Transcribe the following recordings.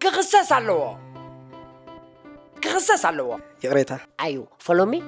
ክኽሰስ ኣለዎ። ክኽሰስ ኣለዎ። ይቕሬታ። ኣዩ፣ follow me?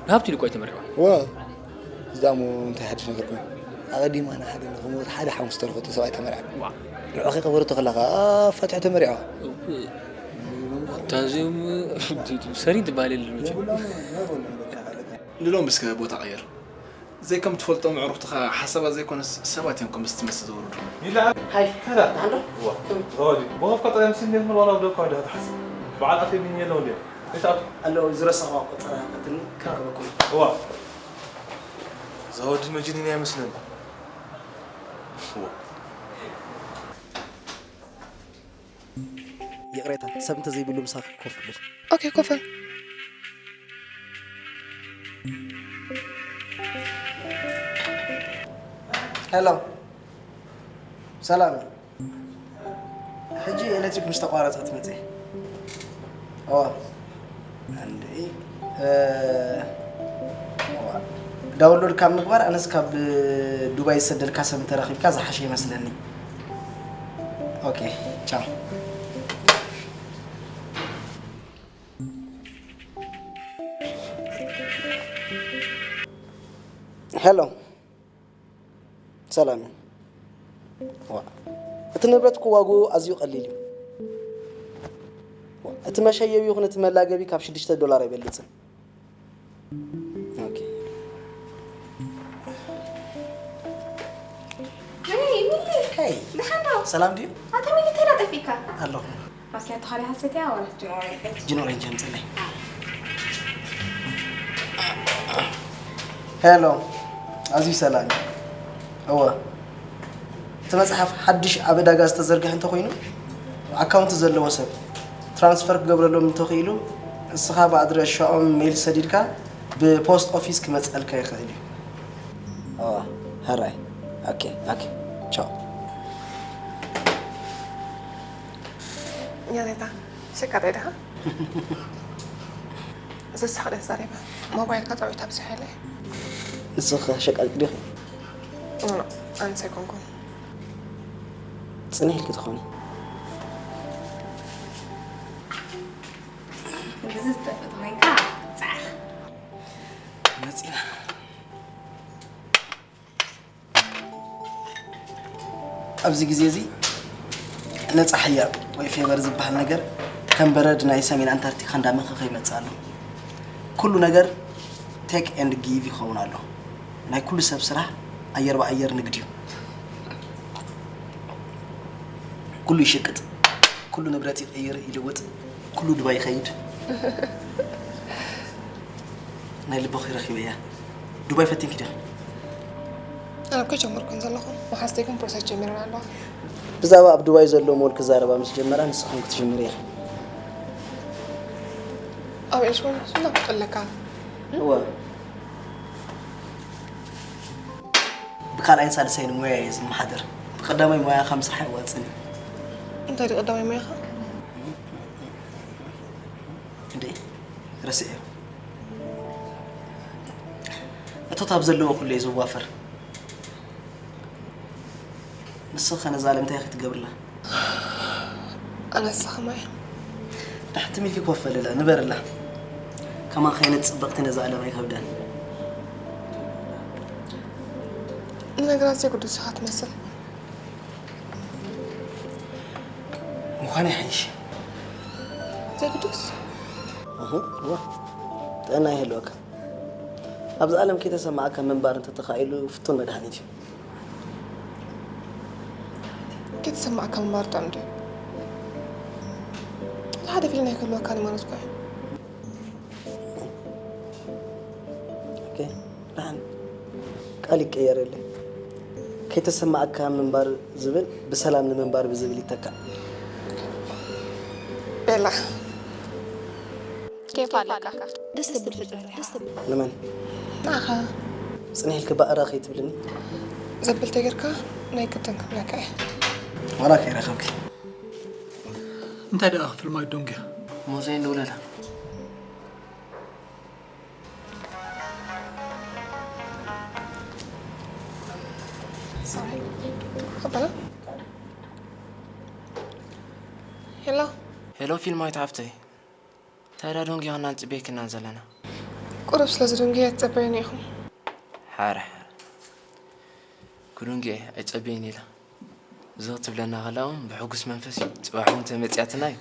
ሃብቲ ኢሉ እኮ እዩ ተመርዒዋ። ዋ፣ እዛ እሞ እንታይ ሓድሽ ነገር ኮይኑ? ኣቐዲማ ንሓደ ንኽሞት ሓደ ሓሙስ ተረፈቶ ሰብኣይ ተመርዓ። ዋ። ንዑ ከይቀበረቶ ከላ ኸኣ ኣፋትሑ ተመርዒዋ። እታ እዚኦም ሰሪን ትበሃል የለን መቸም። ንሎም እስከ ቦታ ቀየር። ዘይከም ትፈልጦም ኣዕሩኽትኻ ሓሳባት ዘይኮነስ ሰባት እዮም ከምዚ ትመስል ዘውርዱ። ይላ ሃይ፣ ሰላም። ደሓን ዶ? ዋ። ከመይ? ሮዲ፣ ብኸፍካ ጥራይ ምስ እንዴት ምርዋላ ወደኳ እንዲኻ ትሓስብ። በዓል ኣፍ የሚን የለው እንዴ? እንታይ ትኣቱ? ኣለዉ፣ ዝረሳኹዋ ቆጸራ ቀትኒ ከቕርበኩም። ዋ። እዛ ወዲ መጅኒን እያ መስለኒ። ዋ። ይቕሬታ፣ ሰብ እንተዘይብሉ ምሳኺ ኮፍ እብል። ኦኬ፣ ኮፍ በል። ሄሎ፣ ሰላም። ሕጂ ኤሌክትሪክ ምስ ተቋረጸ ትመጽእ። እዋ። እንዴ፣ እ፣ እዋ። ዳውንሎድ ካብ ምግባር ኣነስ ካብ ዱባይ ዝሰደልካ ሰብ እንተረኺብካ ዝሓሸ ይመስለኒ። ኦኬ፣ ቻው። ሄሎ፣ ሰላም እዩ። ዋ፣ እቲ ንብረት እኮ ዋግኡ ኣዝዩ ቀሊል እዩ። ዋ፣ እቲ መሸየቢ ይኹን እቲ መላገቢ ካብ ሽዱሽተ ዶላር ኣይበልጽን። ኦኬ። ሄይ፣ ሚሊ። ሄይ። ደሓን ዶ? ሰላም ድዩ? ኣታ ሚሊ፣ እንታይ ደኣ ጠፊእካ? ኣለኹ። ኦኬ፣ ኣታ ካልእ ሓሰት እያ፣ ዋላ ጅን ኦሬንጅ? ጅን ኦሬንጅ ኣምጽለይ። ሄሎ፣ ኣዝዩ ሰላም። እወ። እቲ መጽሓፍ ሓድሽ ኣብ ዕዳጋ ዝተዘርግሐ እንተኾይኑ፣ ኣካውንት ዘለዎ ሰብ ትራንስፈር ክገብረሎም እንተኽኢሉ፣ ንስኻ ብኣድራሻኦም ሜይል ሰዲድካ ብፖስት ኦፊስ ክመጸልካ ይኽእል እዩ። ኦ፣ ሕራይ። ኦኬ፣ ኦኬ። ቻው። ያኔታ፣ ሸቃጣይ ዲኻ? ዘሳቕ ደስ ዛሬባ። ሞባይልካ ጥዑይ ታብዝሕ ኢለ። ንስኺ ኸ ሸቃጢት ዲኺ? ኖ፣ ኣነስ ኣይኮንኩን። ጽንሕ ኢልኪ ትኾኒ። ብዝጠፍእ ተኾይንካ ጻዕ። መጺና። ኣብዚ ግዜ እዚ ነጻ ሕያብ ወይ ፌቨር ዝበሃል ነገር ከም በረድ ናይ ሰሜን ኣንታርክቲካ እንዳመኸኸ ይመጽእ ኣሎ። ኩሉ ነገር ቴክ ኤንድ ጊቭ ይኸውን ኣሎ። ናይ ኩሉ ሰብ ስራሕ ኣየር ብኣየር ንግድ እዩ። ኩሉ ይሽቅጥ፣ ኩሉ ንብረት ይቕይር ይልውጥ፣ ኩሉ ዱባይ ይኸይድ። ናይ ልበኺ ረኺበያ። ዱባይ ፈቲንኪ ዲኺ? ኣነ እኮ ጀመርኩን ዘለኹ። መሓዝተይ ግን ፕሮሰስ ጀሚረን ኣለዋ። ብዛዕባ ኣብ ዱባይ ዘሎ ሞል ክዛረባ ምስ ጀመራ ንስኽን ክትጅምሪ ኢኺ። ኣብ ኤሽወን ኩስና ኣለካ። እወ። ብካልኣይን ሳልሳይን ሞያ እየ ዝመሓደር። ብቀዳማይ ሞያኻ ምስራሕ ኣየዋጽእን እዩ። እንታይ ድዩ ቀዳማይ ሞያኻ? እንዴ፣ ረስዐዮ። እቶት ኣብ ዘለዎ ኩሉ እየ ዝዋፈር። ንስኺ ኸ ነዛ ዓለም እንታይ ኢኺ ትገብርላ? ኣነስ ከማይ። ዳሕቲ ሚልኪ ኮፍ በልላ፣ ንበርላ። ከማኺ ዓይነት ጽብቕቲ ነዛ ዓለም ኣይከብዳን። ንነገራት ዘይግዱስ ኢኻ ትመስል። ምዃኑ ይሓይሽ። ዘይግዱስ? እህ፣ እወ። ጥዕና ይህልወካ። ኣብዚ ዓለም ከይተሰማዕካ ምንባር እንተተኻኢሉ ፍቱን መድሃኒት እዩ። ከይተሰማዕካ ምንባር ጥዑም ድዩ? ሓደ ፊልም ኣይክህልወካን ማለት እኮ እዩ። ኦኬ፣ ደሓን። ቃል ይቀየር የለ። ከይተሰማዓካ ምንባር ዝብል ብሰላም ንምንባር ብዝብል ይተካእ። ቤላ፣ ኬፍ ኣለካ። ደስ ትብል ፍጥረት ኢኻ። ንመን? ንዓኻ። ጽንሕ ኢልኪ ባእራ ከይትብልኒ። ዘብል ተጌርካ ናይ ግድን ክብለካ እየ። ዋላ ከይረኸብኪ። እንታይ ደኣ ክፍልማይ ዶንግያ? ሞዘይ ንውለላ። ሶሪ። ኸበላ? ሄሎ። ሄሎ ፊልማዊት ሓፍተይ። እንታይ ደኣ ዶንግያ ኾና ንጽበየኪ ኢና ዘለና? ቁሩብ ስለ ዝደንገየ ትጸበዩኒ ኢኹም። ሓረ፣ ሓረ። ክዱንግየ ኣይጸበይን ኢላ። እዚ ክትብለና ከላ እውን ብሕጉስ መንፈስ እዩ። ጽባሕ እውን ተመጽያትና እዩ።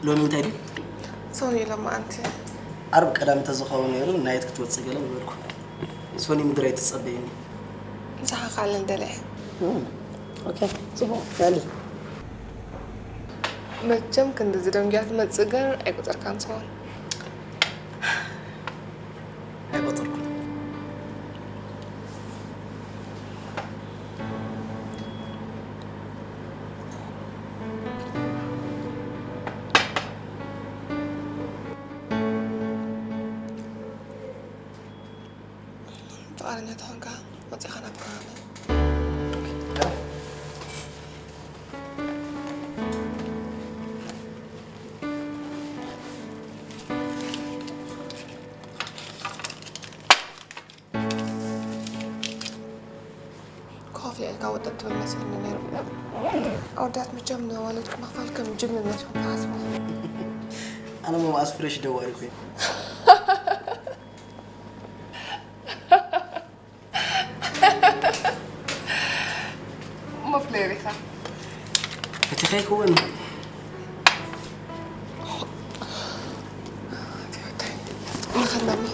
ሎሚ እንታይ ድዩ? ሶኒ ኢሎም መዓንቲ። ዓርብ ቀዳም እንተዝኸውን ነይሩ ናየት ክትወጽእ ገለ ምበልኩ። ሶኒ ምድር ኣይትጸበይኒ። ምሳኻ ክኣልል ደልየ። እም፣ ኦኬ፣ ጽቡቕ፣ ክኣሊ። መቸም ክንድዚ ደንጉያ ትመጽእ ግን ኣይቆጸርካን ትኸውን። ኣይቆጸርኩን። ፍቓደኛ ተኾንካ ወጺኻ ናብ ከባቢ። ኮፍ ኢልካ ወጠጥ ትብል መሲልኒ ነይሩ። ኣወዳት መቸም ንዋልድ ምኽፋል ከም ጅግንነት እዮም ዝሓስቡ። ኣነ መባኣስ ፍሬሽ ደዋሪ ኮይኑ። እሞ ፕሌየር ኢኻ። እቲ ከይክውን። ንኸለሚ።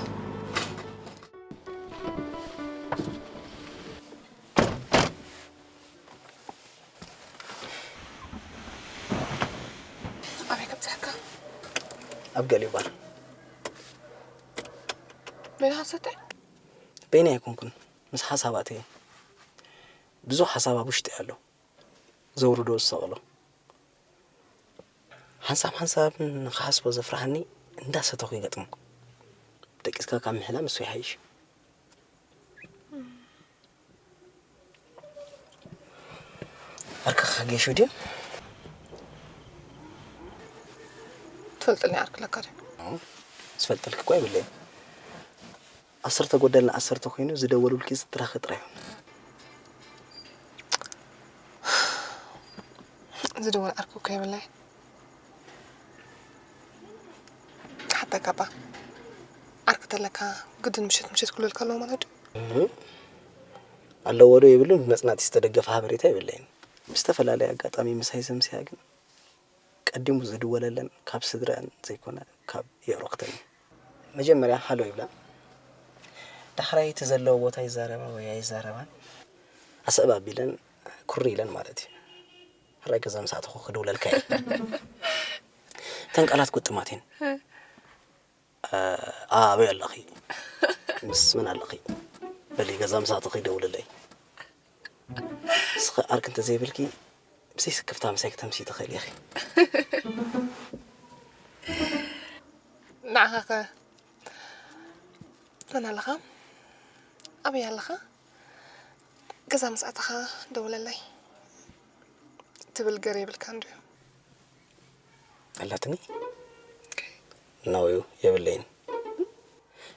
ኣበይ ከብጽሐካ? ኣብ ገሊባር። በይንኻ ትሰትይ? በይነይ ኣይኮንኩን፣ ምስ ሓሳባት እየ። ብዙሕ ሓሳብ ኣብ ውሽጢ ኣሎ፣ ዘውርዶ ዝሰቕሎ። ሓንሳብ ሓንሳብ ንኽሓስቦ ዘፍርሃኒ እንዳሰተኹ ይገጥሞ። ደቂስካ ካብ ምሕላም እሱ ይሓይሽ። ዓርክኻ ጌሹ ድዩ? ትፈልጥልኒ ዓርኪ ኣለካ ድዩ? ዝፈልጠልኪ እኮ የብለይን። ዓሰርተ ጎደልና ዓሰርተ ኮይኑ ዝደወሉልኪ ዝትራኸ ጥራይ እዮም። ዝደወል ዓርኪ እኮ የብለይን። ሓታ ካባ ዓርኪ ተለካ ግድን ምሸት ምሸት ክልወልካ ኣለዎ ማለት ድዩ? እህ። ኣለዎ ዶ የብሉን ብመጽናዕቲ ዝተደገፈ ሓበሬታ የብለይን። ብዝተፈላለየ ኣጋጣሚ ምሳይ ዘምስያ ግን ቀዲሙ ዝድወለለን ካብ ስድረአን ዘይኮነ ካብ የዕሩኽተን እዩ። መጀመርያ ሃሎ ይብላ። ዳሕራይ እቲ ዘለዎ ቦታ ይዛረባ ወይ ኣይዛረባን። ኣስዕብ ኣቢለን ኩሪ ኢለን ማለት እዩ። ሕራይ ገዛ ምስ ኣተኹ ክድውለልካ እየ። እተን ቃላት ግጥማት እየን። እ፣ ኣበይ ኣለኺ? ምስ መን ኣለኺ? በሊ ገዛ ምስ ኣተኺ ደውልለይ። ንስኺ ዓርኪ እንተዘይብልኪ ብዘይ ስክፍታ ምሳይ ክተምስዪ ትኽእሊ ኢኺ። ንዓኻ ከ መን ኣለኻ? ኣበይ ኣለኻ? ገዛ ምስ ኣተኻ ደውለለይ ትብል ገር የብልካን ድዩ? ኣላትኒ? ኖዩ የብለይን።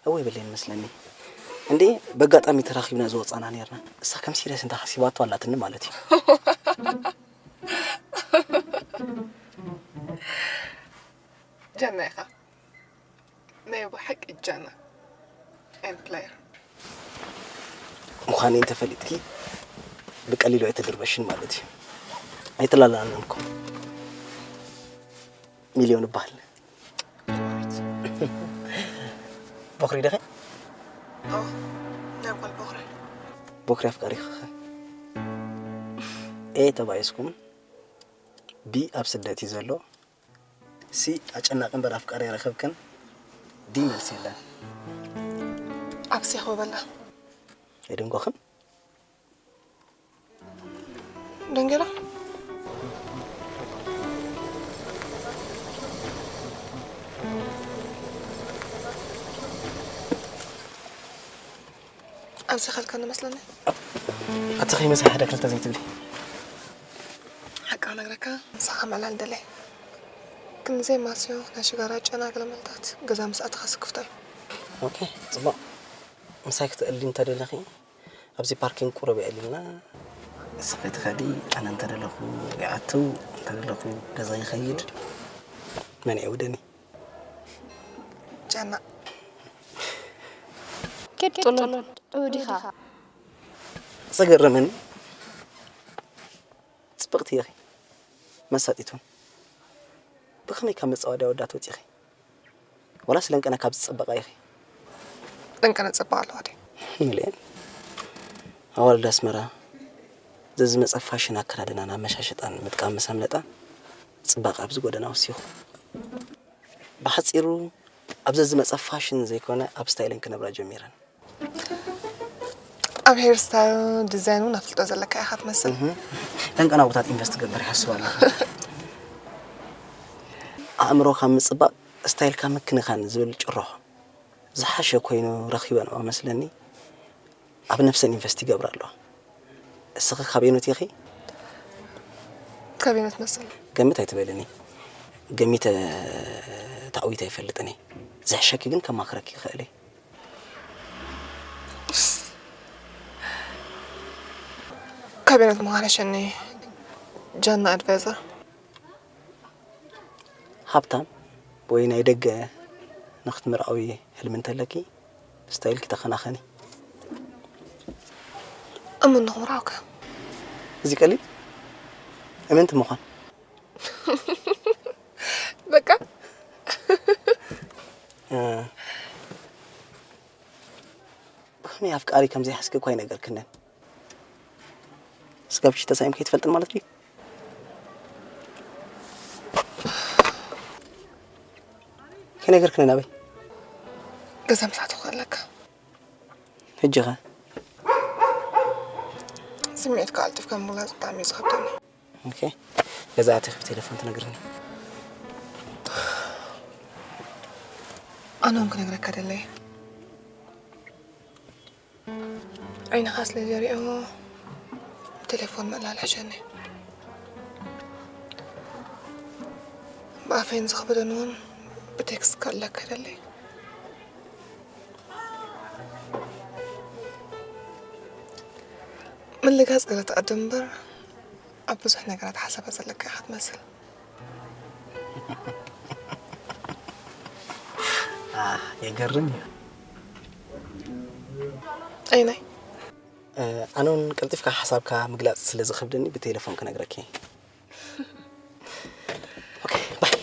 እወ የብለይን መስለኒ። እንዴ በጋጣሚ ተራኺብና ዝወጻና ነርና። እሳ ከም ሲሪየስ እንተ ሓሲባቶ ኣላትኒ ማለት እዩ። ጀና ኢኻ። ናይ ብሓቂ ጃና ኤን ፕሌየር ምዃነይ እንተፈሊጥኪ ብቀሊሉ ኣይትድርበሽን ማለት እዩ። ኣይተላላኣናን እኮ። ሚልዮን እበሃል። ቦኽሪ ዲኺ? ኦ፣ ናይ ጓል ቦኽሪ። ቦኽሪ ኣፍቃሪኺ ኸ? ኤ ተባኢስኩም? ቢ ኣብ ስደት እዩ ዘሎ። ሲ ኣጨናቂ እምበር ኣፍቃሪ ኣይረኸብክን። ዲ መልሲ የለን። ኣብሲ ክበላ ኣይደንጎኽን። ደንገላ ኣብዚ ኸልካ ንመስለኒ ኣቲ ከይመሳ ሓደ ክልተ ዘይትብሊ። ሓቂ ክነግረካ ምሳኻ ምዕላል ደለይ ግን ዘይማስዮ ናይ ሽጋራ ጨና ገለመልታት ገዛ ምስ ኣተኻ ስክፍታ እዩ። ኦኬ፣ ጽቡቕ። ምሳይ ክትእሊ እንተደለኺ ኣብዚ ፓርኪንግ ቁሩብ የዕሊልና። ንስኺ ትኸዲ፣ ኣነ እንተደለኹ ይኣቱ፣ እንተደለኹ ገዛ ይኸይድ። መን ይዕውደኒ? ጨና ኪድ ጥሉል ዕውድ ኢኻ። ዘገርመኒ ጽብቕቲ ኢኺ መሳጢት እውን። ብኸመይ ካብ መጻወድያ ወዳት ወጺኺ? ወላስ ለንቀነ ካብ ዝጸበቓ ኢኺ? ለንቀነ ዝጸበቓ ኣለዋ ድዩ? ሚልዮን ኣዋልድ ኣስመራ ዘዝመጸ ፋሽን ኣከዳድናን ኣመሻሽጣን ምጥቃም ምስ ኣምለጣ ጽባቐ ኣብዚ ጎደና ወሲኹ። ብሓጺሩ ኣብ ዘዝመጸ ፋሽን ዘይኮነ ኣብ ስታይለን ክነብራ ጀሚረን። ኣብ ሄር ስታይል ዲዛይን እውን ኣፍልጦ ዘለካ ኢኻ ትመስል። ለንቀና ቦታት ኢንቨስት ክገብር ይሓስብ ኣለኹ። ኣእምሮኻ ምጽባቕ ስታይልካ ምክንኻን ዝብል ጭርሖ ዝሓሸ ኮይኑ ረኺበንኦ መስለኒ። ኣብ ነፍሰን ኢንቨስት ይገብራ ኣለዋ። እስኺ ካበየኖት ኢኺ? ካበየኖት መስል? ገምት ኣይትበልኒ። ገሚተ ተዓዊተ ኣይፈልጥን እየ። ዝሕሸኪ ግን ከማኽረኪ ይኽእል እየ። ካበየኖት ምዃነ ሸኒ ጃና ኣድቫይዘር ሃብታም ወይ ናይ ደገ ንክትምርዓዊ ህልሚ እንተለኪ ስታይልኪ ተኸናኸኒ። እሙን ንኽምርዓውካ እዚ ቀሊል እምንቲ ምዃን በቃ ብኸመይ ኣፍቃሪ ከም ዘይሓዝኪ እኳ ኣይነገርክንን። ስጋብኪ ተሳኢምኪ ኣይትፈልጥን ማለት ድዩ? ከይነገርክንን ኣበይ? ገዛ ምሳቱ ከለካ ሕጂ ኸ? ስምዒትካ ቀልጢፍካ ምግላፅ ብጣዕሚ እዩ ዝኸብደኒ። ኦኬ፣ ገዛ ኣቲኺ ብቴሌፎን ትነግርኒ። ኣነ እውን ክነግረካ ደለየ። ዓይንኻ ስለ ዘሪኦ ብቴሌፎን ምእላል ሕሸኒ። ብኣፈይን ዝኽብደን እውን ብቴክስት ከለካ ደለየ። ምልጋፅ ገለ ትቐድም እምበር ኣብ ብዙሕ ነገራት ሓሳባት ዘለካ ኢኻ ትመስል። የገርም እዩ። ኣይናይ ኣነ እውን ቀልጢፍካ ሓሳብካ ምግላፅ ስለ ዝኸብደኒ ብቴሌፎን ክነግረኪ። ኦኬ፣ ባይ።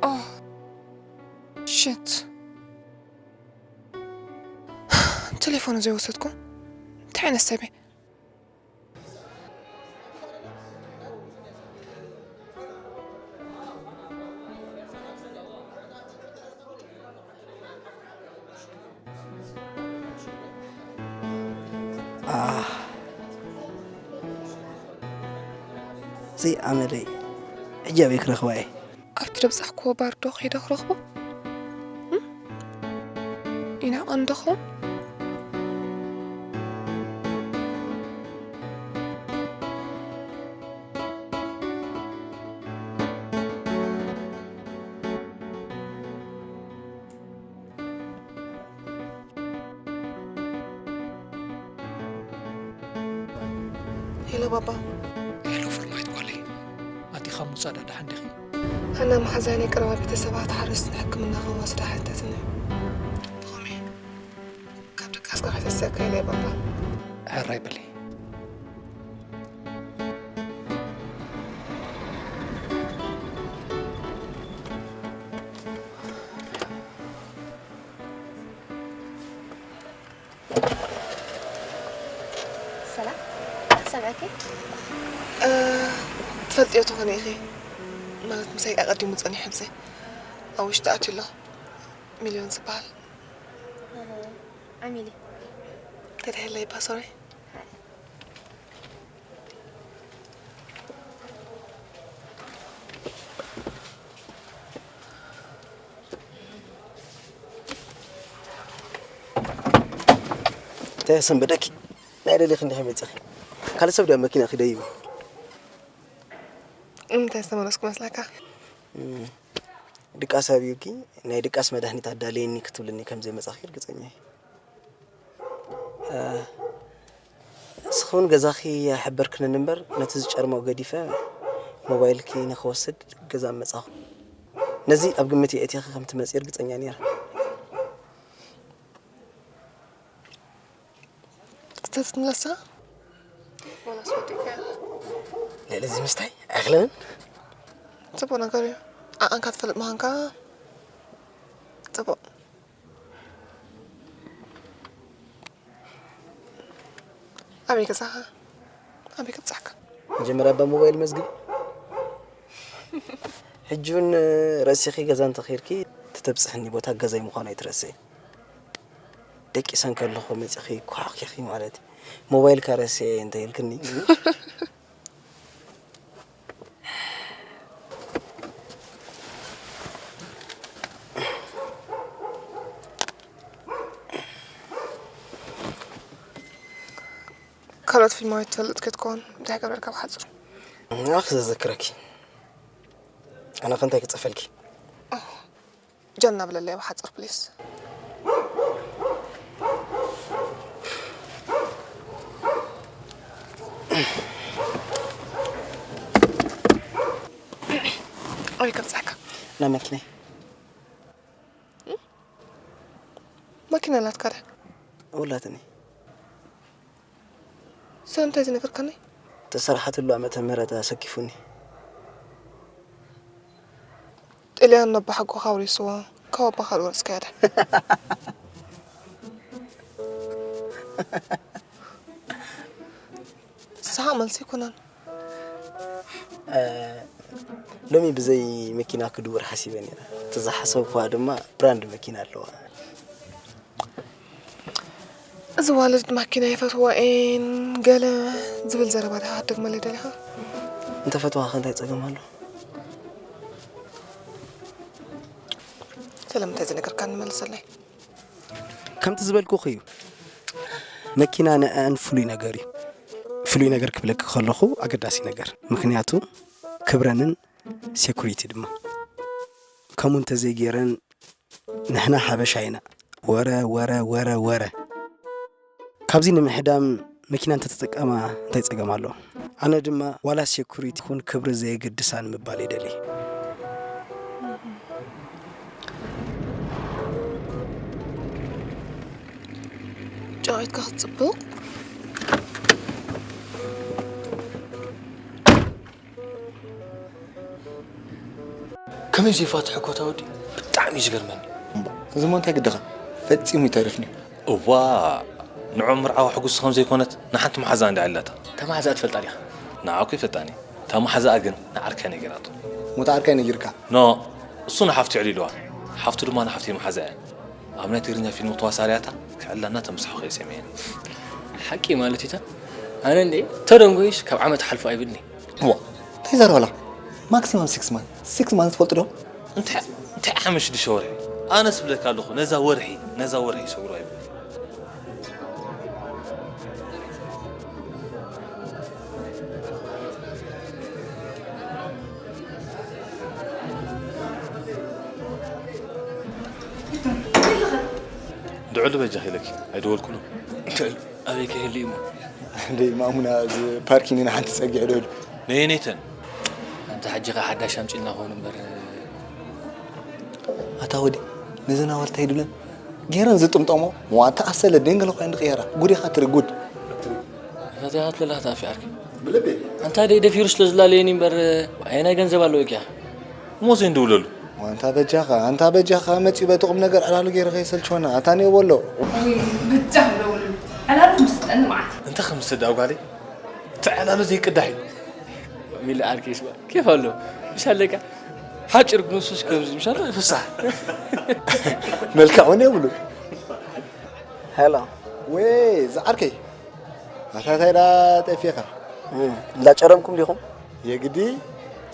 Oh, shit. ቴሌፎኑ ዘይወሰድኩ እንታይ ዓይነት ሰብ እየ? ኣህ፣ እዚ ኣመለይ ሕጂ ኣበይ ክረኽባ እየ? ኣብቲ ደብጻሕክዎ ባር ዶ ከይደ ክረኽቦ? እም? ይናቐን ዶ ኸውን? ሄሎ ባባ። ሄሎ ፍርማይት ጓለይ፣ ኣቲኻ ምውጻእ ዳኣ ደሓን ዲኺ? ኣና መሓዛይ ናይ ቀረባ ቤተሰባት ሓረስትን ሕክምና ክወስዳ ሓተትኒ። ብኸመይ? ካብ ድቃስ ጋር ሕተሰካ ኢለ ባባ። ሕራይ በሊ። ሰላም፣ ክሰምዐኪ? እ፣ ትፈልጥዮ ትኾኒ ኢኺ። ማለት ምሳይ ኣቐዲሙ ጸኒሑ፣ ምሳይ ኣብ ውሽጢ ኣትዩ ኣሎ። ሚልዮን ዝበሃል። ኣሃ፣ ዓሚሊ። ተድሄለይ ባሶረይ። እንታይ ሰንበደኪ? ናይ ደሊኺ እንዲኺ መፂኺ? ካልእ ሰብ ድያ መኪና ኺደይቡ? ንምንታይ ዝተመለስኩ መስለካ? እም፣ ድቃስ ኣብዩኪ፣ ናይ ድቃስ መድሃኒት ኣዳለየኒ ክትብልኒ ከም ዘይመጻኺ ርግጸኛ እየ። እ፣ ንስኺ እውን ገዛኺ ኣይሓበርክንን እምበር፣ ነቲ ዝጨርሞ ገዲፈ ሞባይልኪ ንኽወስድ ገዛ ምመጻኹ። ነዚ ኣብ ግምት የእቲኺ ከም ትመጺ ርግጸኛ ነይረ። ክተትትምለሳ? ዋላስ ወዲእካያ? ልዕሊ እዚ ምስታይ ኣይኽለንን። ጽቡቕ ነገር እዩ። ዓቐንካ ትፈልጥ ምዃንካ ጽቡቕ። ኣበይ ገዛኻ? ኣበይ ከብጽሓካ? መጀመርያ እባ ሞባይል መዝግቢ። ሕጂ እውን ርእሲኺ ገዛ እንተኸይድኪ፣ እቲ ተብጽሕኒ ቦታ ገዛይ ምዃኑ ኣይትረስዒ። ደቂሰ እንከለኹ መጺኺ ኳሕኪኺ ማለት እዩ። ሞባይልካ ረሲዐ እንተ ኢልክኒ። ካልኦት ፊልማዊት ትፈልጥ ክትኮን እንታይ ገብረልካ ብሓጹር? ንዓኺ ዘዘክረኪ። ኣነ ከ እንታይ ክጽፈልኪ? ጀና ብለለይ ብሓጹር ፕሊስ። ኣበይ ከብጽሓካ? ናብ መኪናይ። መኪና ኣላትካ ዶ? ውላትኒ። ስለምንታይ ዝነገርካኒ? ተሰርሓትሉ ዓመተ ምህረት ኣሰኪፉኒ። ጥልያን ነባሓጎኻ ኣውሪስዎ፣ ካብ ኣባኻ ዶ ወረስካያ ዳ? ሰሓቕ መልሲ ኣይኮነን። እ፣ ሎሚ ብዘይ መኪና ክድውር ሓሲበ ነይረ። እቲ ዝሓሰብኩዋ ድማ ብራንድ መኪና ኣለዋ። እዚ ዋልድ ማኪና ይፈትዋ እየን ገለ ዝብል ዘረባታት ክትደግመለይ ደሊኻ? እንተፈትዋ ከ እንታይ ጸገም ኣሎ? ስለምንታይ ዝነገርካኒ መልሰለይ። ከምቲ ዝበልኩኺ እዩ። መኪና ንዐኣን ፍሉይ ነገር እዩ። ፍሉይ ነገር ክብለኪ ከለኹ ኣገዳሲ ነገር። ምኽንያቱ ክብረንን ሴኩሪቲ ድማ። ከምኡ እንተዘይገይረን ንሕና ሓበሻ ኢና። ወረ፣ ወረ፣ ወረ፣ ወረ። ካብዚ ንምሕዳም መኪና እንተተጠቀማ እንታይ ጸገም ኣለዎ? ኣነ ድማ ዋላ ሴኩሪቲ ይኹን ክብሪ ዘየገድሳ ንምባል ይደሊ። ጨዋይትካ ክትጽብቕ። ከመይ ዘይፋትሖ ኮታ ወዲ ብጣዕሚ እዩ ዝገርመኒ። እምባ፣ እዚ እሞ እንታይ ግድኻ? ፈጺሙ ይተርፍኒ። እዋ፣ ንዑ ምርዓዋ ሕጉስቲ ከም ዘይኮነት ንሓንቲ መሓዛ እንዳ ዕላታ። እታ መሓዛኣ ትፈልጣ ዲኻ? ንዓኩ ይፈልጣኒ። እታ መሓዛኣ ግን ንዓርካይ ነጊራቶ። ሞታ ዓርካይ ነጊርካ? ኖ፣ እሱ ንሓፍቱ የዕሊልዋ። ሓፍቱ ድማ ንሓፍተይ መሓዛ እያ። ኣብ ናይ ትግርኛ ፊልም ተዋሳርያታ ክዕላና ተምስሖ ከይሰምየን። ሓቂ ማለት እታ ኣነ እንዴ ተደንጎይስ ካብ ዓመት ሓልፎ ኣይብልኒ። እዋ፣ እንታይ ዘረባ ኣላ? ማክሲማም ሲክስ ማንት። ሲክስ ማንት ትፈልጡ ዶ? እንታይ እንታይ ዓመት ሽዱሽተ ወርሒ? ኣነስ ብለካ ኣለኹ ነዛ ወርሒ፣ ነዛ ወርሒ ሰጉራ ይብል። ድዑ በጃኺ ኢለኪ ኣይደወልኩሉን። እንታይ? ኣበይ ክህሉ እዩ እሞ? ደይ ማሙና፣ እዚ ፓርኪን ኢና ሓንቲ ጸጊዕ ዶ ኢሉ። ነየነይተን? ኣንታ ሕጂ ኸ ሓዳሽ ኣምጺልና ኾን እምበር፣ ኣታ ወዲ፣ ነዘን ኣዋልድ እንታይ ድብለን? ገይረን ዝጥምጠሞ፣ ዋታ ኣሰለ ደንገለ ኮይን ድቕየራ። ጉድ ኢኻ ትርኢ፣ ጉድ። እንታይ ትብለላ ኣታ ኣፊ ዓርኪ? ብልቢ። ኣንታ ደይ ደፊሩ ስለ ዝላለየኒ እምበር፣ ኣየናይ ገንዘብ ኣለዎ እኪያ? እሞ ዘይንድውለሉ። ኣንታ በጃኻ፣ ኣንታ በጃኻ መጺኡ በቲ ቁም ነገር ዕላሉ ገይረ ከይሰልችወና። ኣታ ኔው በሎ። ወይ፣ በጃኻ ደውለሉ። ዕላሉ ምስ ጠኒ መዓት። እንታይ ከም ዝሰድ ኣጓለይ? እቲ ዕላሉ ዘይቅዳሕ እዩ። ሚሊ ዓርከይስ ባ፣ ኬፍ ኣሎ። ምሽ ኣለካ? ሓጭር ግንሱስ ከምዚ፣ ምሽ ኣሎ? ፍሳሕ። መልክዕ እውን የብሉ። ሄሎ። ወይ፣ ዝዓርከይ። ኣታ እንታይ ዳ ጠፊኻ? እም፣ እንዳጨረምኩም ዲኹም? የግዲ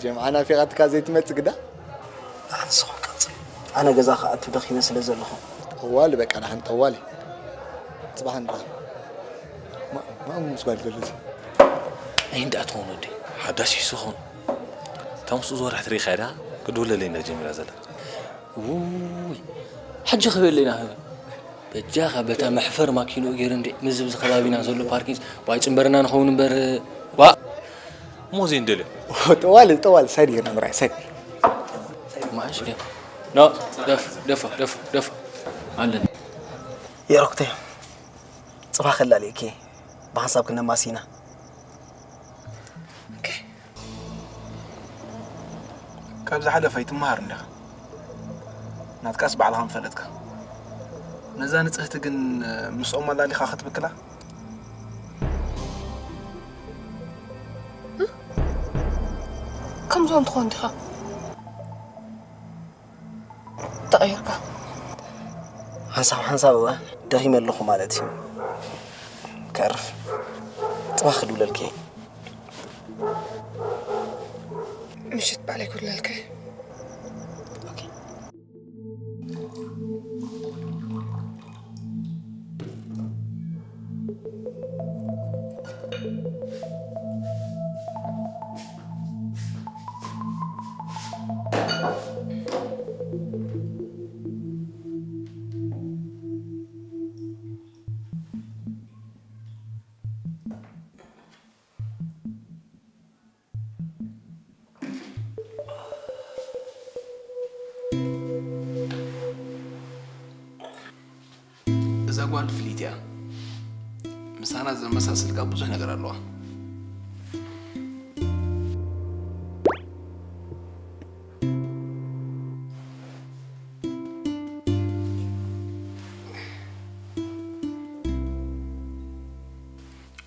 ጀምዓ ናፊቓትካ ዘይትመጽእ ግዳ? ንስኹም ቀጽሉ። ኣነ ገዛ ክኣቱ ደኺመ ስለ ዘለኹ። ጠዋሊ በቃ፣ ደሓን ጠዋሊ። ጽባሕ ንራኸብ። ማ-፣ ማሙ ምስ ጓል ዘሎ እዚ? ኣይ፣ እንዳ ኣትኾን ወዲ፣ ሓዳስ ሒሱ ኾን። እታ ምስኡ ዝወርሕ ትሪኢኻ እያ ደኣ፣ ክድውለለይ እንዳ ጀሚራ ዘላ። ውይ፣ ሕጂ ክበለና ህበ። በጃኻ በታ መሕፈር ማኪንኡ ገይሩ እንዴ፣ ምዝብ ዝከባቢና ዘሎ ፓርኪንስ፣ ዋይ፣ ጽንበርና ንኸውን እምበር፣ ዋ። እሞ ዘይንደልዮ። ጠዋሊ፣ ጠዋሊ፣ ሳይድ ጌርና ምርኣይ፣ ሳይድ። ማእሽ፣ ደ-፣ ኖ፣ ደፍ፣ ደፎ፣ ደፎ፣ ደፎ። ኣለን። የረኩተዮ። ጽባሕ ከላልየኪ፣ ብሓንሳብ ክነማሲና። ኦኬ። ካብ ዝሓለፈ ኣይትመሃር እንዲኻ። ናትካስ ባዕልኻ ምፈለጥካ። ነዛ ንጽህቲ ግን ምስኦም ኣላሊኻ ክትብክላ? ከምዞም ትኾን ዲኻ? ተቐይርካ። ሓንሳብ ሓንሳብ እወ፣ ደኺመ ኣለኹ ማለት እዩ። ከዕርፍ። ጽባሕ ክድውለልኪ እየ። ምሽት ባዕለይ ክድውለልካ እየ። ኦኬ። እዛ ጓል ፍልይቲ እያ። ምሳና ዘመሳስል ካብ ብዙሕ ነገር ኣለዋ።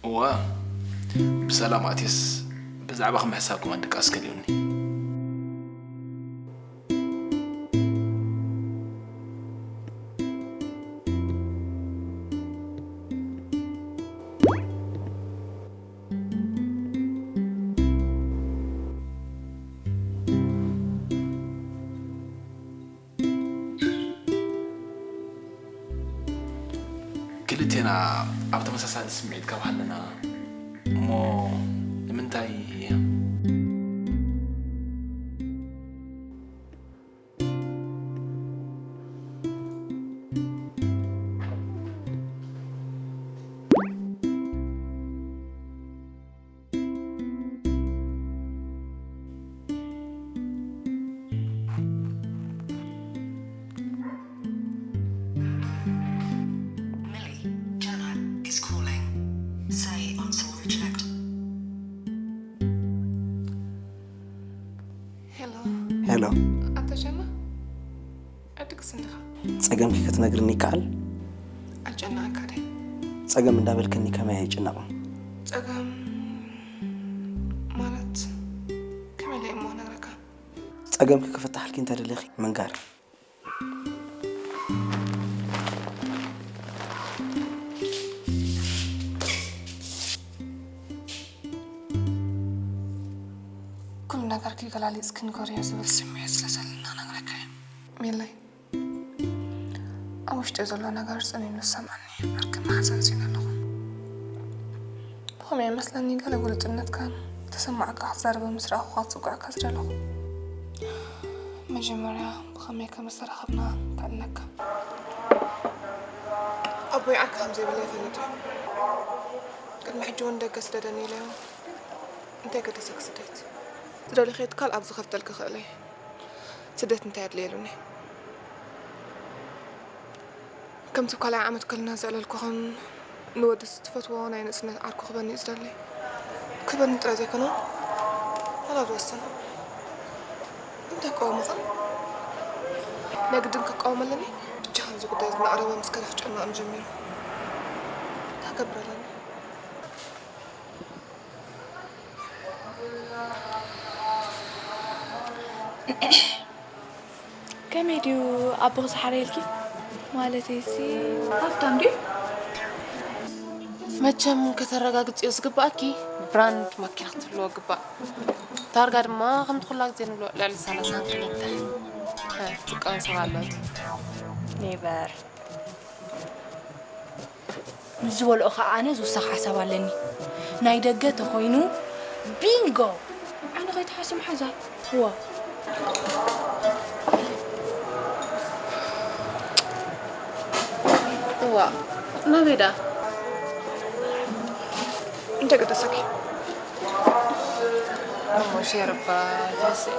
እዋ፣ ብሰላም ኣትየስ ብዛዕባኺ ምሕሳብ ከማን ድቃስ ከሊኡኒ። ክልቴና ኣብ ተመሳሳሊ ስምዒት ካብ ሃለና እሞ ንምንታይ Millie, Jenna is calling. Say answer or reject. ሄሎ። ሄሎ። ኣታ ሸማ? ዕድግስ እንዲኻ? ጸገምኪ ክትነግርኒ ይከኣል? ኣጨነቐካ ደ? ጸገም እንዳበልክኒ ከመይ ኣይጭነቕን? ጸገም ማለት ከመይ ኢለ እሞ ነግረካ? ጸገምኪ ክፍታሓልኪ እንተደሊኺ ምንጋር። ኩሉ ነገር ክገላሊጽ ክንገርዮ ዝብል ስምዒት ስለ ዘለና ነግረካ እየ። ሚለይ፣ ኣብ ውሽጢ ዘሎ ነገር ጽሚም ዝሰምዓኒ ብርክና ሓዘን ስኢነ ኣለኹ። ብኸመይ ይመስለኒ ገለ ግሉጽነትካ ተሰማዕካ ክትዛረብ ምስ ረኣኹኻ ጽጉዕካ ዝደለኹ። መጀመርያ ብኸመይ ከም ዝተራኸብና ከዕልለካ። ኣቦይ ዓርኪ ከም ዘይብለይ ይፈልጥ እዩ። ቅድሚ ሕጂ እውን ደገ ስደደኒ ኢለዮ። እንታይ ገደሰኪ ስደት? ትደልዮ ከይትካል ኣብዚ ከፍተልኪ ክእል እየ። ስደት እንታይ ኣድልየሉኒ? ከምቲ ካልኣይ ዓመት ከለና ዘዕለልኩኽን ንወዲ ትፈትዎ ናይ ንእስነት ዓርኩ ክበኒ እዩ ዝደሊ። ክበኒ ጥራይ ዘይኮነ፣ ዋላ ዝወሰነ። እንታይ ክቃወሞ ኸ? ናይ ግድን ክቃወም ኣለኒ? ብቻ ከምዚ ጉዳይ እዚ እናቐረበ ምስ ከዳፍ ጨናቕን ጀሚሩ። እንታይ ክገብር ኣለኒ? ከመይ ድዩ ኣቦኺ ዝሓረየልኪ? ማለተይሲ ሃፍታም ድዩ? መቸም ከተረጋግጽዮ ዝግባኣኪ ብራንድ ማኪና ክትህልዎ ግባእ። ታርጋ ድማ ከምቲ ኩላ ግዜ ንብሎ ልዕሊ ሰላሳ ክልተ። እ፣ ዝቃወም ሰብ ኣሎ? ኔቨር። ምስ ዝበልኦ ኸዓ ኣነ ዝውሰኽ ሓሳብ ኣለኒ። ናይ ደገ ተኾይኑ ቢንጎ! ዓይኒ ከይትሓሲ መሓዛ። እዋ። እዋ። ናበይ ደኣ? እንታይ ገደሰኪ? እሞ ሸርባ ትመስል።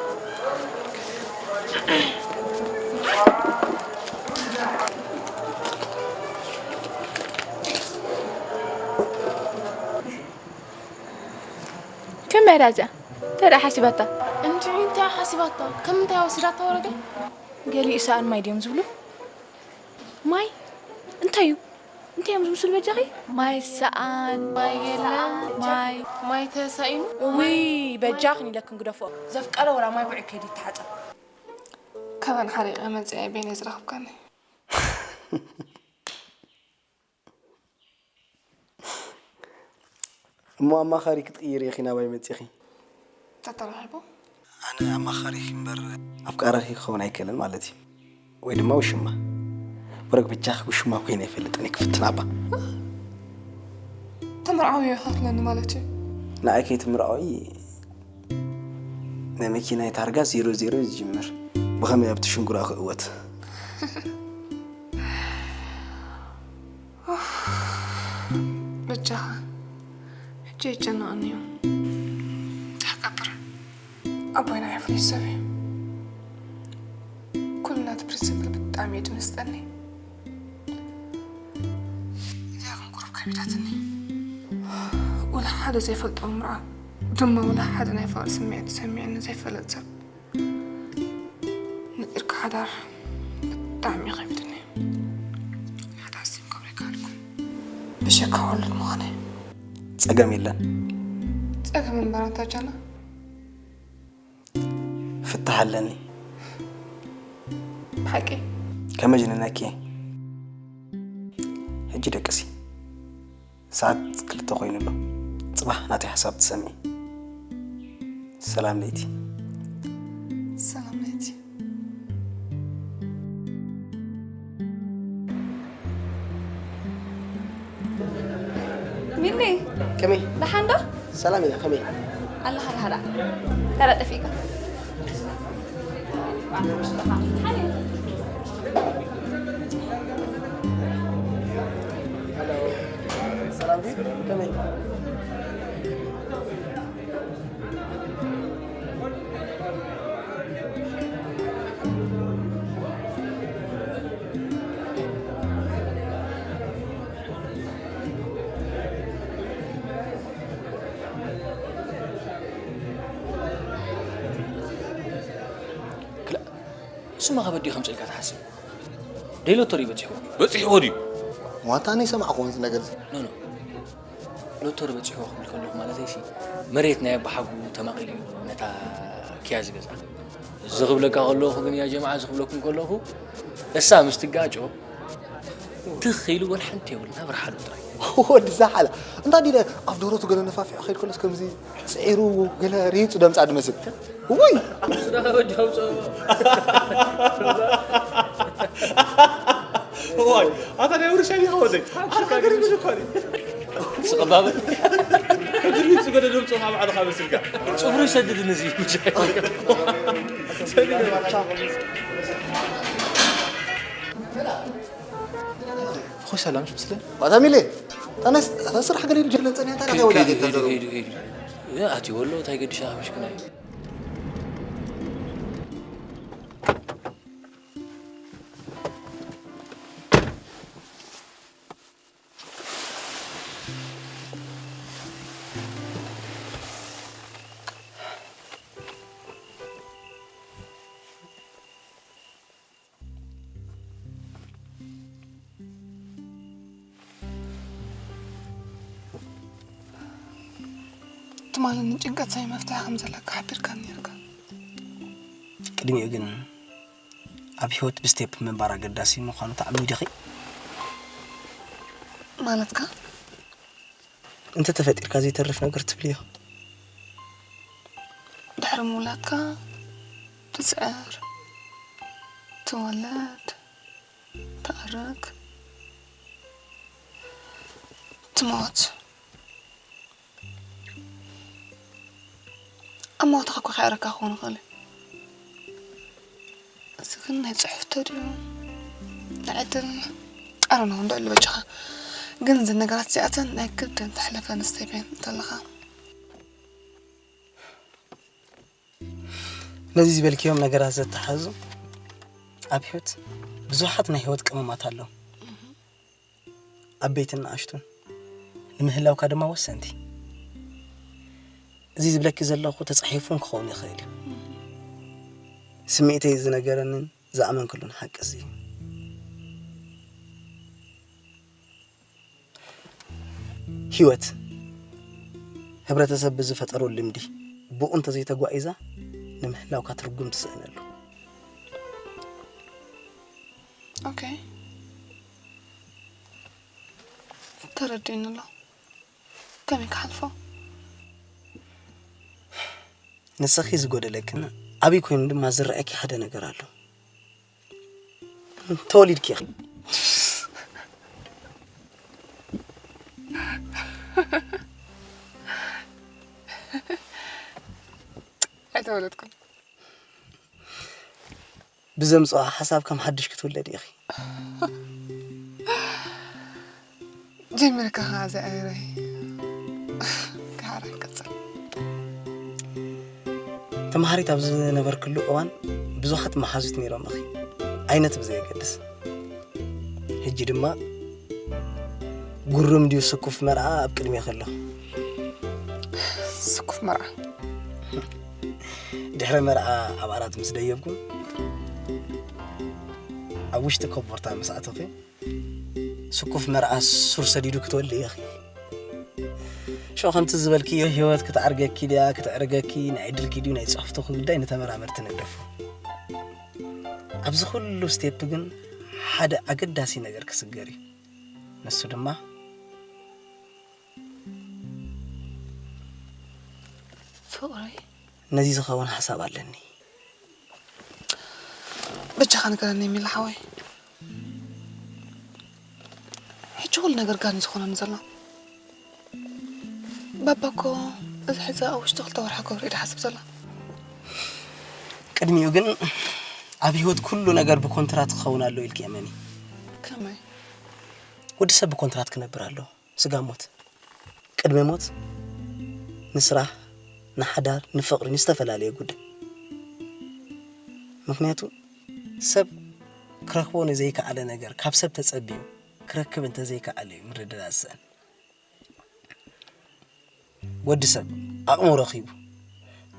ከመይ እያ እዚኣ? እንታይ ደኣ ሓሲባታ? እንድዒ እንታይ ሓሲባታ? ከም እንታይ ወሲዳታ ወረደ? ገሊኡ ሰኣን ማይ ድዮም ዝብሉ? ማይ? እንታይ እዩ? እንታይ እዮም ዝምስሉ በጃኺ? ማይ ሰኣን፣ ማይ የለን፣ ማይ። ማይ ተሳኢኑ? እውይ፣ በጃኽን ኢለክን ግደፎ። ዘፍቀረ ወላ ማይ ውዒ ከይዱ ይተሓጸብ። ካባን ሓሪቐ መጺኣ እየ በይነይ ዝረኸብካኒ። እሞ ኣማኻሪ ክትቕይሪ ኢኺ ናባይ መጺኺ? ተተራኺቡ? ኣነ ኣማኻሪኺ እምበር ኣፍቃሪኺ ክኸውን ኣይክእልን ማለት እዩ። ወይ ድማ ውሽማ። ወረግ በጃኺ ውሽማ ኮይነ ኣይፈልጥን እየ ክፍትን ኣባ። ተመርዓዊ ኢኻ ትብለኒ ማለት እዩ? ንኣይ ከይትምርዓዊ ናይ መኪናይ ታርጋ ዜሮ ዜሮ እዩ ዝጅምር። ብኸመይ ኣብቲ ሽንጉራ ክእወት? ኡፍ፣ በጃኻ፣ ሕጂ የጨንቐኒ እዩ። እንታይ ክገብር? ኣቦይ ናይ ፍሉይ ሰብ እዩ። ኩሉ ናቱ ፕሪንሲፕል ብጣዕሚ እዩ ዝምስጠኒ። እዚኣ ግን ቁሩብ ከቢዳትኒ። ወላ ሓደ ዘይፈልጦ ምርዓው፣ ድማ ወላ ሓደ ናይ ፍቕሪ ስምዒት ተሰሚዕኒ ዘይፈልጥ ሰብ። ንጥርቂ ሓዳር ብጣዕሚ ከቢድኒ። ሓደ ኣስቲም ክገብሮ ኣይከኣልኩን። ብሸካ ወሉድ ምዃነይ። ጸገም የለን። ጸገም እምበር ኣንታ ጃና። ፍታሕ ኣለኒ። ብሓቂ? ከመጅንነኪ። ሕጂ ደቅሲ። ሰዓት ክልተ ኮይኑ ኣሎ። ጽባሕ ናተይ ሓሳብ ትሰምዒ። ሰላም ለይቲ። ሰላም ለይቲ። ሚሊ፣ ከመይ? ደሓን ዶ? ሰላም ኢና፣ ከመይ? ኣለኻ ደሓን ደኣ? ተራ ጠፊእካ። ሰላም ድዩ? ከመይ? ክላ-፣ ንስማ ከ በዲኹ ከምጽእ ኢልካ ትሓስብ? ደይ ሎተሪ በጺሕዎ። በጺሕዎ ድዩ? ዋንታ ኣነ ይሰማዕኩ እዚ ነገር እዚ። ኖ፣ ኖ። ሎተሪ በጺሕዎ ክብል ከለኹ ማለተይሲ፣ መሬት ናይ ኣባሓጉ ተማቒሉ እዩ ነታ ኪያ ዝገዝኣ። እዚ ክብለካ ከለኹ ግን ያ ጀማዓ፣ እዚ ክብለኩም ከለኹ፣ እሳ ምስ ትጋጮ፣ ትኽ ኢሉ ወላ ሓንቲ የብሉን፣ ኣብርሓሉ ጥራይ። ወዲ ዛሓላ፣ እንታይ ዲለ ኣብ ደረቱ ገለ ነፋፊሑ ከይድ ከሎስ ከምዚ ጽዒሩ ገለ ሪጹ ደምጻ ድመስል። ውይ! እሱ ደኣ ከበዲ ኣውጽኦ። እዋይ፣ ኣታ ናይ ውርሻ ዲኻ ወደይ? ኣርካ ገሪሙ እኮ እዩ። ስቕ ባበል። ከምዚ ሪጹ ገለ ደምጽኦ ካብ ባዕሉ ካብ መስልካ። ጽፍሩ ይሰድድ ነዚ። ሰሊም። እኾ ሰላም ሽምስለ። ዋታ ሚሌ፣ ታነስ፣ ታስራሕ ገለ ጀለን ጸኒያ ታዲያ ከይዱ፣ ወዳ ከይዱ፣ ከይዱ፣ ተዘሩ። ከይዱ፣ ከይዱ። ያ፣ ኣቲ ወሎ፣ ታይ ገድሻ፣ ምሽክና እዩ። ማለት ንጭንቀት ሳይ መፍትሒ ከም ዘለካ ሓቢርካ ነርካ። ቅድሚኡ ግን ኣብ ህይወት ብስቴፕ ምንባር ኣገዳሲ ምዃኑ ተኣምኒ ዲኺ? ማለትካ? እንተ ተፈጢርካ ዘይተርፍ ነገር ትብልዮ። ድሕሪ ምውላድካ ትጽዕር፣ ትወለድ፣ ትኣርግ፣ ትሞት። ኣብ ሞትኻ እኮ ከይኣረካ ክኾን ይኽእል እዩ። እዚ ግን ናይ ጽሑፍ ተድዩ ናይ ዕድል ኣረና እንድዕሉ በጃኻ። ግን እዚ ነገራት እዚኣተን ናይ ግድን ተሕለፈ ንስተይበን እንተለኻ። ነዚ ዝበልክዮም ነገራት ዘተሓዙ ኣብ ህይወት ብዙሓት ናይ ህይወት ቅመማት ኣለዉ። ዓበይትን ንኣሽቱን ንምህላውካ ድማ ወሰንቲ። እዚ ዝብለኪ ዘለኹ ተጻሒፉን ክኸውን ይኽእል እዩ። ስምዒተይ ዝነገረንን ዝኣመንክሉን ሓቂ እዚ እዩ። ህይወት፣ ሕብረተሰብ ብዝፈጠሮ ልምዲ ብኡ እንተዘይተጓዒዛ ንምህላውካ ትርጉም ትስእነሉ። ኦኬ፣ ተረዲኡኒ ኣሎ። ከመይ ክሓልፎ? ንስኺ ዝጎደለክን ዓብዪ ኮይኑ ድማ ዝረኣየኪ ሓደ ነገር ኣሎ። ተወሊድኪ ኢኺ። ኣይተወለድኩን። ብዘምጽኦ ሓሳብ ከም ሓድሽ ክትውለድ ኢኺ። ጀሚርካ ኸዓ ዝኣረይ። ክሓራ ይቀጽል። ተምሃሪት ኣብ ዝነበርክሉ እዋን ብዙሓት መሓዙት ነይሮም እኺ፣ ዓይነት ብዘየገድስ። ሕጂ ድማ ጉሩም ድዩ ስኩፍ መርዓ ኣብ ቅድሜኺ ኣሎ። ስኩፍ መርዓ። ድሕሪ መርዓ ኣብ ዓራት ምስ ደየብኩም፣ ኣብ ውሽጢ ኮቦርታ ምስ ኣተኺ፣ ስኩፍ መርዓ ሱር ሰዲዱ ክትወልዲ ኢኺ። ሽዑ ከምቲ ዝበልክዮ ህይወት ክትዓርገኪ ድያ፣ ክትዕርገኪ፣ ናይ ዕድልኪ ድዩ፣ ናይ ጽሑፍትኺ ጉዳይ ንተመራመርቲ ንግደፎ። ኣብዚ ኩሉ ስቴፕ ግን ሓደ ኣገዳሲ ነገር ክስገር እዩ። ንሱ ድማ ፍቕሪ። ነዚ ዝኸውን ሓሳብ ኣለኒ። በጃኻ ንገረኒ ሚላ ሓወይ። ሕጂ ኩሉ ነገር ጋን እዩ ዝኾነኒ ዘሎ። ባባ እኮ እዚ ሕዚ ኣብ ውሽጢ ክልተ ወርሒ ክገብሮ እዩ ዝሓስብ ዘሎ። ቅድሚኡ ግን ኣብ ህይወት ኩሉ ነገር ብኮንትራት ክኸውን ኣለዎ ኢልኪ እመኒ። ከመይ? ወዲ ሰብ ብኮንትራት ክነብር ኣለዎ። ስጋ ሞት፣ ቅድሚ ሞት፣ ንስራሕ፣ ንሓዳር፣ ንፍቕሪ፣ ንዝተፈላለየ ጉዳይ። ምኽንያቱ ሰብ ክረክቦ ንዘይከኣለ ነገር ካብ ሰብ ተጸቢዩ ክረክብ እንተዘይከኣለ እዩ ምርድዳእ ዝስእን። ወዲ ሰብ ዓቕሙ ረኺቡ፣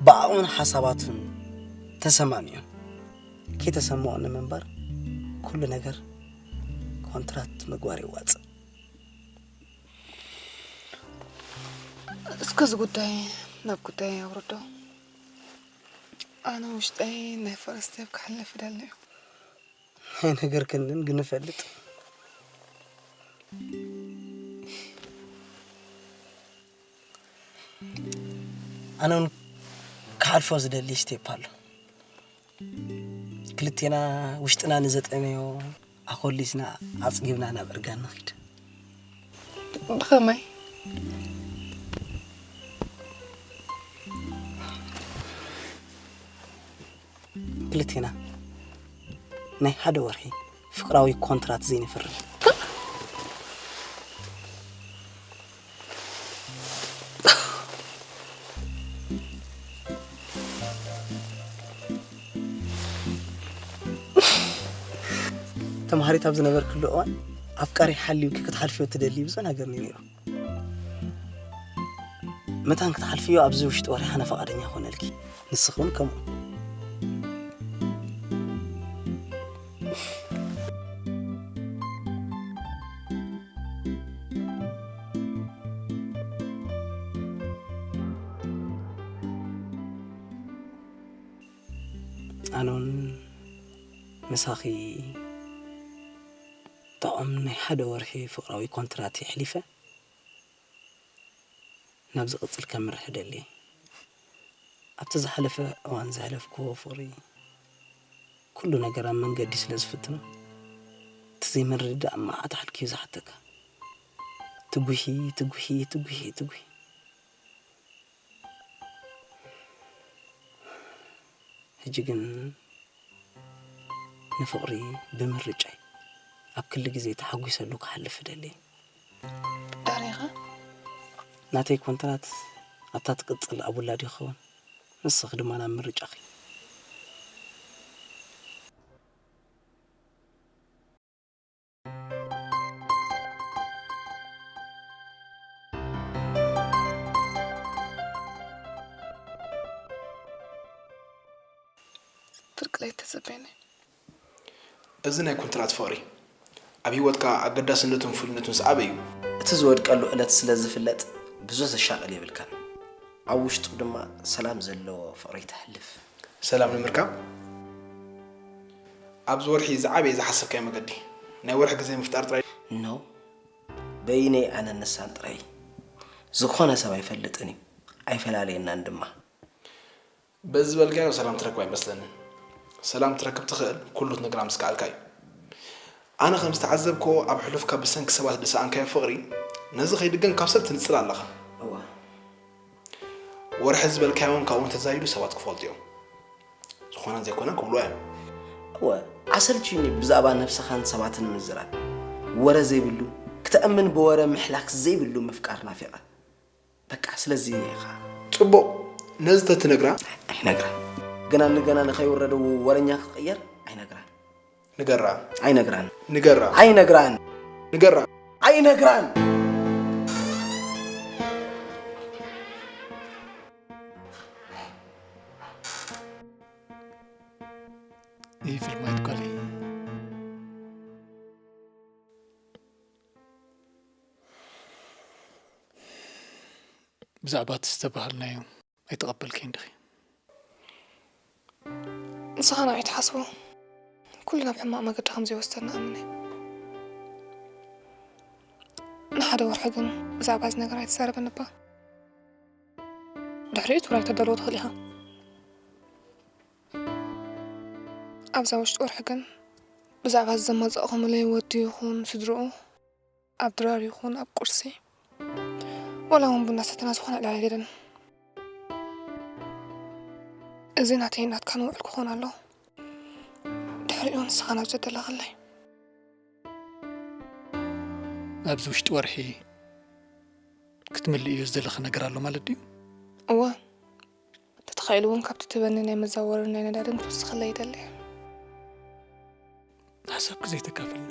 ብዓቕሙን ሓሳባቱን ተሰማሚዑ፣ ከይተሰምዖ ንምንባር ኩሉ ነገር ኮንትራት ምግባር የዋጽእ። እስከ እዚ ጉዳይ ናብ ጉዳይ ኣውርዶ። ኣነ ውሽጠይ ናይ ፈረስ ስቴፕ ክሓልፍ ይደሊ እዩ። ኣይነገርክንን ግን እፈልጥ። ኣነ እውን ክሓልፎ ዝደሊ ስቴፕ ኣሎ። ክልቴና ውሽጥና ንዘጠመዮ ኣኾሊስና ኣጽጊብና ናብ እርጋን ንኺድ። ብኸመይ? ክልቴና ናይ ሓደ ወርሒ ፍቕራዊ ኮንትራት ዘይንፍርም። ተምሃሪት ኣብ ዝነበርክሉ እዋን ኣፍቃሪ ሓልዩኪ ክትሓልፍዮ ትደሊ ብዙሕ ነገር ነይሩ። መታን ክትሓልፍዮ ኣብዚ ውሽጢ ወርሒ ሓነ ፈቓደኛ ኮነልኪ። ንስኺ እውን ከምኡ። ኣነ እውን ምሳኺ ጥዑም ናይ ሓደ ወርሒ ፍቕራዊ ኮንትራት የሕሊፈ ናብ ዝቕጽል ከምርሕ እደሊ እየ። ኣብቲ ዝሓለፈ እዋን ዘሕለፍክዎ ፍቕሪ፣ ኩሉ ነገር ኣብ መንገዲ ስለ ዝፍትኖ፣ እቲ ዘይምርድዳእ መዓት ኣሕልኪ እዩ ዝሓተካ። ትጉሂ፣ ትጉሂ፣ ትጉሂ፣ ትጉሂ። ሕጂ ግን ንፍቕሪ ብምርጫይ ኣብ ክሊ ግዜ ተሓጒሰሉ ክሓልፍ እደሊ። ድሕሪኻ? ናተይ ኮንትራት ኣብታ ትቅጽል ኣብ ውላድ ይኸውን። ንስኺ ድማ ናብ ምርጫኺ። ፍርቂ ለይቲ ተጸበየኒ። እዚ ናይ ኮንትራት ፍቕሪ ኣብ ህይወትካ ኣገዳስነቱን ፍሉይነቱን ዝዓበ እዩ። እቲ ዝወድቀሉ ዕለት ስለ ዝፍለጥ ብዙሕ ዘሻቕል የብልካን። ኣብ ውሽጡ ድማ ሰላም ዘለዎ ፍቕሪ ተሕልፍ። ሰላም ንምርካብ ኣብዚ ወርሒ ዝዓበየ ዝሓሰብካዮ መገዲ ናይ ወርሒ ግዜ ምፍጣር ጥራይ። ኖ፣ በይነይ ኣነን ንሳን ጥራይ። ዝኾነ ሰብ ኣይፈልጥን እዩ፣ ኣይፈላለየናን ድማ። በዚ ዝበልካዮ ሰላም ትረክብ ኣይመስለንን። ሰላም ትረክብ ትኽእል ኩሉ ትነግራ ምስ ከኣልካ እዩ። ኣነ ከም ዝተዓዘብክዎ ኣብ ሕሉፍካ ብሰንኪ ሰባት ዝሰኣንካዮ ፍቕሪ ነዚ ከይድገም ካብ ሰብ ትንጽል ኣለኻ። እዋ። ወርሒ ዝበልካዮ እውን ካብኡ ተዛይዱ ሰባት ክፈልጡ እዮም። ዝኾነን ዘይኮነን ክብልዎ እዮም። እወ፣ ኣሰልችዩኒ ብዛዕባ ነብስኻን ሰባትን ምዝራብ። ወረ ዘይብሉ፣ ክተእምን ብወረ ምሕላክ ዘይብሉ ምፍቃር ናፊቐ። በቃ ስለዚ ኢኻ። ጽቡቕ፣ ነዚ ተትነግራ። ኣይነግራን። ገና ንገና ንኸይውረደው ወረኛ ክቕየር ኣይነግራን። ንገራ። ኣይነግራን። ንገራ። ኣይነግራን። ንገራ። ኣይነግራን። ይህ ፊልም አይት ጓለይ። ብዛዕባ እቲ ዝተባህልናዮ ኣይተቐበልክን ዲኺ? ንስኻ ንዓይ ትሓስቦ ኩሉ ናብ ሕማቕ መገዲ ከም ዘይወስደና ኣምን እየ። ንሓደ ወርሒ ግን ብዛዕባ እዚ ነገር ኣይትዛረበኒ እባ። ድሕሪኡ ትብላይ ተዳልዎ ትኽእል ኢኻ። ኣብዛ ውሽጢ ወርሒ ግን ብዛዕባ እዚ ዘማፀእኹምለይ ወዲ ይኹን ስድርኡ ኣብ ድራር ይኹን ኣብ ቁርሲ፣ ወላ እውን ቡና ሰተና ዝኾነ ዕላል ኣይደልን። እዚ ናተይን ናትካን ውዕል ክኾን ኣለዎ። ድሕሪኡ ንስኻ ናብ ዘደለኽለይ። ኣብዚ ውሽጢ ወርሒ ክትምልእዮ ዝደለኺ ነገር ኣሎ ማለት ድዩ? እወ። ተተኻኢሉ እውን ካብቲ ትበኒ ናይ መዛወርን ናይ ነዳድን ክትውስኸለይ ይደሊ። ሓሳብኪ ዘይተካፍልኒ።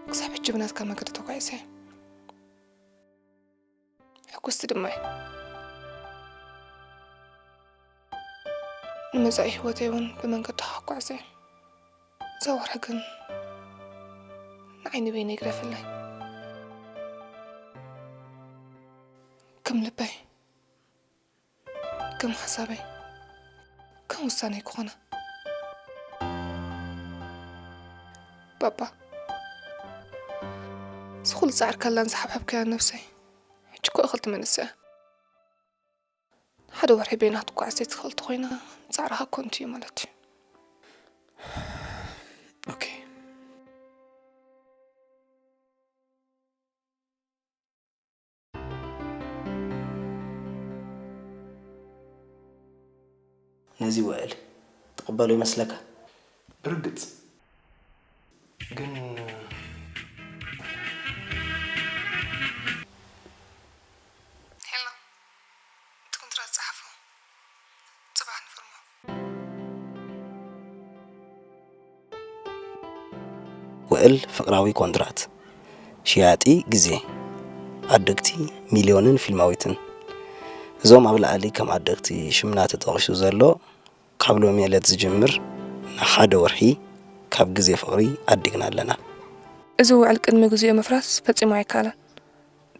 ክሳብ ሕጂ ብናትካ መገዲ ተጓዒዘ። ሕጉስቲ ድማ እየ። ንመጻኢ ህይወተይ እውን ብመንገድኻ ክጓዕዘ እየ። እዛ ወርሒ ግን ንዓይ ንበይነይ ግደፈለይ። ከም ልበይ፣ ከም ሓሳበይ፣ ከም ውሳነይ ክኾና። ባባ፣ እዚ ኩሉ ጻዕርካላን ዝሓብሓብካያን ነብሰይ ሕጂ እኮ እኽል ትመንስ እያ። ሓደ ወርሒ በይና ክትጓዓዝ ዘይትኽእል ተኾይና፣ ጻዕርኻ ከንቱ እዩ ማለት እዩ። ኦኬ። ነዚ ውዕል ትቕበሎ ይመስለካ? ብርግጽ ግን ሄሎ፣ እቲ ኮንትራት ጸሓፎ። ጽባሕ ንፈርሞ። ውዕል ፍቕራዊ ኮንትራት። ሽያጢ ግዜ። ዓደግቲ ሚልዮንን ፊልማዊትን። እዞም ኣብ ላዕሊ ከም ዓደግቲ ሽምና ተጠቒሱ ዘሎ፣ ካብ ሎሚ ዕለት ዝጅምር ንሓደ ወርሒ ካብ ግዜ ፍቕሪ ዓዲግና ኣለና። እዚ ውዕል ቅድሚ ግዜኡ ምፍራስ ፈጺሙ ኣይከኣለን።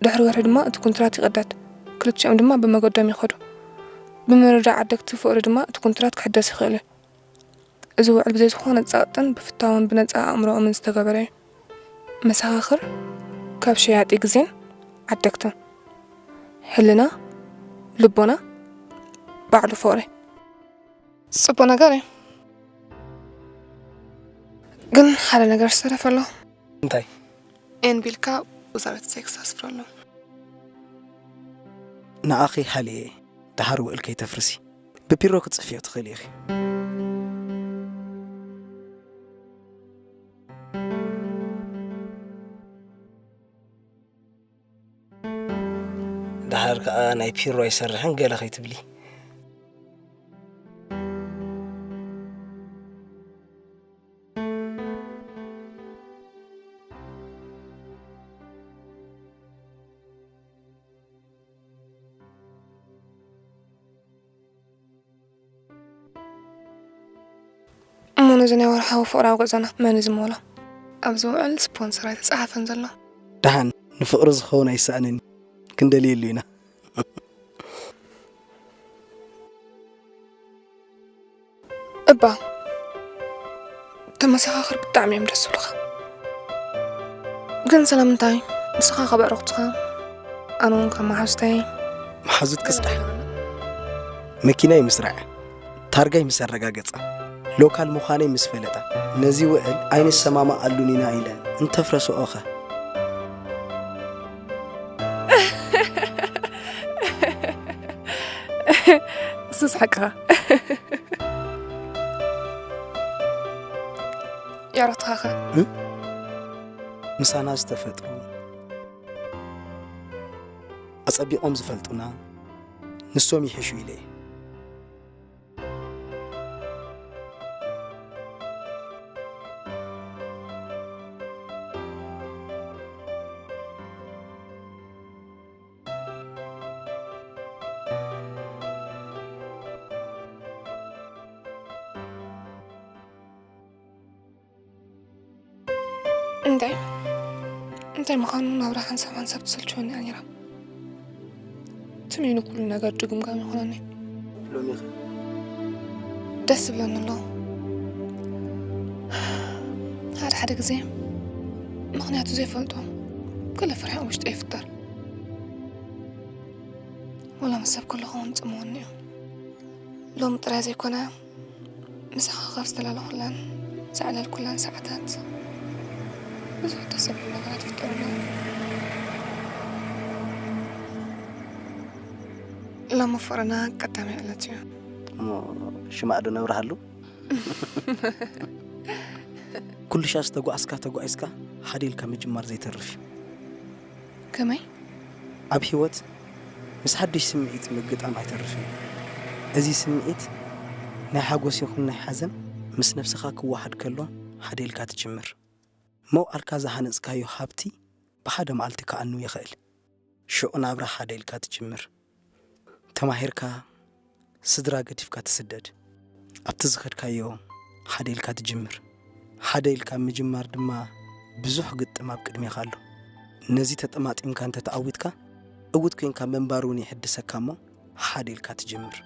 ድሕሪ ወርሒ ድማ እቲ ኩንትራት ይቕደድ። ክልቲኦም ድማ ብመገዶም ይኸዱ። ብምርዳእ ዓደግቲ ፍቕሪ ድማ እቲ ኩንትራት ክሕደስ ይኽእል እዩ። እዚ ውዕል ብዘይ ዝኾነ ጸቕጥን ብፍታውን ብነጻ ኣእምሮኦምን ዝተገበረ እዩ። መሰኻኽር ካብ ሸያጢ ግዜን ዓደግትን። ሕልና፣ ልቦና፣ ባዕሉ ፍቕሪ። ጽቡቕ ነገር እዩ። ግን ሓደ ነገር ዝተረፈ ኣሎ። እንታይ? ኤን ቢልካ ወዛረት ሴክስ ኣስፍረሉ። ንኣኺ ሃልየ፣ ደሓር ውዕል ከይተፍርሲ። ብፒሮ ክትጽፍዮ ትኽእሊ ኢኺ። ደሓር ከኣ ናይ ፒሮ ኣይሰርሕን ገለ ከይትብሊ። እሞ ነዚ ናይ ወርሓዊ ፍቕራዊ ጉዕዞና መን እዩ ዝመሎ? ኣብዚ ውዕል ስፖንሰር ኣይተጻሓፈን ዘሎ። ደሓን፣ ንፍቕሪ ዝኸውን ኣይሰኣንን እዩ። ክንደልየሉ ኢና። እባ፣ ተመሰኻኽር ብጣዕሚ እዮም ደስ ዝብሉኻ። ግን ስለምንታይ? ንስኻ ካብ ኣዕሩኽትኻ፣ ኣነ እውን ካብ መሓዙተይ። መሓዙትክስ ደሓን? መኪናይ ምስ ረኣያ፣ ታርጋይ ምስ ኣረጋገጻ፣ ሎካል ምዃነይ ምስ ፈለጣ፣ ነዚ ውዕል ኣይንሰማማኣሉን ኢና ኢለን እንተፍረስኦኸ? እሱስ ሓቅኻ። የዕሩኽትኻኸ? እም? ምሳና ዝተፈጥሩ፣ ኣጸቢቖም ዝፈልጡና፣ ንሶም ይሕሹ ኢለ እየ። እንታይ? እንታይ ምዃኑ ናብራ ሓንሳብ ሓንሳብ ትሰልችወኒ እያ ነይራ። ትም ኢሉ ኩሉ ነገር ድግምጋም ይኾነኒ። ሎሚኸ? ደስ ዝብለኒ ኣሎ። ሓደ ሓደ ግዜ ምኽንያቱ ዘይፈልጦ ገለ ፍርሒ ኣብ ውሽጠይ ይፍጠር። ወላ ምስ ሰብ ከለኹ እውን ጽምወኒ እዩ። ሎሚ ጥራይ ዘይኮነ፣ ምሳኻ ካብ ዝተላለኹላን ዘዕለልኩላን ሰዓታት ብዙሕ ደስ ዘብሉ ነገራት ይፍጠሩ ኣለዉ። ሎሚ ፍቕርና ቀዳማይ ዕለት እዩ። እሞ ሽማዕ ዶ ነብርሃሉ? ኩሉ ሻዕ ዝተጓዕዝካ ተጓዒዝካ ሓደ ኢልካ ምጅማር ዘይተርፍ እዩ። ከመይ? ኣብ ህይወት ምስ ሓድሽ ስምዒት ምግጣም ኣይተርፍን። እዚ ስምዒት ናይ ሓጎስ ይኹን ናይ ሓዘን ምስ ነብስኻ ክወሓድ ከሎ ሓደ ኢልካ ትጅምር። መውዓልካ ዝሃነጽካዮ ሃብቲ ብሓደ መዓልቲ ክኣኑ ይኽእል። ሽዑ ናብራ ሓደ ኢልካ ትጅምር። ተማሂርካ ስድራ ገዲፍካ ትስደድ። ኣብቲ ዝኸድካዮ ሓደ ኢልካ ትጅምር። ሓደ ኢልካ ምጅማር ድማ ብዙሕ ግጥም ኣብ ቅድሜኻ ኣሎ። ነዚ ተጠማጢምካ እንተተዓዊትካ፣ ዕዉት ኮይንካ ምንባር እውን ይሕድሰካ እሞ ሓደ ኢልካ ትጅምር።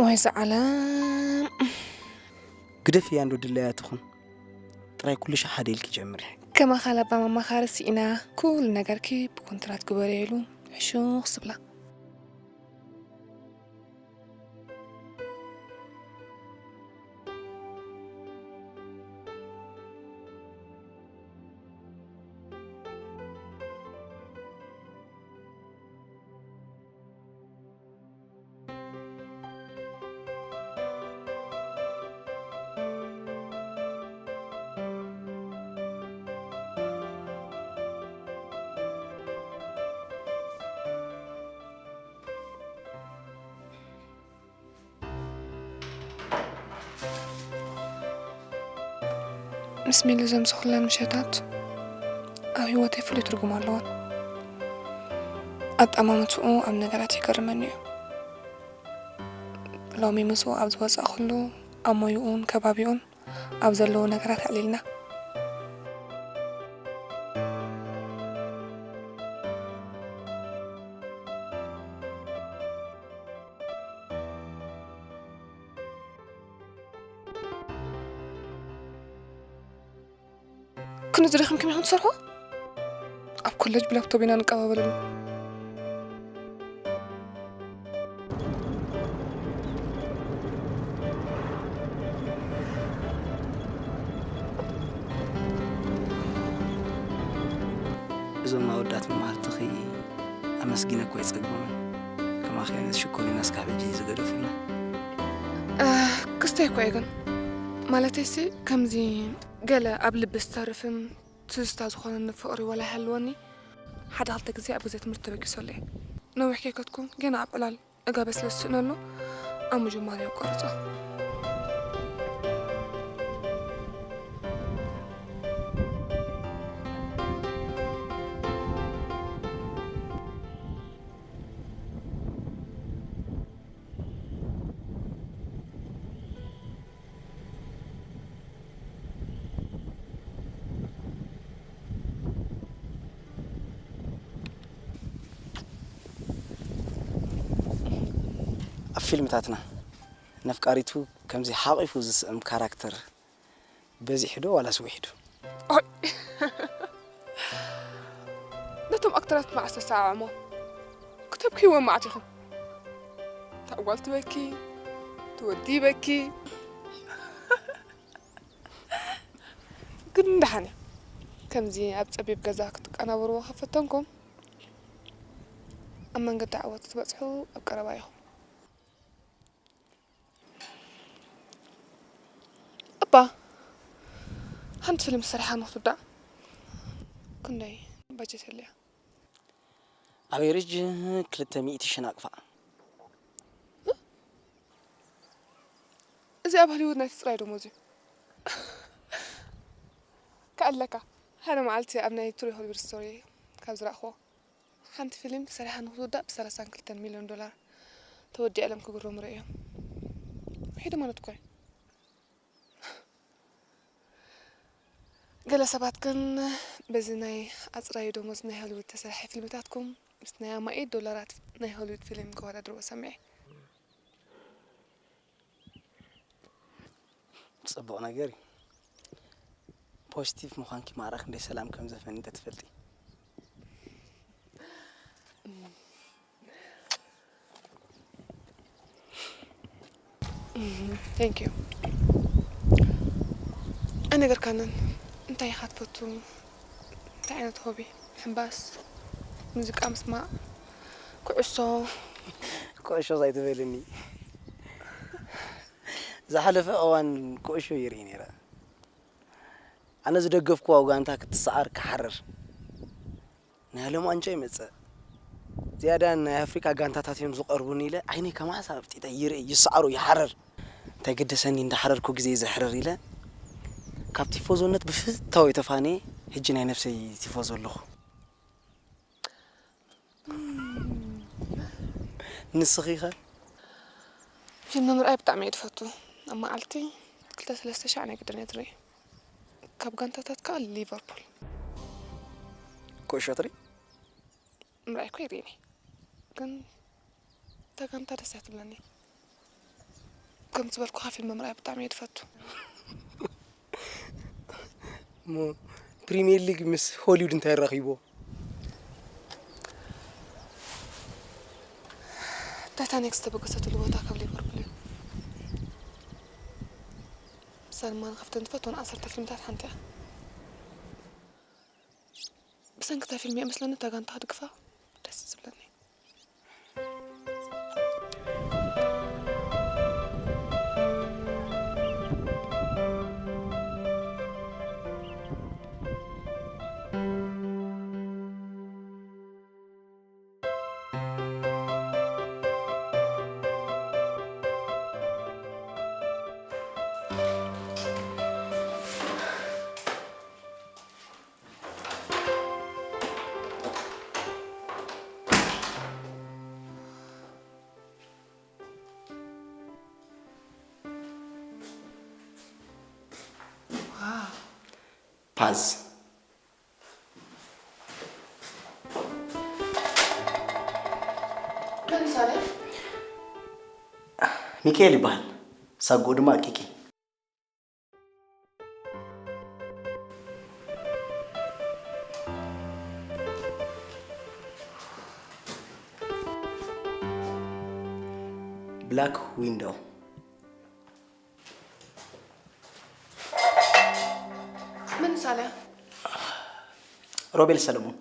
ወይ እዚ ዓለም። ግደፍያ እንዶ ድላያ ትኹን። ጥራይ ኩሉ ሻዕ ሓደ ኢልኪ ጀምሪ። ከማኻ ለባም ኣማኻሪ ስኢና ኩሉ ነገርኪ ብኮንትራት ግበርዮ ኢሉ ሕሹኽ ዝብላ። ምስ ሚሊ ዘምስኹለን ምሸታት ኣብ ህይወተይ ፍሉይ ትርጉም ኣለወን። ኣጠማምትኡ ኣብ ነገራት ይገርመኒ እዩ። ሎሚ ምስኡ ኣብ ዝወጻእኩሉ ኣብ ሞይኡን ከባቢኡን ኣብ ዘለዉ ነገራት ኣዕሊልና። ክንዚ ደኺምኩም ኢኹም ትሰርሑ? ኣብ ኮለጅ ብላፕቶፕ ኢና ንቀባበለሉ። እዞም ኣወዳት መማህርትኺ ኣመስጊነ እኮ ኣይጸግቦምን። ከማኺ ዓይነት ሽኮሪና እስካብ ሕጂ ዝገደፉና። ክስታይ እኮ እየ ግን፣ ማለተይሲ ከምዚ ገለ ኣብ ልቢ ዝተርፍን ትዝታ ዝኾነኒ ፍቕሪ ዋላ ይሃልወኒ፣ ሓደ ክልተ ግዜ ኣብ ግዜ ትምህርቲ ተበጊሰሉ እየ። ነዊሕ ከይከድኩ ገና ኣብ ዕላል እጋበ ስለ ዝስእነሉ ኣብ ምጅማር እየ ኣቋርጾ። ኣብ ፊልምታትና ነፍቃሪቱ ከምዚ ሓቒፉ ዝስእም ካራክተር በዚሑ ዶ ዋላስ ውሒዱ? ኦይ! ነቶም ኣክተራት መዓስ ተሰዓዓሞ? ክተብክይዎም መዓት ኢኹም። ታዕዋል ትበኪ፣ ትወዲ ይበኪ። ግን ደሓን እያ። ከምዚ ኣብ ጸቢብ ገዛ ክትቀናበርዎ ከፈተንኩም፣ ኣብ መንገዲ ዓወት ክትበጽሑ ኣብ ቀረባ ኢኹም። እባ ሓንቲ ፊልም ሰሪሓ ንክትውዳእ ክንደይ ባጀት የድልያ? ኣቬሬጅ ክልተ ሚእቲ ሽሕ ናቕፋ። እዚ ኣብ ሆሊውድ ናይቲ ጥራይ ደሞዝ እዩ። ከኣለካ ሓደ መዓልቲ ኣብ ናይ ትሩ ሆሊውድ ስቶሪ ካብ ዝረእኽዎ ሓንቲ ፊልም ተሰሪሓ ንክትውዳእ ብ ሰላሳን ክልተን ሚልዮን ዶላር ተወዲኣ ኢሎም ክግረሙ ርእዮም። ውሒዱ ማለት እኮ እዩ። ገለ ሰባት ግን በዚ ናይ ኣጽራዩ ደሞዝ ናይ ሆሊውድ ተሰርሐ ፊልምታትኩም ምስ ናይ ኣማኢት ዶላራት ናይ ሆሊውድ ፊልም ከወዳድርዎ ሰሚዐ። ጽቡቕ ነገር እዩ። ፖዚቲቭ ምዃንኪ ማዕረ ክንደይ ሰላም ከም ዘፈኒ እንተትፈልጢ። Thank you። ኣይነገርካንን እንታይ ኢኻ ትፈቱ? እንታይ ዓይነት ሆቢ? ምሕንባስ፣ ሙዚቃ ምስማዕ፣ ኩዕሶ። ኩዕሾ ኣይትበልኒ። ዝሓለፈ እዋን ኩዕሾ ይርኢ ነይረ። ኣነ ዝደገፍክዋ ጋንታ ክትሰዓር ክሓርር። ናይ ዓለም ዋንጫ ይመጽእ። ዝያዳ ናይ ኣፍሪቃ ጋንታታት እዮም ዝቐርቡኒ ኢለ ዓይነይ ከማሳ ኣፍጢጠ ይርኢ፣ ይሰዓሩ፣ ይሓርር። እንታይ ገደሰኒ እንዳሓረርኩ ግዜ ዘሕርር ኢለ ካብ ቲፎዞነት ብፍታው የተፋንየ ሕጂ ናይ ነብሰይ ቲፎዞ ኣለኹ። ንስኺ ኸ? ፊልም ምርኣይ ብጣዕሚ እየ ዝፈቱ። ኣብ መዓልቲ ክልተ ሰለስተ ሻዕ ናይ ግድን እየ ዝርኢ። ካብ ጋንታታት ከዓ ሊቨርፑል። ኩዕሾ ትርኢ? ምርኣይ እኮ ይርእኒ፣ ግን እታ ጋንታ ደስ እያ ትብለኒ። ከም ዝበልኩኻ ፊልም ምርኣይ ብጣዕሚ እየ ዝፈቱ። እሞ ፕሪሚየር ሊግ ምስ ሆሊውድ እንታይ ኣራኺብዎ? ታይታኒክ ዝተበገሰትሉ ቦታ ካብ ሊቨርፑል እዩ። ንሳ ድማ ካብተን ዝፈትወን ዓሰርተ ፊልምታት ሓንቲ እያ። ብሰንኪ እታ ፊልም እየ መስለኒ እታ ጋንታ ክድግፋ ደስ ዝብለኒ። ፓዝ። ለምሳሌ ሚካኤል ይበሃል። ሳጎ ድማ ቂቂ። Black Widow። መን ሳልያ? ሮቤል ሰለሞን።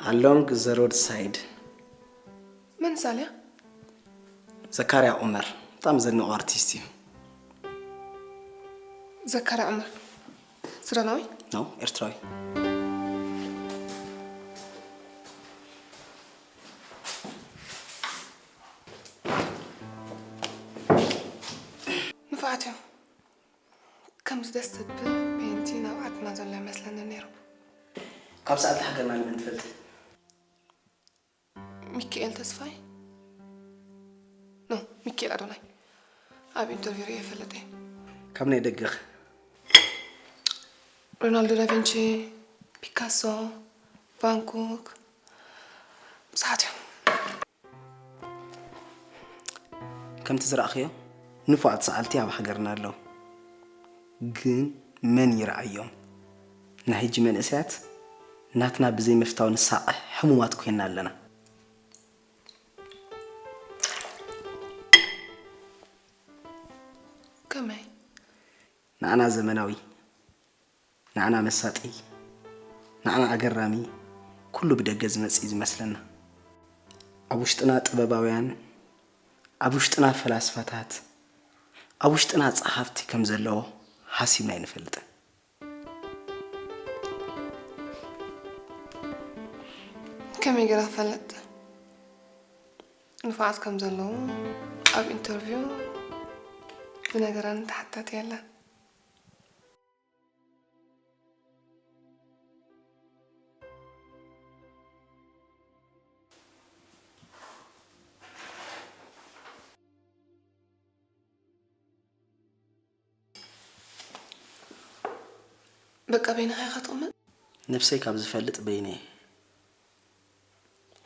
Along the roadside። መን ሳልያ? ዘካርያ ዑመር በጣም ዘንቆ ኣርቲስት እዩ። ዘካርያ ዑመር ሱዳናዊ? ነው ኤርትራዊ። ንፋዓት እዮም። ከምዚ ደስ ዝብል ፔንቲ ናብ ዓድና ዘሎ ይመስለኒ ነይሩ። ካብ ሰዓት ሃገርና ንመን ትፈልጥ? ሚካኤል ተስፋይ ኖ ሚካኤል ኣዶናይ ኣብ ኢንተርቪው ሪኦ ይፈልጥ እየ። ካብ ናይ ደገኽ? ሮናልዶ ዳቪንቺ፣ ፒካሶ፣ ቫንኮክ ብዙሓት እዮም። ከምቲ ዝረእኽዮ ንፉዓት ሰዓልቲ ኣብ ሃገርና ኣለዉ፣ ግን መን ይረኣዮም? ናይ ሕጂ መንእሰያት ናትና ብዘይ ምፍታው ንሳቐሕ ሕሙማት ኮይና ኣለና። ከመይ? ንዓና ዘመናዊ፣ ንዓና መሳጢ፣ ንዓና ኣገራሚ ኩሉ ብደገ ዝመጽእ እዩ ዝመስለና። ኣብ ውሽጥና ጥበባውያን፣ ኣብ ውሽጥና ፈላስፋታት፣ ኣብ ውሽጥና ጸሓፍቲ ከም ዘለዎ ሓሲብና ኣይንፈልጥን። ከመይ ገይረ ክፈልጥ? ንፉዓት ከም ዘለዉ ኣብ ኢንተርቪው ዝነገረኒ ተሓታቲ የለን። በቃ በይንኻ ኢኻ ትቕመጥ? ነብሰይ ካብ ዝፈልጥ በይነይ።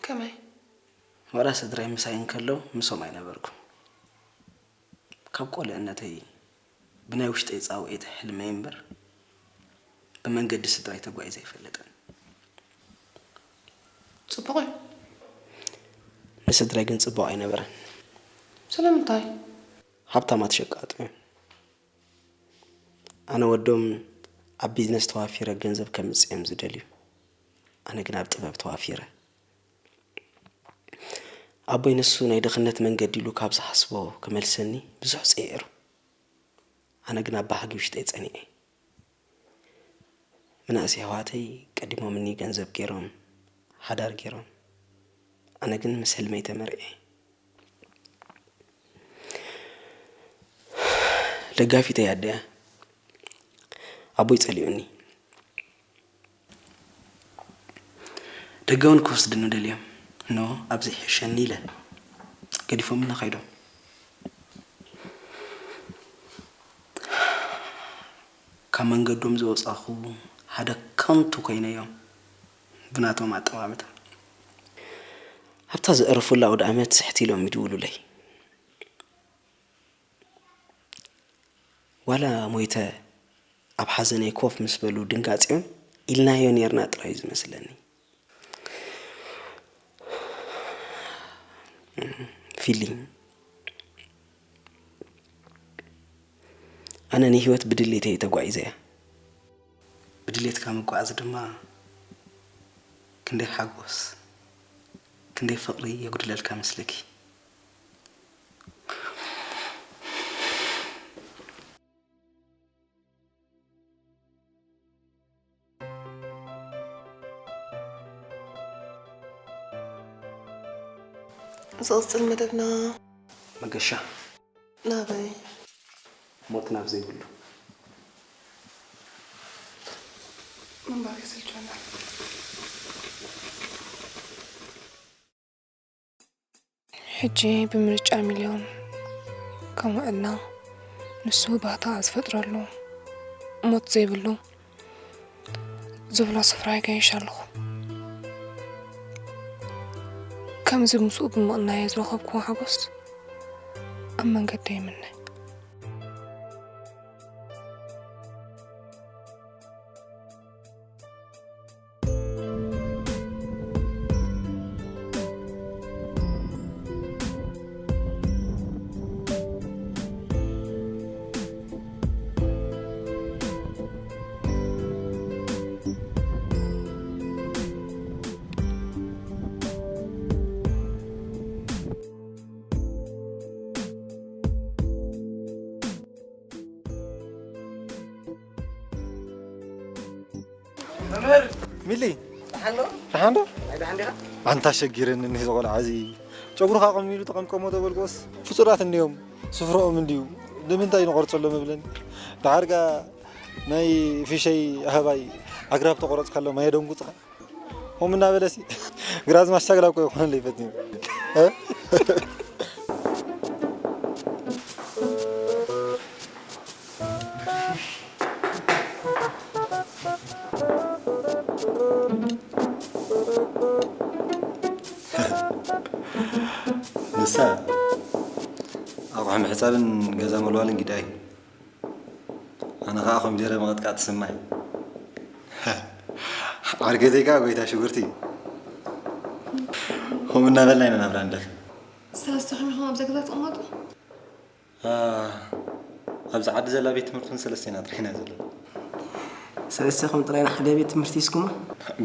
ከመይ? ዋላ ስድራይ ምሳይ እንከለዉ ምሶም ኣይነበርኩን። ካብ ቆልዕነተይ ብናይ ውሽጠይ ጻውዒት ሕልመይ እምበር ብመንገዲ ስድራይ ተጓዒዘ ኣይፈልጥን። ጽቡቕ እዩ። ንስድራይ ግን ጽቡቕ ኣይነበረን። ስለምንታይ? ሃብታማት ሸቃጦ እዮም። ኣነ ወዶም ኣብ ቢዝነስ ተዋፊረ ገንዘብ ከምጽእ እዮም ዝደልዩ። ኣነ ግን ኣብ ጥበብ ተዋፊረ። ኣቦይ ንሱ ናይ ድኽነት መንገዲ ኢሉ ካብ ዝሓስቦ ክመልሰኒ ብዙሕ ጸይሩ። ኣነ ግን ኣብ ባህጊ ውሽጠይ ጸኒዐ። መናእሰይ ኣሕዋተይ ቀዲሞምኒ ገንዘብ ገይሮም፣ ሓዳር ገይሮም። ኣነ ግን ምስ ሕልመይ ተመርዕየ። ደጋፊተይ ኣደያ ኣቦይ ጸሊኡኒ። ደገውን ክወስድኒ ደልዮም። ኖ ኣብዚ ይሕሸኒ ኢለ ገዲፎምኒ ከይዶም። ካብ መንገዶም ዝወጻኹ ሓደ ከንቱ ኮይነዮም ብናቶም ኣጠማምታ። ኣብታ ዘዕርፉላ ኣውደ ኣመት ስሕት ኢሎም ይድውሉለይ። ዋላ ሞይተ ኣብ ሓዘነይ ኮፍ ምስ በሉ ድንጋጺኦም ኢልናዮ ኔርና ጥራይ እዩ ዝመስለኒ። ፊሊ ኣነ ንህይወት ብድሌተይ እየ ተጓዒዘያ። ብድሌትካ ምጓዓዝ ድማ ክንደይ ሓጎስ ክንደይ ፍቕሪ የጉድለልካ መስለኪ። ዝቕጽል መደብና መገሻ ናበይ? ሞት ናብ ዘይብሉ። ምንባር የሰልቸና። ሕጂ ብምርጫ ሚልዮን ከም ውዕልና ንሱ ባህታ ዝፈጥረሉ ሞት ዘይብሉ ዝብሎ ስፍራ ይገይሽ ኣለኹ። ከምዚ ምስኡ ብምቕናየ ዝረኸብኩዎ ሓጎስ ኣብ መንገዲ ይምነ። መምህር ሚሊ፣ ደሓን ዶ? ደሓን ዶ? ኣይ፣ ደሓን ዲኻ? ኣንታ ሸጊረኒ እኒህ ዝቖልዓ እዚ። ጨጉርኻ ቆሚሉ ተቐምቀሞ ተበልኩስ። ፍጹራት እንዲዮም። ስፍረኦም እንዲዩ። ንምንታይ ንቖርጸሎም እብለኒ። ደሓርካ ናይ ፊሸይ ኣህባይ ኣግራብ ተቖረጽካሎም ኣየደንጉጽኻ? ከምኡ እናበለሲ ግራዝማች ሳግላ እኮ ይኾነለይ ፈትዩ። እ? ንሳ ኣቑሑ ምሕጻብን ገዛ ምልዋልን ጊዳ እዩ። ኣነ ኸኣ ኮሚደረ ምቕጥቃጥ ትስማይ። ዓርገተይ ከኣ ጎይታ ሽጉርቲ እዩ። ከምኡ እናበልና ኢና ናብራ ንደፍእ። ሰለስተኹም ኢኹም ኣብዛ ገዛ ትቕመጡ? ኣ፣ ኣብዚ ዓዲ ዘላ ቤት ትምህርቲ እውን ሰለስቴና ጥራይ ኢና ዘለና። ሰለስተኹም ጥራይ ንሓደ ቤት ትምህርቲ ሒዝኩማ?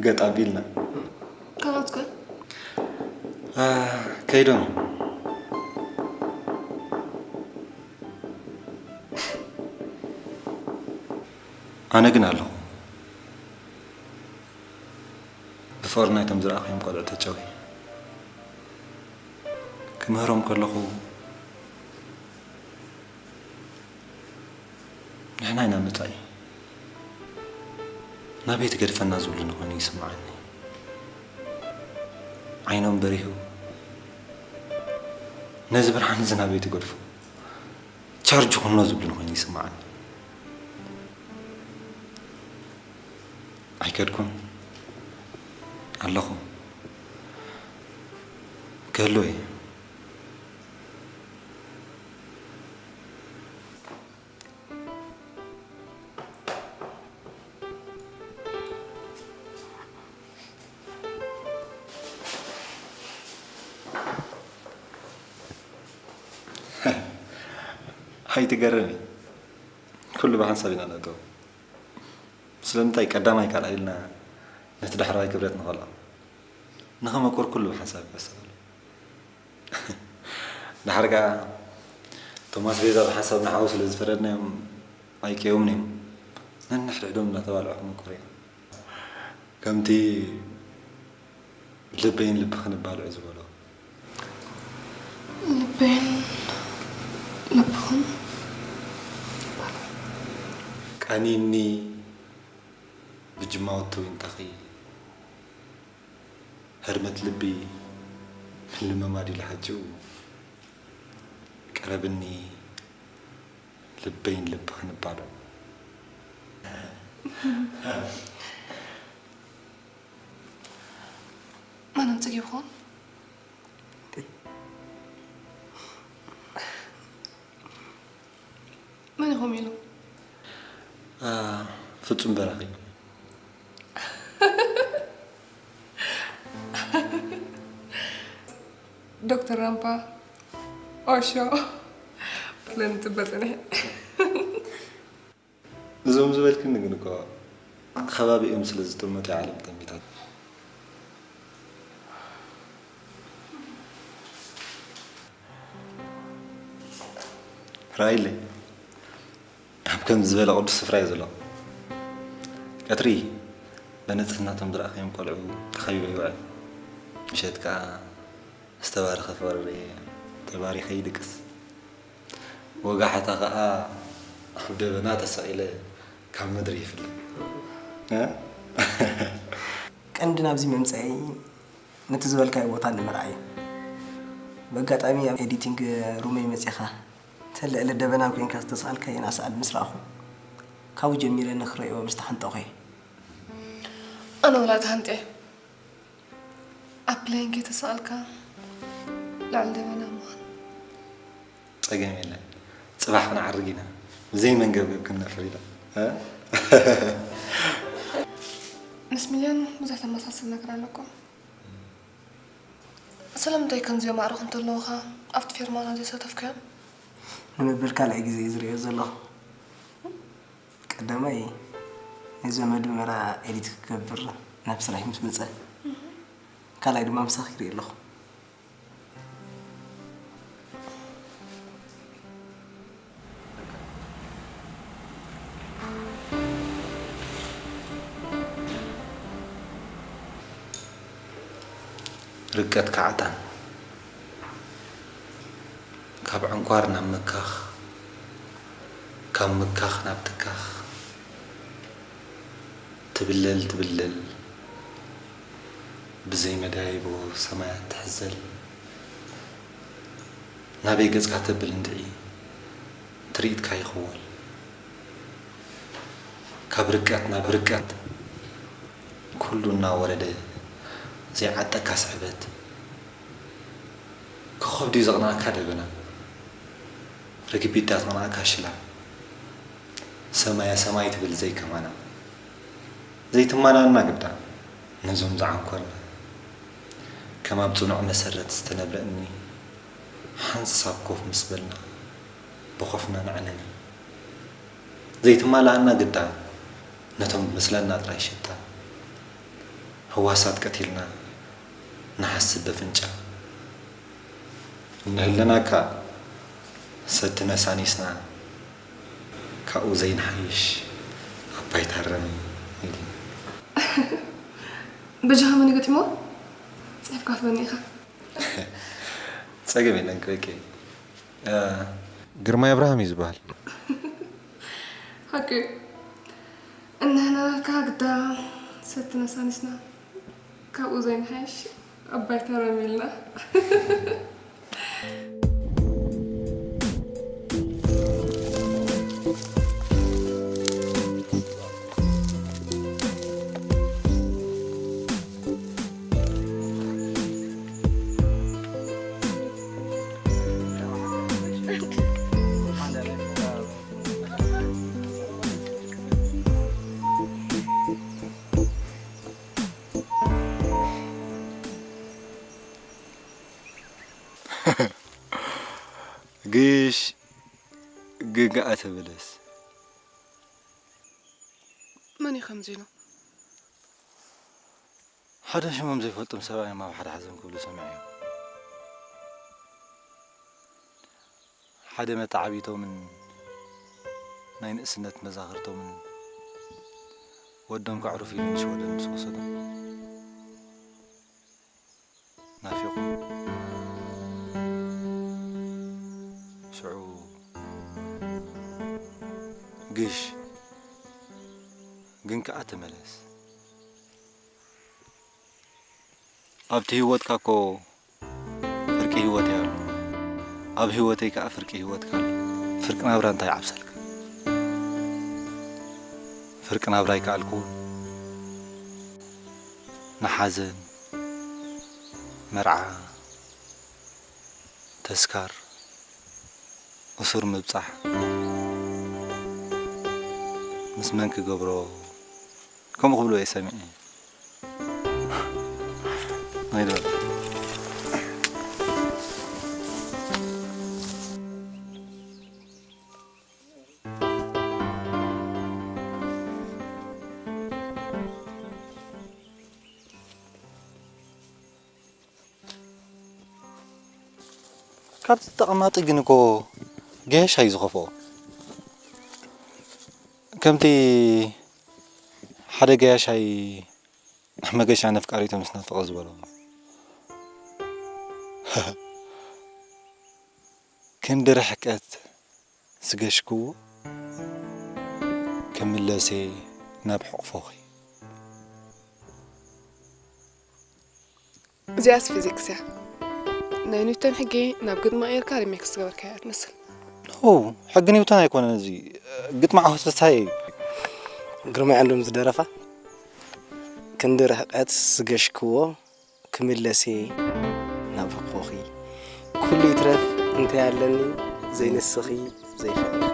ገጥ ኣቢልና። ካልኦት ከ? ኣ፣ ከይዶም እዮም። ኣነ ግን ኣለኹ። ብፍቕሪ ናይቶም ዝረኣኹዮም ቆልዑ ተጨውየ። ክምህሮም ከለኹ፣ ንሕና ኢና መጻኢ። ናበይ ትገድፈና ዝብሉኒ ኮይኑ ይስምዓኒ። ዓይኖም በሪሁ፣ ነዚ ብርሃን እዚ ናበይ ትገድፎ? ቻርጅ ኩኖ ዝብሉኒ ኮይኑ ይስምዓኒ። ኣይከድኩን። ኣለኹ። ክህሉ እየ። ኣይትገርም እዩ። ኩሉ ብሓንሳብ ኢና ነእትዎ። ስለምንታይ ቀዳማይ ካልኣይ ኢልና ነቲ ዳሕረዋይ ክብረት ንኸልኦ? ንኸመቁር ኩሉ ብሓንሳብ ይወሰድ ኣሎ። ደሓር ከኣ ቶማስ ቤዛ ብሓንሳብ ንዓኡ ስለ ዝፈረድናዮም ኣይቀየሙን እዮም። ነንሕድሕዶም እናተባልዑ ክመቁሩ እዮም። ከምቲ ልበይን ልብኽን እባልዑ ዝበሎ። ልበይን ልብኽን እባልዑ። ቃኒኒ ብጅማውቱ ይንተኺ፣ ህርመት ልቢ ምልምማድ ኢሉ ሓጭው። ቀረብኒ ልበይን ልብኽን እባልዑ። መን ኣምጽእ ይኾን? መን ኢኹም ኢሉ? ኣ፣ ፍጹም በራኺ። ዶክተር ራምፓ፣ ኦሾ፣ ክለን ጽበ ጽንሕ። እዞም ዝበልክኒ ግን እኮ ከባቢኦም ስለ ዝጥመቱ የዓለም ጠሚታት። ራእይለይ ኣብ ከምዚ ዝበለ ቅዱስ ስፍራ እዩ ዘሎ። ቀትሪ በንጽህናቶም ዝረኣኸዮም ቆልዑ ተኸቢበ ይውዕል። ምሸት ከኣ ዝተባረኸ ፍቕሪ ርእየ ተባሪኸ ይድቅስ። ወጋሕታ ኸኣ ኣብ ደበና ተሰቒለ ካብ ምድሪ ይፍለ። እ? ቀንዲ ናብዚ መምጽኣይ ነቲ ዝበልካዮ ቦታ ንምርኣይ እዩ። ብኣጋጣሚ ኣብ ኤዲቲንግ ሩመይ መጺኻ ተልዕሊ ደበና ኮይንካ ዝተሳእልካየን ኣስኣል ምስ ረኣኹ፣ ካብኡ ጀሚረ ንኽርእዮ ምስ ተሓንጠኹ እየ። ኣነ ወላ ተሃንጥየ። ኣብ ፕሌን ከይተሳእልካ ልዕሊ ደበና ምዃን። ጸገም የለን። ጽባሕ ክንዓርግ ኢና። ብዘይ መንገብገብ ክንነፍር ኢና። እ? ምስ ሚልዮን ብዙሕ ተመሳስል ነገር ኣለኩም። ስለምንታይ ከምዚኦም ኣዕሩኽ እንተለዉኻ ኣብቲ ፌርማና ዘይሳተፍካዮም? ንመበል ካልኣይ ግዜ እየ ዝርእዮ ዘለኹ። ቀዳማይ ነዚ መደመራ ኤዲት ክገብር ናብ ስራሕ ምስ መጸ፣ ካልኣይ ድማ ምሳኺ ይርኢ ኣለኹ። ርቀት ከዓታን ካብ ዕንኳር ናብ ምካኽ፣ ካብ ምካኽ ናብ ትካኽ ትብለል ትብለል፣ ብዘይ መዳይቦ ሰማያት ትሕዘል። ናበይ ገጽካ ተብል እንድዒ ትርኢትካ ይኽወል። ካብ ርቀት ናብ ርቀት ኩሉ እናወረደ ዘይዓጠካ ስሕበት። ኮኾብ ድዩ ዘቕንኣካ ደበና? ርግቢት ድያ ተቕንኣካ ሽላ? ሰማያ ሰማይ ትብል ዘይከማና። ዘይትማላኣና ግዳ ነዞም ዝዓንኮርና። ከም ኣብ ጽኑዕ መሰረት ዝተነብረ እምኒ ሓንሳብ ኮፍ ምስ በልና ብኾፍና ነዕንኒ። ዘይትማላኣና ግዳ ነቶም ዝመስለና ጥራይ ሽታ ህዋሳት ቀቲልና ንሓስብ በፍንጫ። ንህለናካ ሰቲ ነሳኒስና ካብኡ ዘይንሓይሽ ኣባይ ታረም ኢልና። በጃኻ መን ገጢሞ? ጸሒፍካ ትበኒ ኢኻ። ጸገም የለን ክበቂ። ግርማይ ኣብርሃም እዩ ዝበሃል። ሓቂ እዩ። እንህለናካ ግዳ ሰቲ ነሳኒስና ካብኡ ዘይንሓይሽ ኣባይ ተረም ኢልና። ግሽ ግግኣ ተበለስ። መን እዩ ከምዚ ኢሉ? ሓደ ሽሞም ዘይፈልጦም ሰብኣይ ኣብ ሓደ ሓዘን ክብሉ ሰሚዐዮም። ሓደ መተዓቢቶምን ናይ ንእስነት መዛኽርቶምን ወዶም ከዕርፉ ኢሉ ንሽወደን ምስ ወሰዶም ናፊቑ። ሽዑ ግሽ ግን ከኣ ተመለስ። ኣብቲ ህይወትካ እኮ ፍርቂ ህይወተይ ኣሎ። ኣብ ህይወተይ ከኣ ፍርቂ ህይወትካ ኣሎ። ፍርቂ ናብራ እንታይ ይዓብሰልካ? ፍርቂ ናብራ ኣይከኣልኩ እውን ንሓዘን፣ መርዓ፣ ተስካር፣ እሱር ምብጻሕ ምስ መን ክገብሮ ከምኡ ክብሉ እየ ሰሚዐ። ናይ ዶ ካብቲ ተቐማጢ ግን እኮ ገያሻይ ዝኸፍኦ። ከምቲ ሓደ ገያሻይ መገሻ ነፍቃሪቱ ምስ ናፈቐ ዝበሎ። ክንዲ ርሕቀት ዝገሽክዎ ክምለሴ ናብ ሕቕፎኺ። እዚኣስ ፊዚክስ እያ። ናይ ኒውተን ሕጊ ናብ ግጥሚ ቀይርካ ሪሜክስ ዝገበርካያ ትመስል። ኖ፣ ሕጊ ኒውተን ኣይኮነን እዚ። ግጥሚ ዓወት ፍስሃየ እዩ። ግርማይ ዓንዶም ዝደረፋ ክንዲ ርሕቀት ዝገሽክዎ ክምለስ እየ ናብ ሕቕፎኺ። ኩሉ ይትረፍ እንታይ ኣለኒ ዘይንስኺ ዘይፍቕርኺ።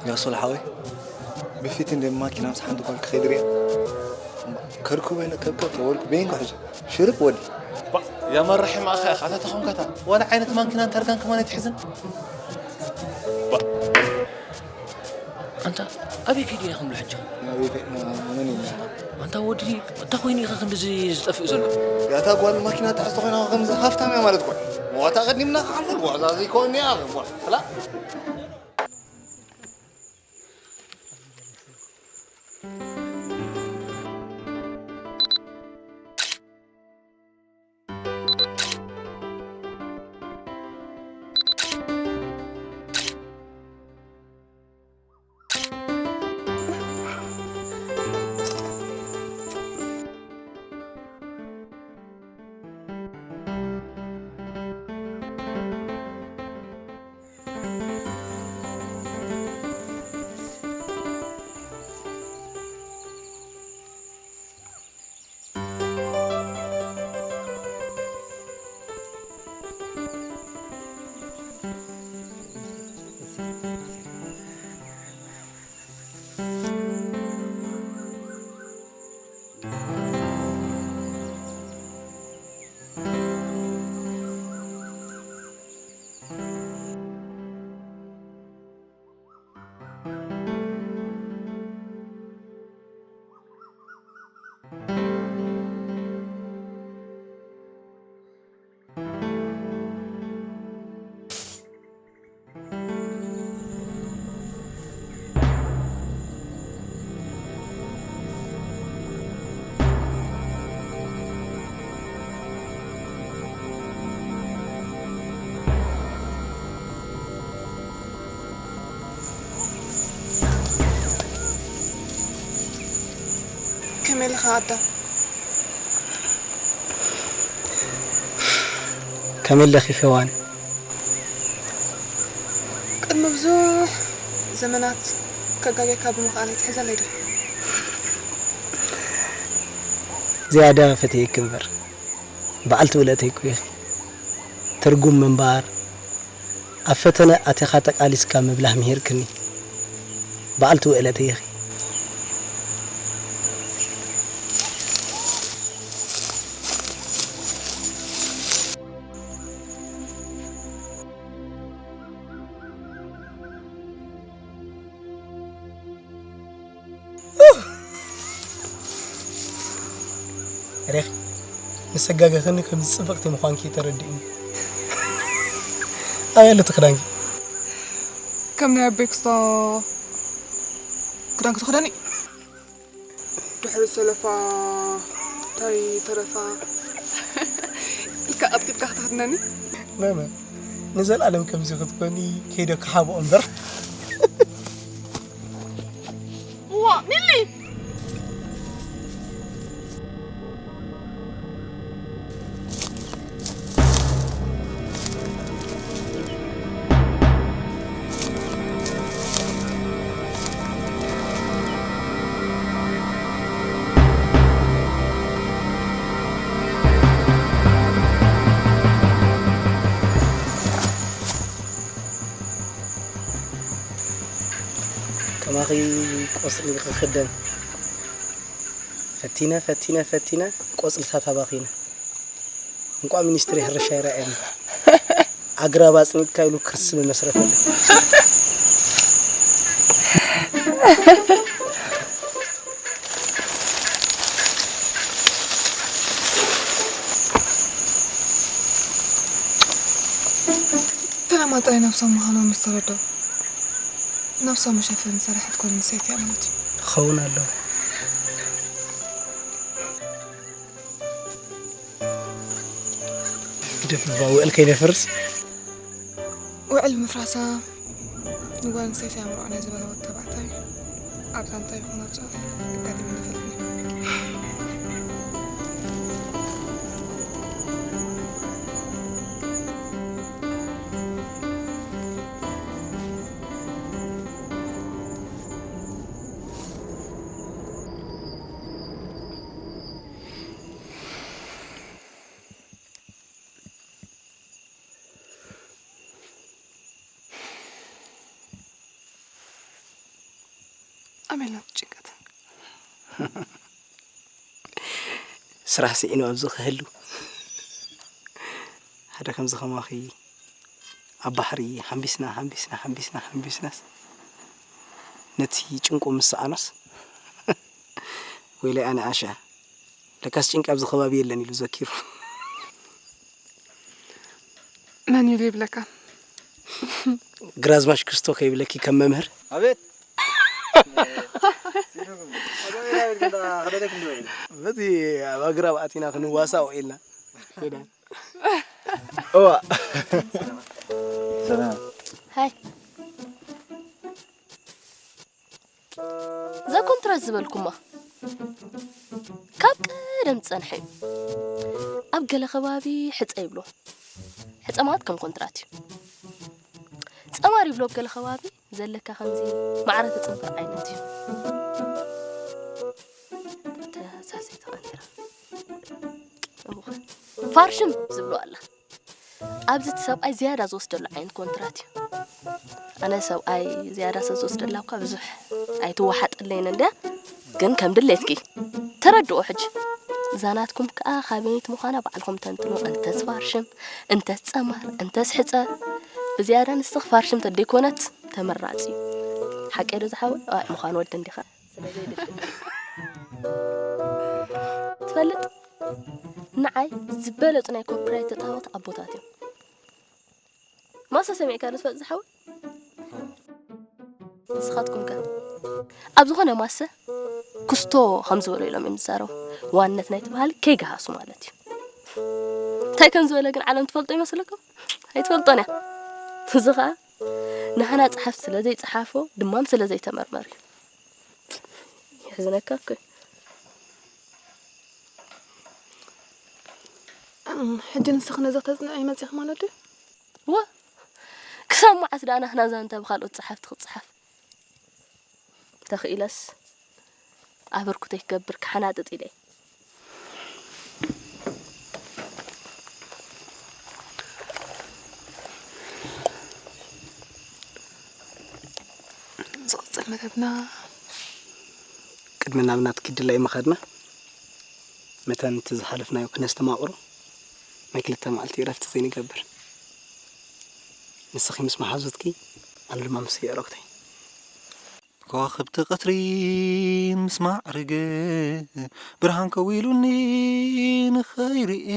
ያሶል ሓወይ ብፊት እንደ ማኪና ምስ ሓንቲ ጓል ክኸይድ ሪኣ ከርኩበ ኢለ ከብከብ ተበልኩ በይን ክሕዞ ሽርብ ወዲ የመርሕ ማእኻ ኢኻ ኣታ ተኾንካታ ዋላ ዓይነት ማንኪናን ታርጋን ከማን ኣይትሕዝን። ኣንታ ኣበይ ከይዱ ኢና ክንብሎ ሕጂ? ኣንታ ወዲ እንታይ ኮይኑ ኢኻ ክንድዚ ዝጠፍእ ዘሎ? ያታ ጓል ማኪና ትሕዝ ተኾይና ከምዚ ሃፍታም እያ ማለት እኮ። ዋታ ቀዲምና ክሓልፉ ዋዛ ዘይኮን እያ። ከመይ ኣለኻ ኣዳም? ከመይ ኣለኺ ሄዋን? ቅድሚ ብዙሕ ዘመናት ከጋግየካ ብምኽኣለይ ትሕዘለይ ዲኻ? ዝያዳ ፈትየኪ እምበር፣ በዓልቲ ውለተይ እኮ ኢኺ። ትርጉም ምንባር፣ ኣብ ፈተነ ኣቲኻ ተቃሊስካ ምብላህ ምሂርክኒ። በዓልቲ ውእለተይ ኢኺ። ሬኺ፣ ምስ ኣጋገኽኒ ከምዚ ጽብቕቲ ምዃንኪ ተረዲእኒ። ኣበይ ኣሎ እቲ ክዳንኪ? ከም ናይ ኣቦይ ክስቶ ክዳን ክትኽደኒ? ድሕሪ ሰለፋ እንታይ ተረፋ ኢልካ ቀጥቂጥካ ክትኽድነኒ? መመ፣ ንዘለኣለም ከምዚ ክትኮኒ ከይደ ክሓብኦ እምበር። እዋ፣ ሚሊ! ከማኺ ቆጽሊ ክኽደን ፈቲነ፣ ፈቲነ፣ ፈቲነ፣ ቆጽልታት ኣባኺነ። እንቋዕ ሚኒስትሪ ሕርሻ ይረኣየኒ። ኣግራብ ኣጽኒትካ ኢሉ ክሲ ምመስረተሉ። ፈለማ ጥራይ ነብሶም ምዃኖም ምስ ተረድኡ፣ ነብሶም መሸፈኒ ዝሰርሐት ጓል ኣንስተይቲ እያ ማለት እዩ። ክኸውን ኣለዎ። ግደፍ እባ፣ ውዕል ከይነፍርስ። ውዕል ምፍራሳ ንጓል ኣንስተይቲ ኣእምሮኣ ናይ ዝበለወት ተባዕታይ ኣብዛ እንታይ ይኹን ኣብ ጽሑፍ ኣጋጢሙኒ ይፈልጥን እዩ። ኣሜን ናቱ ጭንቀት። ስራሕ ስኢኑ ኣብዚ ክህሉ፣ ሓደ ከምዚ ከማኺ ኣብ ባሕሪ ሓምቢስና፣ ሓምቢስና፣ ሓምቢስና፣ ሓምቢስናስ፣ ነቲ ጭንቁ ምስ ሰኣኖስ፣ ወይለይ ኣነ ዓሻ፣ ለካስ ጭንቂ ኣብዚ ከባቢ የለን ኢሉ ዘኪሩ። መን እዩ ዘይብለካ? ግራዝማች ክስቶ ከይብለኪ ከም መምህር። ኣቤት። በቲ ኣብ ኣግራብ ኣቲና ክንዋሳእ ውዒልና። እዋ። ሃይ። እዛ ኮንትራት ዝበልኩማ ካብ ቀደም ዝጸንሐ እዩ። ኣብ ገለ ከባቢ ሕጸ ይብሎ። ሕጸ ማለት ከም ኮንትራት እዩ። ጸማር ይብሎ ኣብ ገለ ከባቢ ዘለካ ከምዚ ማዕረ ትጽንበር ዓይነት እዩ። ተሳሰይ ተቐኒራ። እወ። ፋርሽም ዝብሎ ኣላ። ኣብዚ እቲ ሰብኣይ ዝያዳ ዝወስደሉ ዓይነት ኮንትራት እዩ። ኣነ ሰብኣይ ዝያዳ ሰብ ዝወስደላ እኳ ብዙሕ ኣይትወሓጠለይን እንድያ፣ ግን ከም ድሌትኪ ተረድኦ። ሕጂ እዛ ናትኩም ከኣ ካቢኔት ምዃና ባዕልኹም ተንትኑ። እንተስ ፋርሽም፣ እንተስ ጸማር፣ እንተስ ሕጸ፣ ብዝያዳ ንስኺ ፋርሽም ተደይኮነት ተመራጺ እዩ። ሓቀይ ዶ ዝሓወይ? ኣይ፣ ምዃን ወዲ እንዲኻ። ትፈልጥ፣ ንዓይ ዝበለጹ ናይ ኮፒራይት ተጻወት ኣቦታት እዮም። ማሰ ሰሚዕካ ዶ ትፈልጥ ዝሓወይ? ንስኻትኩም ከ? ኣብ ዝኾነ ማሰ ክስቶ ከም ዝበሎ ኢሎም እዮም ዝዛረቡ። ዋንነት ናይቲ ባህሊ ከይገሃሱ ማለት እዩ። እንታይ ከም ዝበለ ግን ዓለም ትፈልጦ ይመስለኩም? ኣይትፈልጦን እያ። እዚ ኸኣ ናህና ጸሓፍቲ ስለ ዘይጸሓፎ ድማም ስለ ዘይተመርመር እዩ። የሕዝነካ እኮ እዩ። እም፣ ሕጂ ንስኺ ነዚ ክተጽንዒ መጺኺ ማለት ድዩ? እወ፣ ክሳብ መዓስ ደኣ ናህና ዛንታ ብኻልኦት ጸሓፍቲ ክጽሓፍ? ተኽኢለስ ኣበርክቶይ ክገብር ክሓናጥጥ ኢለ እየ። ዝቕጽል መደብና ቅድሚ ናብ ናትኪ ድላይ ምኻድና መታን እቲ ዝሓለፍናዮ ክነስተማቕሮ ናይ ክልተ መዓልቲ እረፍቲ ዘይንገብር። ንስኺ ምስ መሓዙትኪ ኣነ ድማ ምስ የዕሩኽተይ። ከዋኽብቲ ቀትሪ ምስ ማዕርገ ብርሃን ከዊሉኒ ንኸይርእየ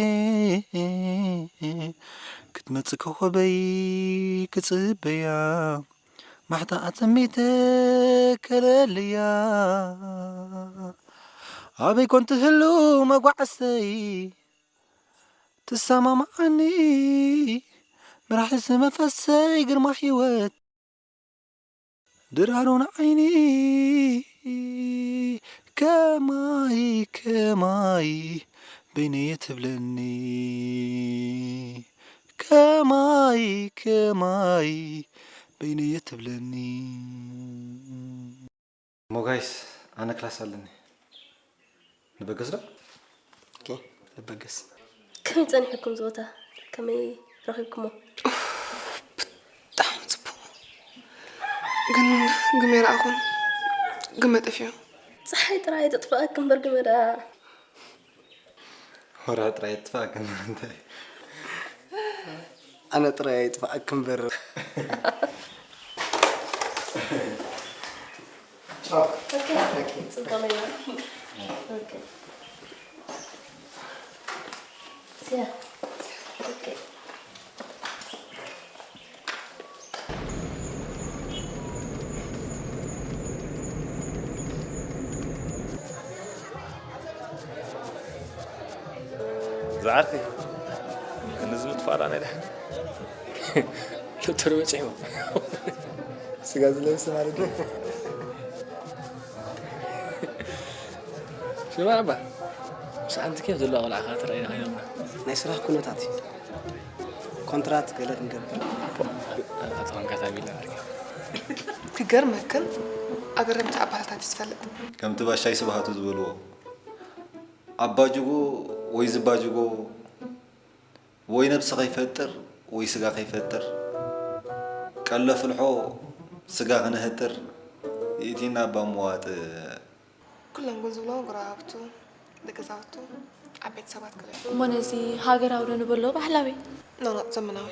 ክትመጽእ ኮኾበይ ክጽበያ ማሕታ ኣጸሚተ ከለልያ ኣበይ ኮን ትህሉ መጓዓዝተይ ትሰማማዓኒ ምራሒ ስመፈሰይ ግርማ ህይወት ድራሩ ንዓይኒ ከማይ ከማይ በይነየ ትብለኒ ከማይ ከማይ በይነየ ትብለኒ። ሞጋይስ ኣነ ክላስ ኣለኒ ንበገስ ዶ? ኦኬ፣ ንበገስ። ከመይ ጸኒሕኩም ዝቦታ? ከመይ ረኺብኩሞ? ብጣዕሚ ጽቡቕ። ግን ግመ ረኣኹን። ግመ ጠፊኡ። ጸሓይ ጥራይ ትጥፍኣክ እምበር ግመ ደኣ። ወርሒ ጥራይ ትጥፍኣክ እምበር እንታይ? ኣነ ጥራይ ኣይጥፍኣክ እምበር። ኦኬ፣ ጽቡቕ ነገር። ኦኬ። ሲያ። ኦኬ። ዝዓርከይ፣ ክንዚ ምጥፋእ ደኣ ናይ ደሓን። ዶክተር በጺሕዎ። ስጋ ዝለብስ ማለት እዩ። ሽማ እባ ምስ ኣንቲ ኬፍ ዘለዋ ቆልዓ ከኣ ትረኣይና ከይኖምና። ናይ ስራሕ ኩነታት እዩ። ኮንትራት ገለ ክንገብር። ኣቶ ኾንካ ታቢልና ኣድርገ። ክገርመክን ኣገረምቲ ኣባህልታት እዩ ዝፈልጥ። ከምቲ ባሻይ ስብሃቱ ዝበልዎ ኣባጅጎ ወይ ዝባጅጎ ወይ ነብሲ ከይፈጥር ወይ ስጋ ከይፈጥር ቀሎ ፍልሖ ስጋ ክነህጥር ይእቲና እባ ምዋጥ። ኩሎም ግን ዝብሎ ጎረባብቱ፣ ደገዛውቱ፣ ዓበይቲ ሰባት ገለ። እሞ ነዚ ሃገራዊ ዶ ንበሎ ባህላዊ? ኖ ኖ ዘመናዊ።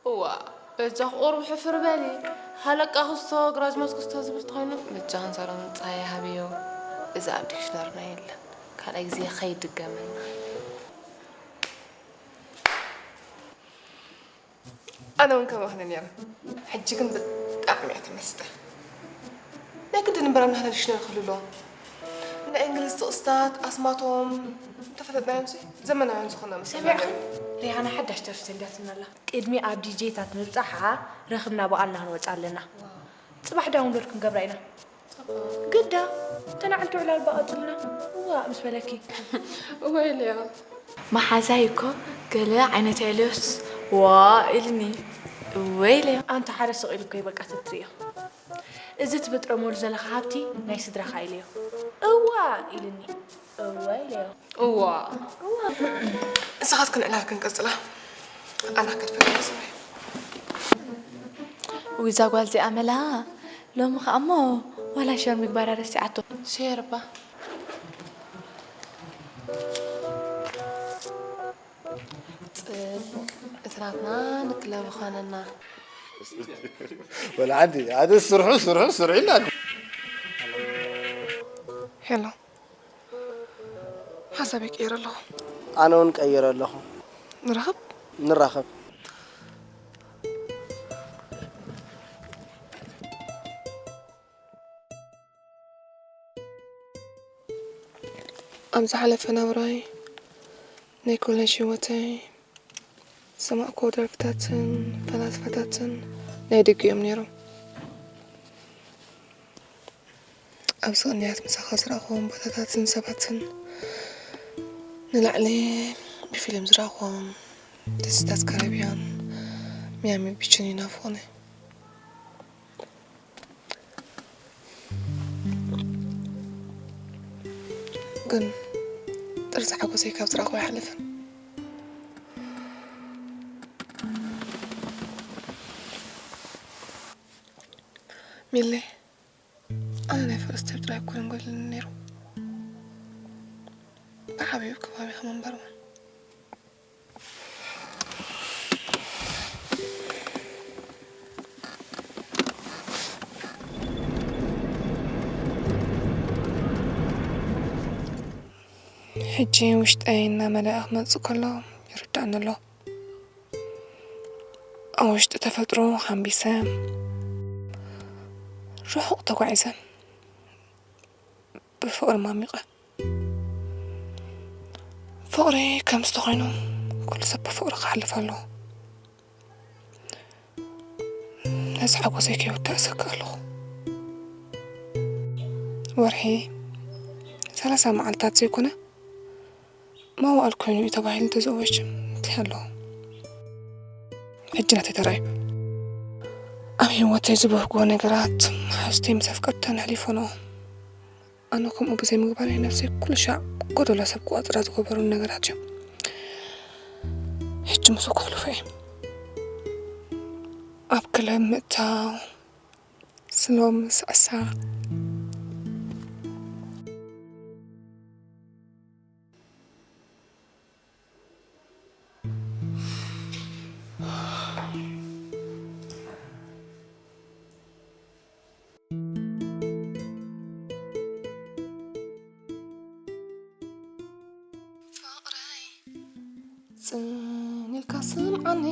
እዋ በጃኺ ቁሩብ ሕፍር በሊ። ሃለቃ ክስቶ ግራዝማች ክስቶ ዝብል ተኾይኑ በጃኽን ሳሮን ጸሃየ ሃብዮ። እዚ ኣብ ዲክሽነርና የለን። ካልኣይ ግዜ ከይድገመና። ኣነ እውን ከማኽኒ ነይረ። ሕጂ ግን ብጣዕሚ እየ ተመስጠ። ናይ ግድን እምበር ኣብ ናህና ዲክሽነሪ ክህሉ ኣለዎ። ናይ እንግሊዝ ጥቕስታት ኣስማቶም እንተፈለጥናዮምሲ ዘመናውያን ዝኾንና መስለና ሰሚዕኺ ነይሩ። ሪሃና ሓዳሽ ደርፊ ሰዲዳትና ኣላ። ቅድሚ ኣብ ዲጄታት ምብጻሓ ረኽብና በቓልና ክንወጽእ ኣለና። ጽባሕ ዳውንሎድ ክንገብራ ኢና። ግዳ ተናዕልቲ ዕላል በቐጽልና እዋ ምስ በለኪ ወይለዮ መሓዛይ እኮ ገለ ዓይነት ኤልዮስ ዋ ኢልኒ። ወይለዮ ኣንታ ሓደ ስቕ ኢሉ እኮ እዩ በቃ ትትርእዮ። እዚ ትብጥረመሉ ዘለኻ ሃብቲ ናይ ስድራኻ ኢለዮ። እዋ ኢልኒ። እዋ ኢለዮ። እዋ ንስኻትክን ዕላል ክንቀጽላ ኣና ከድፈ ስበይ ዊዛ ጓል እዚኣ መላ ሎሚ ከኣ እሞ ዋላ ሸር ምግባራ ረሲዓቶ። ሼር እባ ጽብቅ እቲ ናትና ንክለብ ኾነና ወላ ዓንዲ ሓደ ስርሑ ስርሑ ስርሑ ኢልና ሄሎ ሓሳበይ ቀይረ ኣለኹ ኣነ እውን ቀይረ ኣለኹ። ንራኸብ ንራኸብ። ኣብ ዝሓለፈ ናብራይ ናይ ኮሌጅ ህይወተይ ዝሰማዕክዎ ደርፍታትን ፈላስፋታትን ናይ ደገ እዮም ነይሮም። ኣብዚ ቅንያት ምሳኻ ዝረኣኽዎም ቦታታትን ሰባትን ንላዕሊ ብፊልም ዝረኣኽዎም ደሴታት ካሪብያን ሚያሚ ቢችን ይናፍቑኒ። ግን ጥርዚ ሓጎሰይ ካብ ዝረኣኽዎ ኣይሓልፍን። ሚሌ ኣነ ናይ ፈረስ ቴፕ ጥራይ እኮ ደንጎይልኒ ነይሩ። ብዓብዩ ከባቢኻ ምንባር እውን ሕጂ ውሽጠይ እናመለኣ ክመፅእ ከሎ ይርዳእኒ ኣሎ። ኣብ ውሽጢ ተፈጥሮ ሓምቢሰ ርሑቕ ተጓዒዘ ብፍቕሪ ማሚቐ። ፍቕሪ ከምዚ ተኾይኑ ኩሉ ሰብ ብፍቕሪ ክሓልፍ ኣለዎ። ነዚ ሓጎሰይ ከይወዳእ እሰክእ ኣለኹ። ወርሒ ሰላሳ መዓልታት ዘይኮነ መዋእል ኮይኑ እዩ ተባሂሉ ተዘወጅ እንታይ ኣለዎ? ሕጂ ናተይ ተራእዩ ኣብ ህይወተይ ዝበህግዎ ነገራት ሓዝተይ ምስ ኣፍቀርተን ኣሕሊፈንኦ። ኣነ ከምኡ ብዘይምግባረይ ነብሰይ ኩሉ ሻዕ ጎደሎ ሰብ ክቆፅራ ዝገበሩኒ ነገራት እዮም። ሕጂ ምስኡ ከሕልፎ እየ። ኣብ ክለብ ምእታው፣ ስሎም ምስዕሳዕ፣ ጽን ኢልካ ስምዓኒ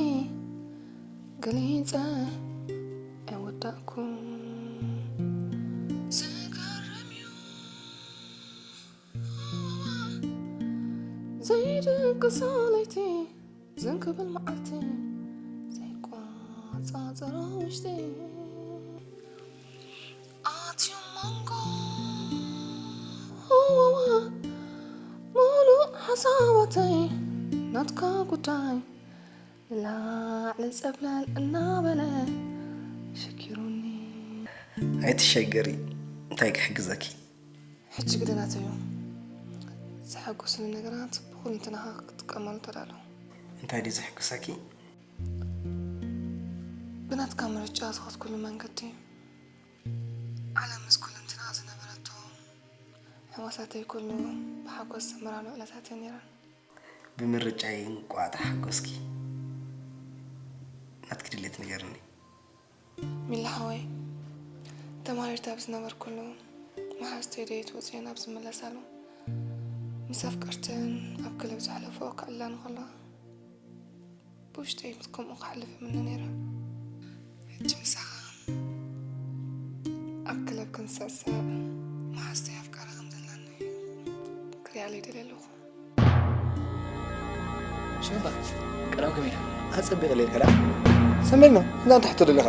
ገሊጸ ኣይወዳእኩን። ዝገርም እዩ ዘይድቅሶ ለይቲ ዝንክብል መዓልቲ ዘይቋጻጸሮ ውሽጢ ኣትዩ መንጎ ሙሉእ ሓሳባተይ ናትካ ጉዳይ ንላዕሊ ጸብለል እናበለ ሸኪሩኒ። ኣይትሸገሪ፣ እንታይ ክሕግዘኪ? ሕጂ ግደ ናተይ እዩ። ዘሐጉስኒ ነገራት ብኹልንትናኻ ክትጥቀመሉ ተዳሎ። እንታይ ድዩ ዘሕጉሰኪ? ብናትካ ምርጫ ዝኸድኩሉ መንገዲ ዓለም ምስ ኩልንትና ዝነበረቶ ሕዋሳተይ ኩሉ ብሓጎስ ዝመራሉ ዕለታት እየን ነይረን። ብምርጫይ እንቋዕ ተሓጎስኪ። ናትኪ ድሌት ንገርኒ። ሚላ ሓወይ፣ ተማሪርቲ ኣብ ዝነበርኩሉ መሓዝተይ ደየት ወፅየን ኣብ ዝምለሳሉ ምስ ኣፍቀርተን ኣብ ክለብ ዘሕለፍኦ ክዕላ እንከለዋ ብውሽጠይ ምስ ከምኡ ክሓልፍ እምነ ነይረ። ሕጂ ምሳኻ ኣብ ክለብ ክንስዕስዕ መሓዝተይ ኣፍቃሪ ከም ዘለኒ ክሪኣለይ ደልየ ኣለኹ። ሽምባ ቀዳም ከመይ ኢላ? ኣጸቢቕ ለይልካ ደኣ ሰሜልና እንዳ እንታይ ሕቶ ደሊኻ?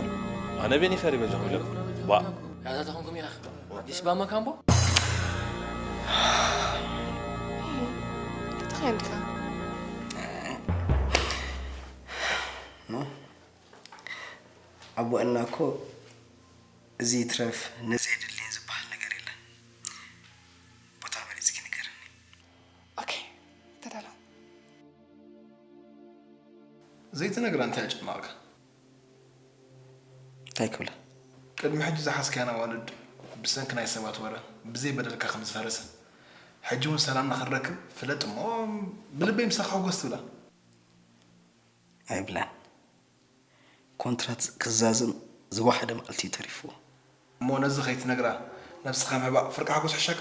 ኣነ ቤኒ ፈሪ በጃኹም ኢሎም። ባ ያዛተኹም ኢኻ ዲሽ ባማ ካምቦ ተተኸን ዲኻ? ኖ ኣቦ እና እኮ እዚ ይትረፍ ነዚ የድልይን ዝበሃል ነገር የለን። ቦታ መሪፅኪ ንገርኒ። ኦኬ ተዳለው። ዘይትነግራ እንታይ ኣጨነቐካ? እንታይ ክብላ? ቅድሚ ሕጂ ዝሓዝካየን ኣዋልድ ብሰንኪ ናይ ሰባት ወረ ብዘይ በደልካ ከም ዝፈረሰ ሕጂ እውን ሰላምና ክንረክብ ፍለጥ እሞ ብልበይ ምሳኻ ሕጎስ ትብላ። ኣይብላን። ኮንትራት ክዛዝም ዝወሓደ መዓልቲ እዩ ተሪፍዎ። እሞ ነዚ ከይትነግራ ነብስኻ ምሕባእ ፍርቂ ሓጎስ ይሕሸካ?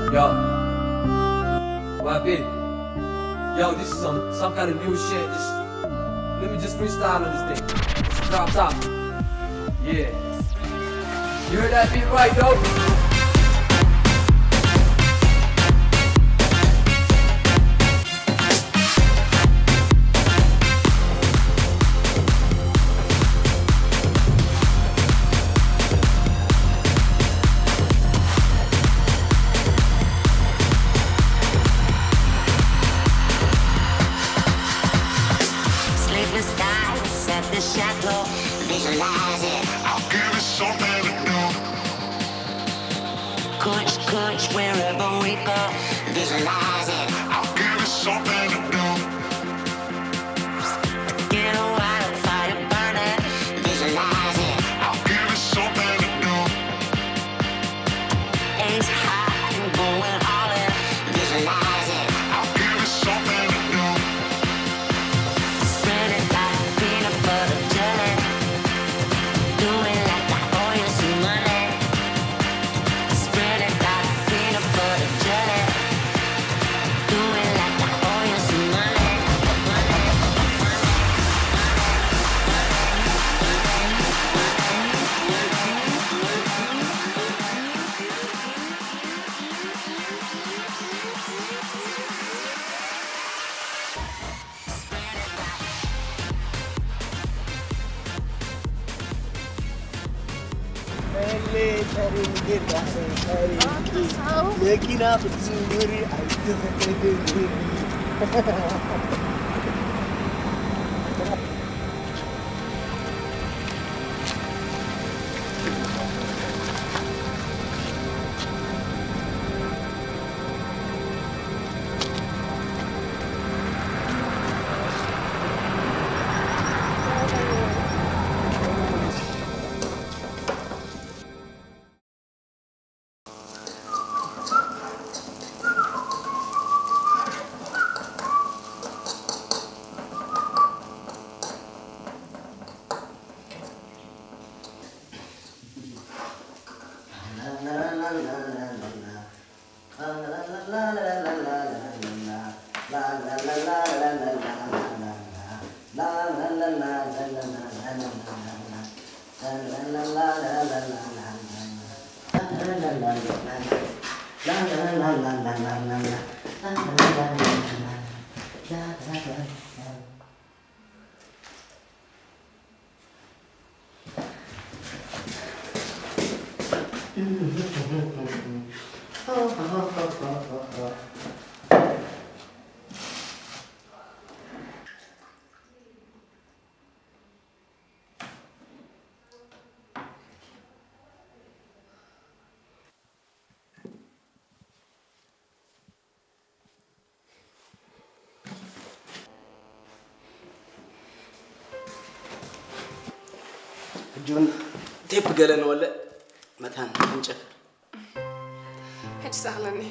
Yo, my baby. Yo, this is some some kind of new shit. Just let me just freestyle on this thing. Just drop top. Yeah. You heard that beat right, though? መኪና ክትዝውሪ ኣይትኽእልን። ሕጂ እውን ቴፕ ገለ ንወልዕ መታን ክንጨፍር። ሕጂ ዝኣኽለኒ።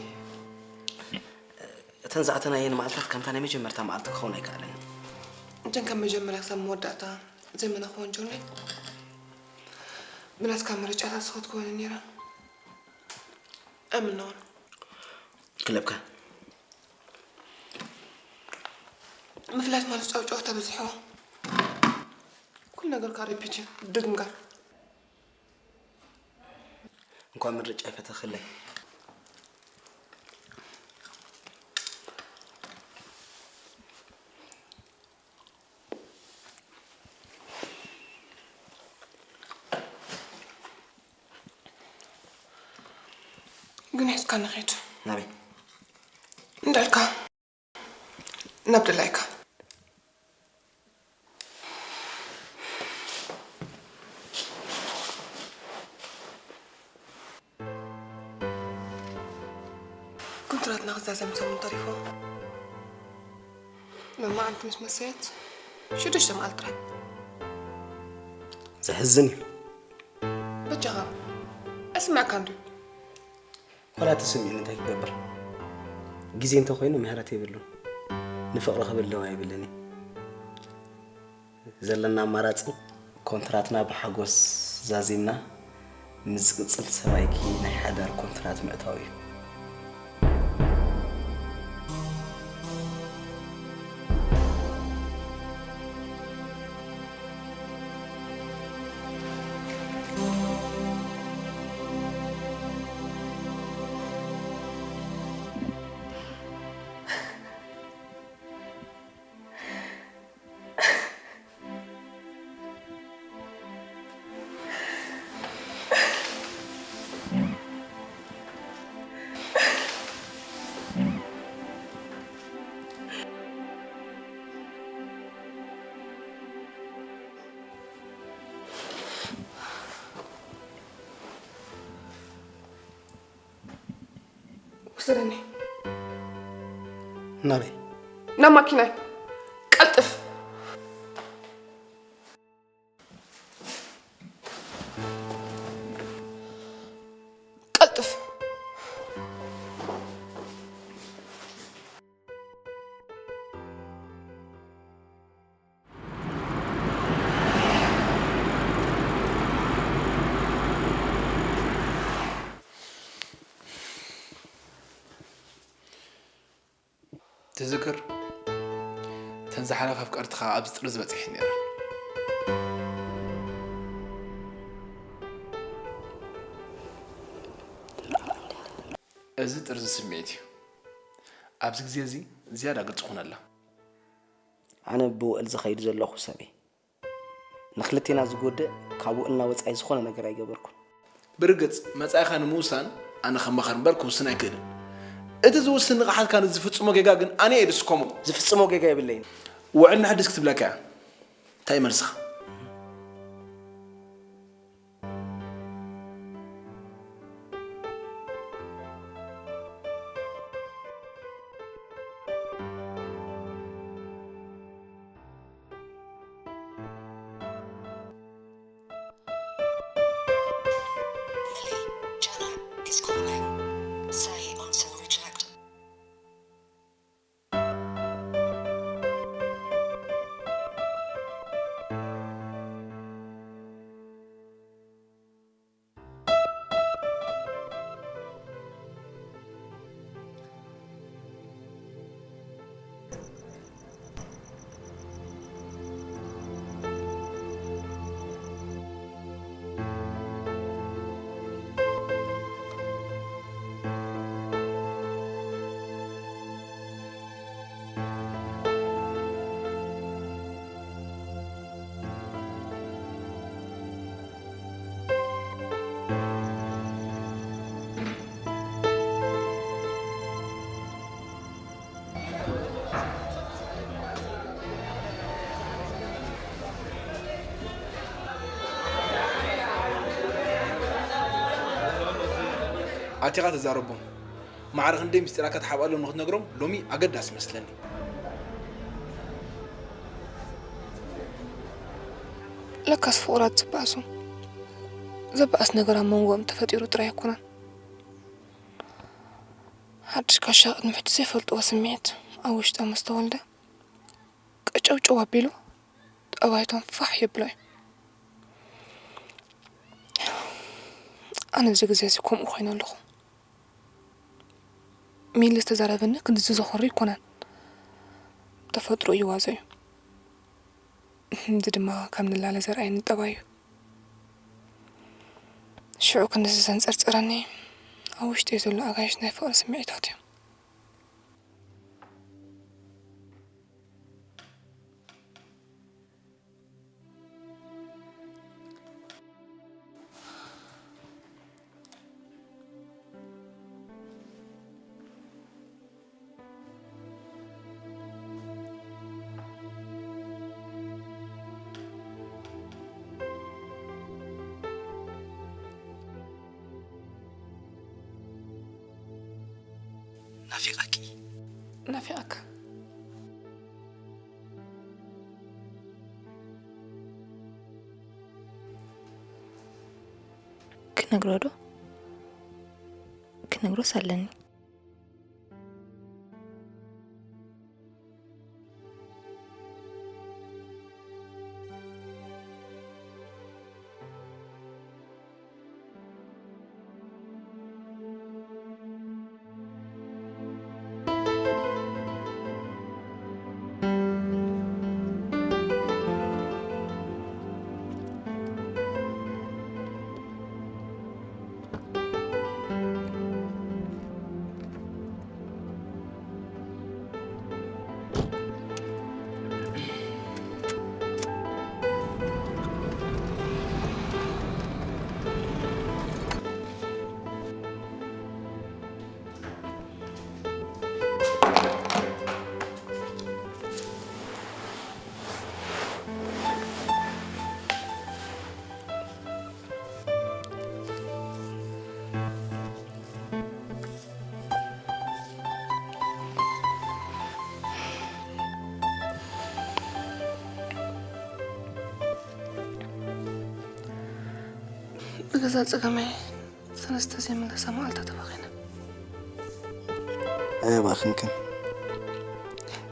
እተን ዝኣተናየን መዓልታት ከምታ ናይ መጀመርታ መዓልቲ ክኸውን ኣይከኣለን። እተን ካብ መጀመርያ ክሳብ መወዳእታ ዘይመነኽወን ጆኒ፣ ብናትካ ምርጫታት ስኸት ክኾነ ነይረን። ኣይምነውን። ክለብካ። ምፍላጥ ማለት ጫውጫውታ በዚሕዎ። ኩሉ ነገር ካብ ሪፒት እዩ፣ ድግምጋም። እንኳን ምርጫ ይፈተኽለይ። ግን ሒዝካ ንኸይድ። ናበይ? እንዳልካ። ናብ ድላይካ። ኮንትራትና ክዛዘም ሰሙን ተሪፎ። መማዓንቲ ምስ መሰየት ሽዱሽተ መዓልቲ ጥራይ። ዘሕዝን እዩ። በጃኻ፣ ኣይስምዐካን ድዩ? ዋላ ተሰሚዑኒ እንታይ ክገብር? ግዜ እንተኾይኑ ምሕረት የብሉን። ንፍቕሪ ክብል ደው ኣይብልን እዩ። ዘለና ኣማራጺ ኮንትራትና ብሓጎስ ዛዚምና ምስ ዝቕጽል ሰብኣይኪ ናይ ሓዳር ኮንትራት ምእታው እዩ። ውሰደኒ። ናበይ? ናብ ማኪናይ። ቀልጥፍ። ቀልጥፍ። ትዝክር? እተን ዝሓለፋ ኣፍቀርትኻ ኣብዚ ጥርዚ በጺሐን ነይረን። እዚ ጥርዚ ስምዒት እዩ። ኣብዚ ግዜ እዚ ዝያዳ ግልጺ ኩነላ። ኣነ ብውዕል ዝኸይድ ዘለኹ ሰብ እየ። ንኽልቴና ዝጎድእ ካብ ውዕልና ወጻኢ ዝኾነ ነገር ኣይገበርኩን። ብርግጽ፣ መጻኢኻ ንምውሳን ኣነ ከም መኻር እምበር ክውስን ኣይክእልን። እቲ ዝውስን ንቕሓትካ ንዝፍጽሞ ጌጋ ግን ኣነ እየ ዝስከሞ። ዝፍጽሞ ጌጋ የብለይን። ውዕልና ሕድስ ክትብለካ እያ። እንታይ መልስኻ? Lily, Jenna is calling. Say on call reject. ኣቲኻ ተዛረቦም። ማዕረ ክንደይ ምስጢራካ ትሓብኣሎም ንክትነግሮም ሎሚ ኣገዳሲ መስለኒ። ለካስ ፍቑራት ዝበኣሱ። ዘበኣስ ነገር ኣብ መንጎኦም ተፈጢሩ ጥራይ ኣይኮነን። ሓድሽ ጋሻ ቅድሚ ሕጂ ዘይፈልጥዎ ስምዒት ኣብ ውሽጦም ምስ ተወልደ፣ ቀጨውጨው ኣቢሉ ጠባይቶም ፋሕ የብሎ እዩ። ኣነ ኣብዚ ግዜ እዚ ከምኡ ኮይነ ኣለኹ። ሚሊ ዝተዛረበኒ ክንድዚ ዘኾሪ ኣይኮነን። ተፈጥሮ እዩ ዋዘ እዩ። እዚ ድማ ከም ንላለ ዘርኣየኒ ጠባይ እዩ። ሽዑ ክንድዚ ዘንጸርጸረኒ ኣብ ውሽጢ ዘሎ ኣጋይሽ ናይ ፍቕሪ ስምዒታት እዩ። ናፊቐኪ። ናፊቐካ። ክነግሮ ዶ? ክነግሮስ ኣለኒ። ብገዛ ጸገመይ ሰለስተ ዘይምለሳ መዓልታት ተባኺነ። ኣየባኽንክን።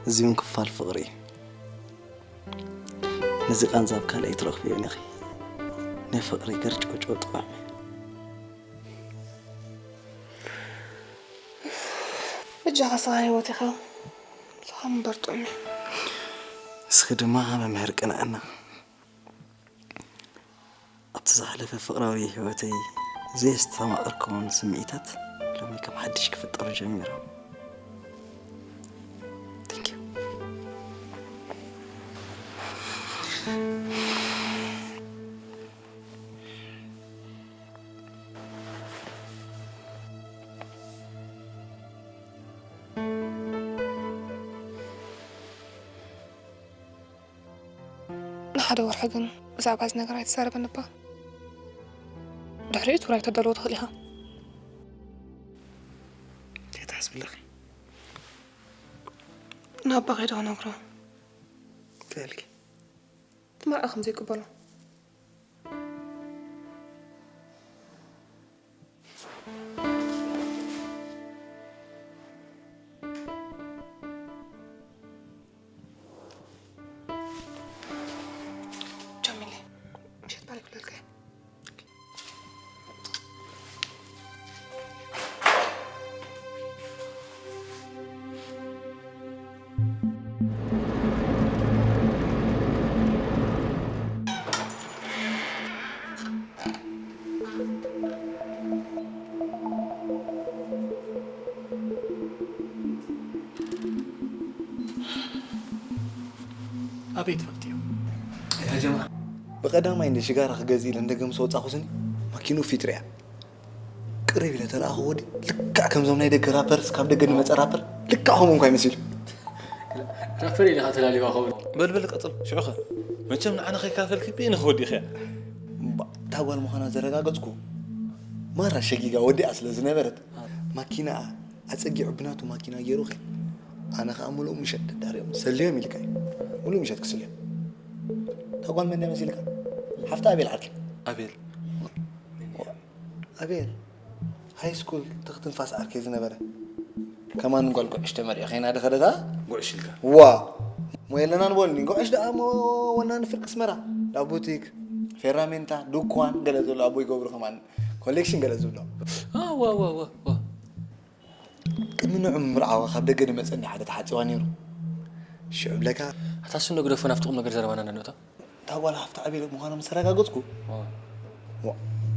እዚ እውን ክፋል ፍቕሪ እዩ። ነዚ ቃንዛ ኣብ ካልእ ኣይትረኽብዮን ኢኺ። ናይ ፍቕሪ ገርጭውጭው ጥዑም እዩ። በጃኻ ስኻ ህይወት ኢኻ። ስኻ ምበር ጥዑም እዩ። እስኺ ድማ መምህር ቅንዕና። ኣብቲ ዝሓለፈ ፍቕራዊ ህይወተይ ዘየስተማቐርክዎም ስምዒታት ሎሚ ከም ሓድሽ ክፍጠሩ ጀሚሮም። Thank you. ንሓደ ወርሒ ግን ብዛዕባ እዚ ነገር ኣይትዛረበኒ እባ። ድሕሪኡ ትውራይ ተዳልዎ ትኽእል ኢኻ። እንታይ ትሓስቢ ኣለኺ? ንኣባ ከይደ ክነግሮ። እንታይ ኢልኪ? እቲ መርዓ ከም ዘይቅበሎ። ጀሚለ፣ ምሸት ባሪ ክብለልካ እየ። ኣበይ ትፈልጥዮ? ብቐዳማይ እንደ ሽጋራ ክገዝእ ኢለ እንደገ ምስ ወጻኹ ስኒ ማኪኑ ፊጥርያ ቅርብ ኢለ ተለኣኹ። ወዲ ልክዕ ከምዞም ናይ ደገ ራፐርስ፣ ካብ ደገ ንመጸ ራፐር ልክዕ ከምኡ እንኳ ይመስል። ራፐር ኢልካ ተላሊኻ ኸውን። በልበል ቀጽል ሽዑኸ መቸም ንዓና ከይካፈልኪ ብእኒ ክወዲእኽያ። እታ ጓል ምዃና ዘረጋገጽኩ ማራ ሸጊጋ ወዲኣ ስለ ዝነበረት፣ ማኪናኣ ኣጸጊዑ ብናቱ ማኪና ገይሩ ኸ፣ ኣነ ኸኣ ሙሉእ ምሸት ደዳርዮም ሰልዮም ኢልካ እዩ። ሙሉእ ምሸት ክስልዮም። እታ ጓል መን እያ መሲልካ? ሓፍቲ ኣቤል ዓርኪ። ኣቤል። ኣቤል፣ ሃይ ስኩል ትኽትንፋስ ዓርከይ ዝነበረ። ከማን ጓል ጉዕሽ ተመሪዖ ኸይና ዶ ኸደታ? ጉዕሽ ኢልካ? ዋ፣ ሞ የለናን በሉኒ። ጉዕሽ ደኣ ሞ ወናኒ ፍርቂ ኣስመራ። ዳ ቡቲክ፣ ፌራሜንታ፣ ዱኳን ገለ ዘሎ ኣቦ ይገብሩ ከማን። ኮሌክሽን ገለ ዝብሎ። ዋ፣ ዋ፣ ዋ፣ ዋ፣ ዋ። ቅድሚ ንዑ ምምርዓዋ ካብ ደገ ዝመጸኒ ሓደ ተሓጺዋ ነይሩ። ሽዑ ብለካ። ኣታ እሱ ንግደፎ፣ ናብቲ ቁም ነገር ዘረባና ንእቶ። እታ ጓል ሃፍቲ ኣቤል ምዃና ምስ ኣረጋገጽኩ፣ ዋ። ዋ፣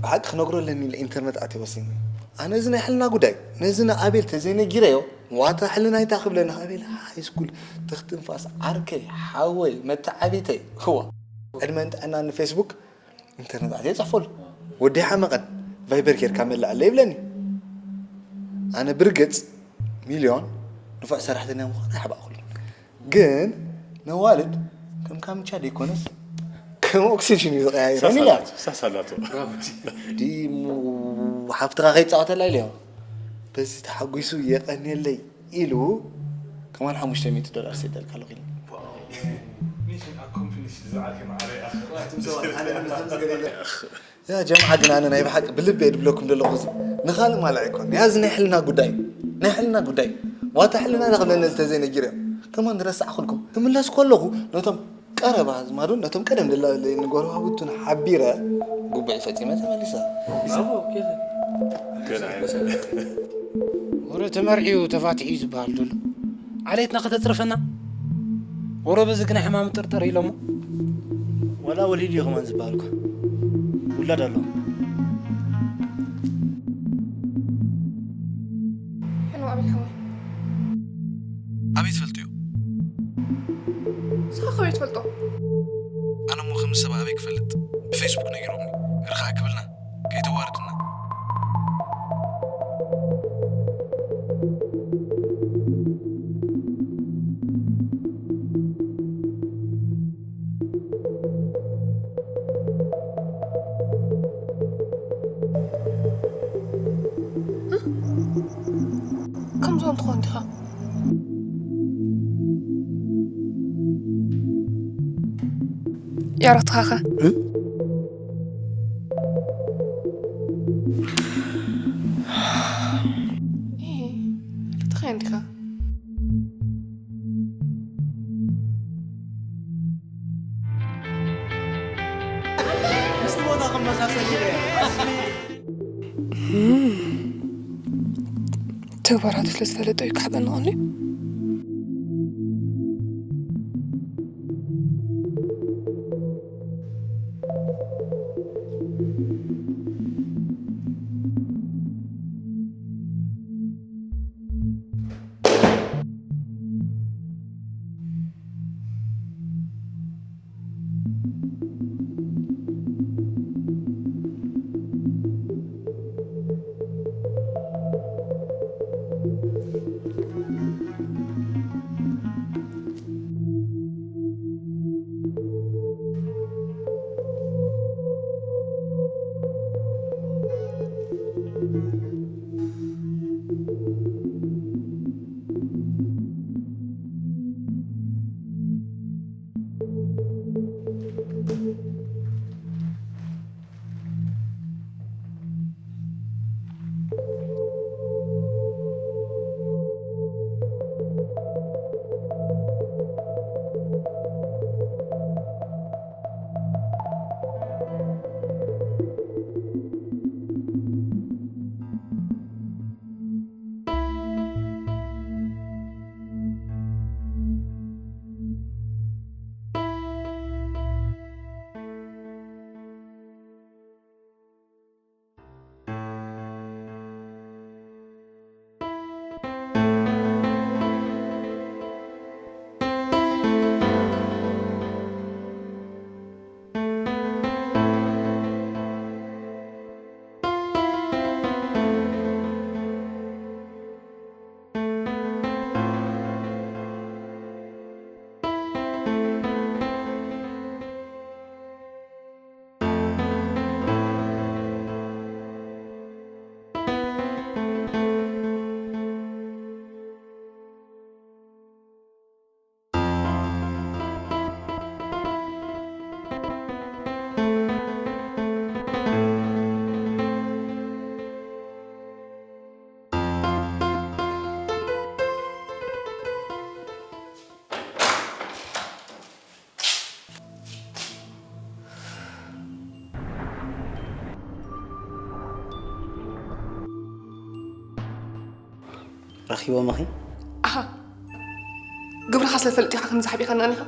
ብሓቂ ክነግሮ ኣለኒ ኢለ ኢንተርነት ኣትየ ወሲነ። ኣነ እዚ ናይ ሕልና ጉዳይ ነዚ ንኣቤል ተዘይነጊረዮ፣ ዋታ ሕልና ኣይታ ክብለኒ። ኣቤል ሃይ ስኩል ትኽትንፋስ ዓርከይ፣ ሓወይ፣ መተዓቢተይ። ዋ። ዕድመን ጥዕናን ንፌስቡክ ኢንተርነት ኣትየ ይጽሕፈሉ። ወዲ ሓመቐን ቫይበር ጌርካ መላኣለይ ይብለኒ። ኣነ ብርግጽ ሚልዮን ንፉዕ ሰራሕተኛ ምዃን ኣይሓባእኩሉን። ግን ነዋልድ ከም ካምቻ ደይኮነስ ከም ኦክሲጅን እዩ ዝቀያይረን ኢላ። ሳሳላቶ፣ ሳሳላቶ። ዲ ሓፍትኻ ከይጻወተላ ኢለዮ። በዚ ተሓጒሱ የቐንየለይ ኢሉ ከማን ሓሙሽተ ሚእቲ ዶላር ሰደልካ ኣለኹ ኢሉ። ሚሽን ኣኮምፕሊሽ ዝዓርከ ማዕረ ኢኻ። ያ ጀምዓ ግን ኣነ ናይ ብሓቂ ብልቢ እየ ድብለኩም ዘለኹ። እዚ ንኻልእ ማልዕ ኣይኮን። ያ እዚ ናይ ሕልና ጉዳይ፣ ናይ ሕልና ጉዳይ። ዋታ ሕልና ኢና ክብለኒ ዝተዘይነጊረ። ከማን ዝረሳዕኩልኩም። ክምለስ ከለኹ ነቶም ቀረባ ኣዝማዱን ነቶም ቀደም ደላለይን ጎረባብቱን ሓቢረ ጉባኤ ፈጺመ ተመሊሰ። ኣቦ፣ ኬለ። ገና ኣይመሰለን። ወረ ተመርዕዩ ተፋትሑ እዩ ዝበሃል ዘሎ። ዓሌትና ከተጽርፈና? ወረ በዚ ግና ሕማም ጥርጥር ኢሎሞ። ዋላ ወሊድ እዩ ከማን ዝበሃል እኳ። ውላድ ኣለዎ። ሕኖ ኣቤል ሓወይ። ኣበይ ትፈልጥዮ? ንስኻ ከመይ ትፈልጦ? ኣነ እሞ ከም ሰብ ኣበይ ክፈልጥ? ብፌስቡክ ነጊሮምኒ። ርኽኣ ክብልና። ከይተዋርድና። ከምዞም ትኾን ዲኻ? ያሮትኻኸ? እ? እ፣ ርትኻ እንዲኻ? ምስቲ ቦታ ክመሳሰል ኢለ እየ። ተግባራቱ ስለ ዝፈለጠ እዩ ክሓበኒ ቀንዩ። ረኺቦምኺ? ኣሃ፣ ግብርኻ ስለ ትፈልጥ ኢኻ ከምዚ ሓቢእኻና ኒኻ?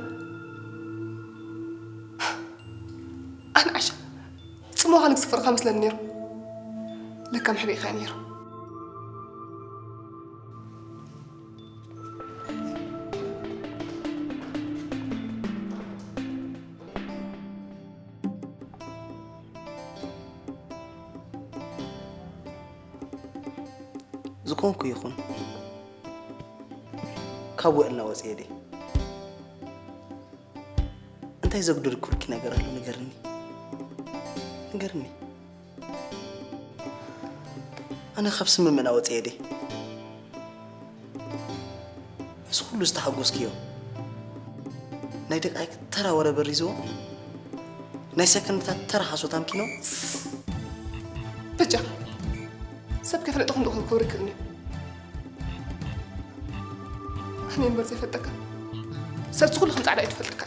ኣነ ዓሻ ጽምዋኻ ንክስፈርካ መስለኒ ነይሩ። ለካ መሕቢእካ ነይሩ። ዝኾንኩ ይኹን ካብ ውዕልና ወፂኤ ድየ? እንታይ ዘጉደልኩልኪ ነገር ኣሎ? ንገርኒ፣ ንገርኒ። ኣነ ካብ ስምምዕና ወፂኤ ድየ? እዚ ኩሉ ዝተሓጎስክዮ ናይ ደቃይቅ ተራ ወረ በሪዝዎ፣ ናይ ሰከንድታት ተራ ሓሶት ኣምኪኖ። በጃ ሰብ ከይፈለጥኹም ዶ ክብሪ ክእልኒ? ኣነ እምበር ዘይፈልጠካ ሰብቲ ኩሉ ከም ፃዕዳ እዩ ትፈልጥካ።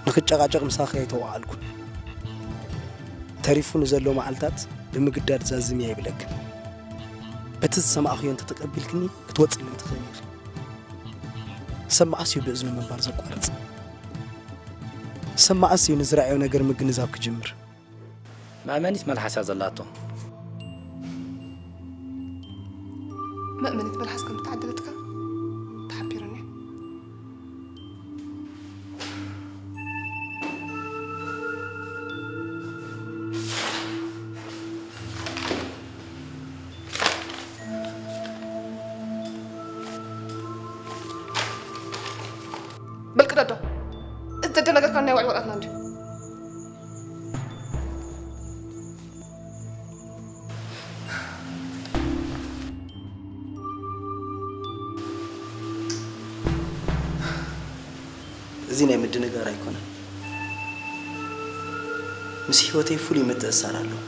ንኽጨቃጨቅ ምሳኺ ኣይተዋዓልኩን። ተሪፉ ንዘሎ መዓልታት ብምግዳድ ዛዝሚ ኣይብለክን። በቲ ዝሰማዕኽዮ እንተተቀቢልክኒ ክትወፅለይ ትኽእሊ ኢኺ። ሰብ መዓስ እዩ ብእዝኑ ምንባር ዘቋርፅ? ሰብ መዓስ እዩ ንዝረኣዮ ነገር ምግንዛብ ክጅምር? መእመኒት መልሓስ እያ ዘላቶ። መእመኒት መልሓስ ከም ዝተዓደለትካ ተሓቢሩኒ። በል ቅደዶ። እዚ ዘደናገርካ ናይ ውዕል ወረቐትና እንድዩ። እዚ ናይ ምድንጋር ኣይኮነን፣ ምስ ህይወተይ ፍሉይ ምትእስሳር ኣለዎ።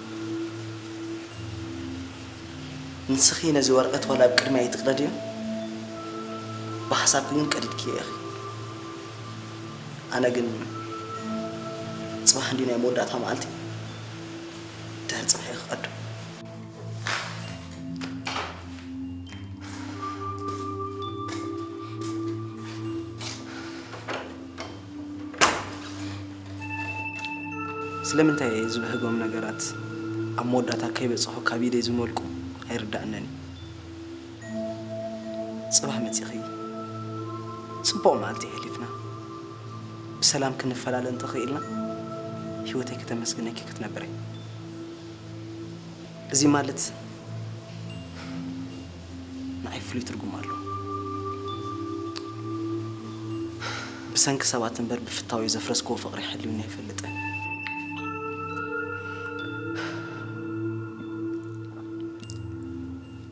ንስኺ ነዚ ወረቐት ዋላ ኣብ ቅድመይ ኣይትቕደድዮ፣ ብሓሳብኪ ግን ቀዲድክዮ ኢኺ። ኣነ ግን ጽባሕ እንድዩ ናይ መወዳእታ መዓልቲ፣ ድሕሪ ጽባሕ እየ ክቐዶ። ስለምንታይ እየ ዝብህጎም ነገራት ኣብ መወዳእታ ከይበጽሑ ካብ ኢደይ ዝመልቁ ኣይርድኣንን እዩ። ጽባሕ መጺኺ ጽቡቕ መዓልቲ የሕሊፍና ብሰላም ክንፈላለ እንተኽኢልና ህይወተይ ከተመስግነኪ ክትነብር እየ። እዚ ማለት ንዓይ ፍሉይ ትርጉም ኣለዎ። ብሰንኪ ሰባት እምበር ብፍታወይ ዘፍረስክዎ ፍቕሪ ሓልዩኒ ኣይፈልጥን።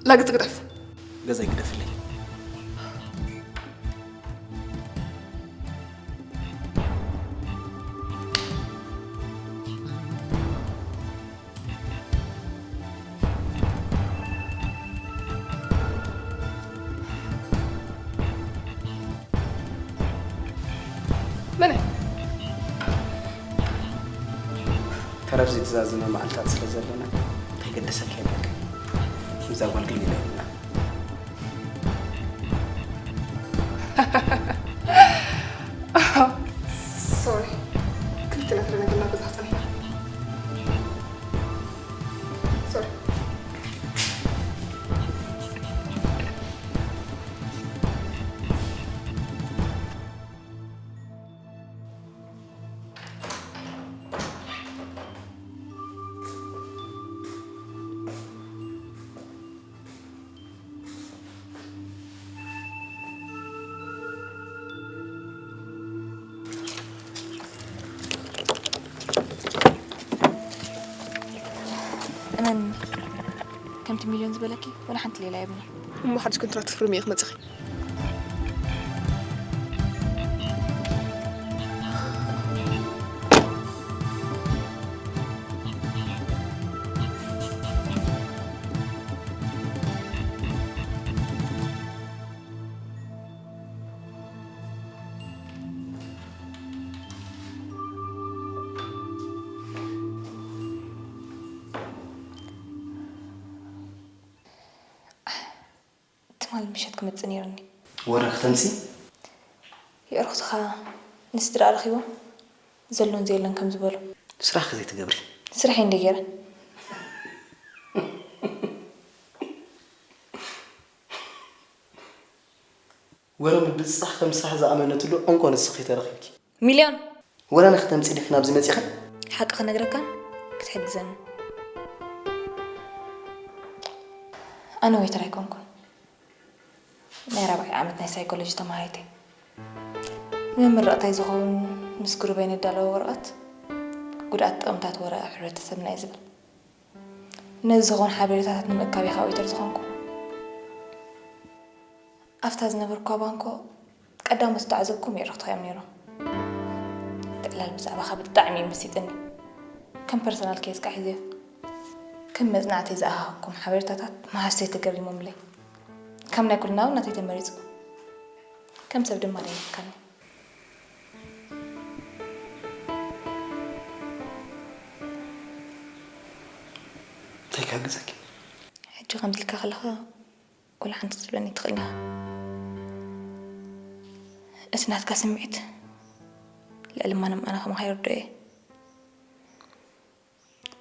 ላግቲ ግደፍ። ገዛይ ግደፍለይ። መነ ተረፍ ዘይተዛዘመ መዓልታት ስለ ዘለና እንታይ ገደሰካ ይበልካ። ምስዛ ጓል ገሊላ ይብላ። ሶሪ ክልተ ነፍረ ነግና ገዛ ጸኒሕና ሶሪ እመን ከምቲ ሚልዮን ዝበለኪ ወላ ሓንቲ ሌላ የብኒ። እሞ ሓድሽ ኮንትራት ክትፍርሚ ኢኺ መጺኺ። ማል ምሸት ክመጽእ ነይሩኒ። ወረ ክተምፂ የዕርኽትኻ ንስድራ ረኺቦም ዘሎን ዘየለን ከም ዝበሉ። ስራሕ ከዘይትገብሪ። ስራሕ እንደ ገይረ። ወረ ምብፅፃሕ ከም ስራሕ ዝኣመነትሉ እንኮ ንስኺ ተረኺብኪ። ሚልዮን። ወረ ንክተምፂ ድኺ ናብዚ መፂኺ። ሓቂ ክነግረካን ክትሕግዘኒ። ኣነ ወይተር ኣይኮንኩን። ናይ ራብዓይ ዓመት ናይ ሳይኮሎጂ ተማሃሪት እየ። ንመመረቕታይ ዝኸውን ምስ ግሩበይ ነዳለወ ወረቐት ጉድኣት ጥቕምታት ወረ ኣብ ሕብረተሰብና እዩ ዝብል። ነዚ ዝኾን ሓበሬታታት ንምእካብ እየ ካብ ኦይተር ዝኾንኩ። ኣብታ ዝነበርኳ ባንኮ ቀዳሞት ዝተዓዘብኩም የዕርኽትኻ እዮም ነይሮም። እቲ ዕላል ብዛዕባኻ ብጣዕሚ እዩ መሲጥኒ። ከም ፐርሰናል ኬስ ቃ ሒዘዮ ከም መጽናዕቲ ዝኣኻኹምኩም ሓበሬታታት መሃዝተይ ተገሪሞምለይ። ከም ናይ ኩልና እውን ናተይ ተመሪጹ። ከም ሰብ ድማ ደንጊጽካኒ። እንታይ ክሕግዘኪ? ሕጂ ከምዚ ኢልካ ከለኻ ወላ ሓንቲ ክትብለኒ ትኽእል ኢኻ። እቲ ናትካ ስምዒት ልዕሊ ማንም ኣነ ከማኻ ይርድኦ እየ።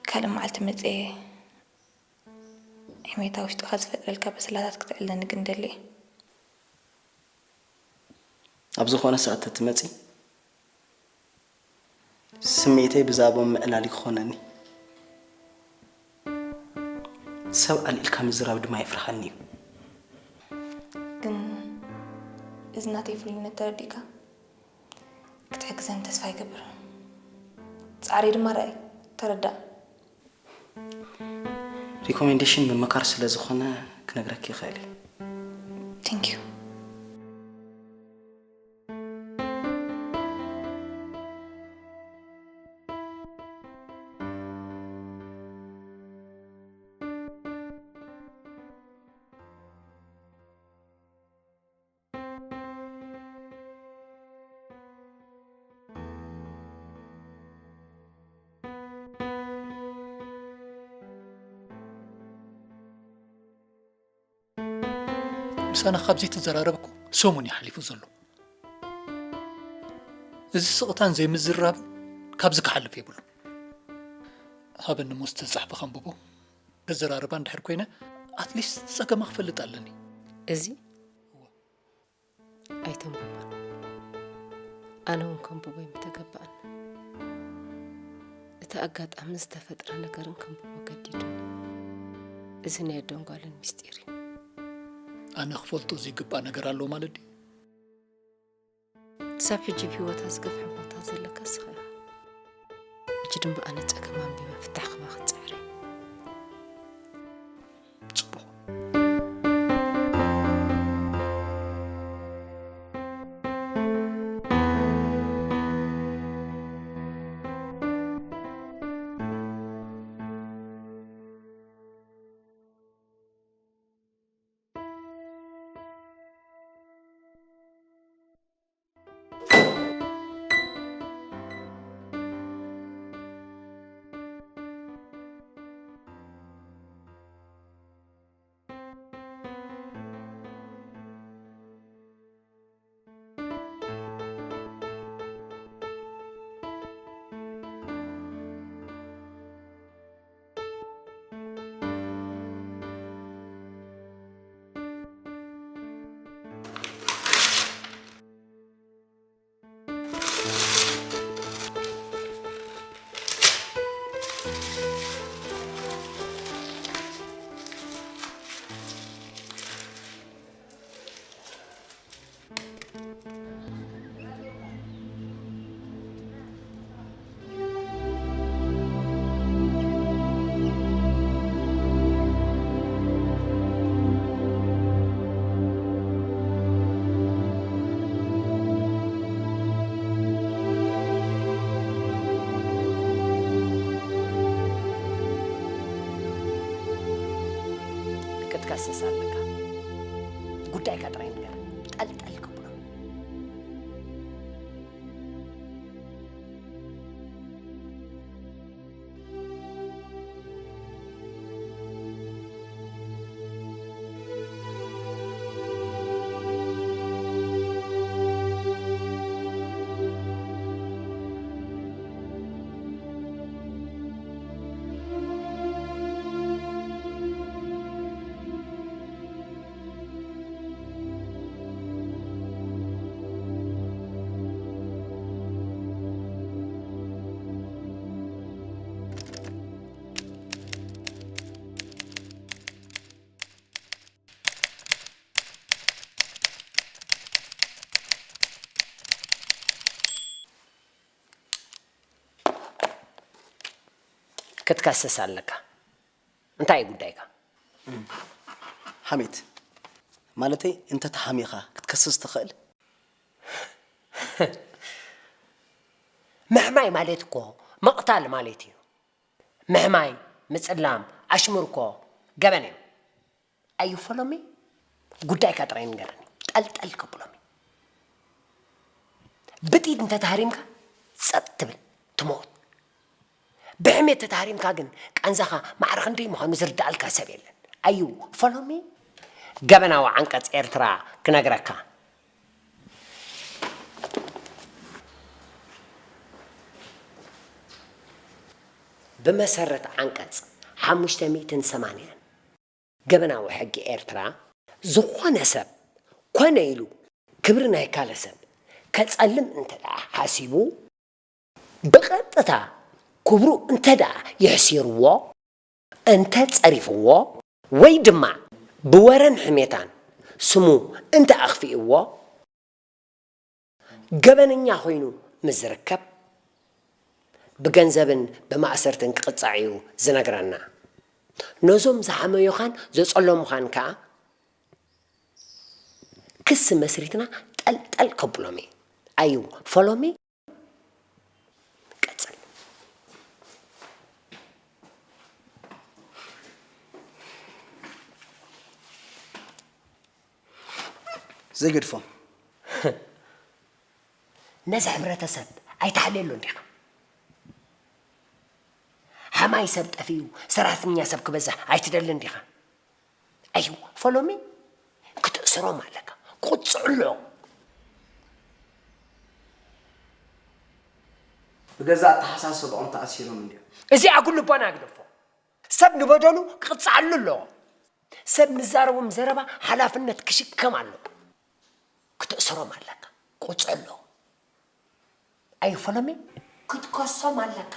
ካልእ መዓልቲ መጽየ ሕሜታ ውሽጥኻ ዝፈጥረልካ በሰላታት ክትዕለኒ ግን ደሊ እየ። ኣብ ዝኾነ ሰዓት ተትመፂ ስምዒተይ ብዛዕባኦም ምዕላል ክኾነኒ። ሰብ ኣልኢልካ ምዝራብ ድማ የፍርሃኒ እዩ። ግን እዚ ናተይ ፍሉይነት ተረዲእካ ክትሕግዘኒ ተስፋ ይገብር። ጻዕሪ ድማ ርኣይ፣ ተረዳእ። ሪኮሜንዴሽን ምምካር ስለ ዝኾነ ክነግረኪ ይኽእል እየ። Thank you። ምሳና ካብ ዘይተዘራረብኩ ሰሙን እዩ ሓሊፉ ዘሎ። እዚ ስቕታን ዘይምዝራብን ካብዚ ክሓልፍ የብሉ። ሃበኒ እሞ ዝተጻሕፈ ከንብቦ። ከዘራርባ እንድሕር ኮይነ ኣትሊስት ጸገማ ክፈልጥ ኣለኒ። እዚ ኣይተንብቦን። ኣነ እውን ከንብቦ ኣይምተገበኣኒ። እቲ ኣጋጣምን ዝተፈጥረ ነገርን ከንብቦ ገዲዱኒ። እዚ ናይ ኣደን ጓልን ምስጢር እዩ። ኣነ ክፈልጦ ዘይግባእ ነገር ኣሎ ማለት ድዩ? ክሳብ ሕጂ ኣብ ህይወታ ዝገፍሐ ቦታ ዘለካ እስኻ ኢኻ። ሕጂ ድማ ኣነ ጸገም ኣንቢበ ፍታሕ ክባ ክጽዕር እየ። ጽቡቕ። ክትከስስ ኣለካ። ጉዳይካ ጥራይ ንገር። ጠልጠል ከብሎ። ክትከስስ ኣለካ። እንታይ እዩ ጉዳይካ? ሓሜት ማለተይ እንተተሓሚኻ ክትከስስ ትኽእል? ምሕማይ ማለት እኮ ምቕታል ማለት እዩ። ምሕማይ፣ ምጽላም፣ ኣሽሙር እኮ ገበን እዩ። ኣዩ ፈሎሚ ጉዳይካ ጥራይ ንገረኒ። ጠልጠል ከብሎሚ። ብጥይት እንተተሃሪምካ ጸጥ ትብል ትመውት። ብሕሜት ተታሃሪምካ ግን ቃንዛኻ ማዕረ ክንደይ ምዃኑ ዝርድኣልካ ሰብ የለን። ኣዩ ፈሎሚ ገበናዊ ዓንቀጽ ኤርትራ ክነግረካ። ብመሰረት ዓንቀጽ ሓሙሽተ ሚእትን ሰማንያን ገበናዊ ሕጊ ኤርትራ፣ ዝኾነ ሰብ ኮነ ኢሉ ክብሪ ናይ ካልእ ሰብ ከጸልም እንተ ደኣ ሓሲቡ፣ ብቐጥታ ክብሩ እንተ ደኣ የሕሲርዎ፣ እንተ ጸሪፍዎ፣ ወይ ድማ ብወረን ሕሜታን ስሙ እንተ ኣኽፊእዎ፣ ገበነኛ ኮይኑ ምስ ዝርከብ፣ ብገንዘብን ብማእሰርትን ክቕጻዕ እዩ ዝነግረና። ነዞም ዝሓመዩኻን ዘጸለሙኻን ከኣ ክሲ መስሪትና ጠልጠል ከብሎም እዩ። ኣዩ ፈሎሚ ቀጽል። ዘይገድፎም። ነዚ ሕብረተሰብ ኣይትሓልየሉ እንዲኻ። ሓማይ ሰብ ጠፊኡ ሰራሕተኛ ሰብ ክበዝሕ ኣይትደልን ዲኻ? ኣዩ ፈሎሚ ክትእስሮም ኣለካ። ክቕጽዑ ኣለዎም። ብገዛእ ኣተሓሳስብኦም ተኣሲሮም እንድዮም። እዚ ኣጉል ልቦና ግደፎ። ሰብ ንበደሉ ክቕጽዓሉ ኣለዎ። ሰብ ንዛረቦም ዘረባ ሓላፍነት ክሽከም ኣለዎ። ክትእስሮም ኣለካ። ክቕጽዑ ኣለዎ። ኣዩ ፈሎሚ ክትከሶም ኣለካ።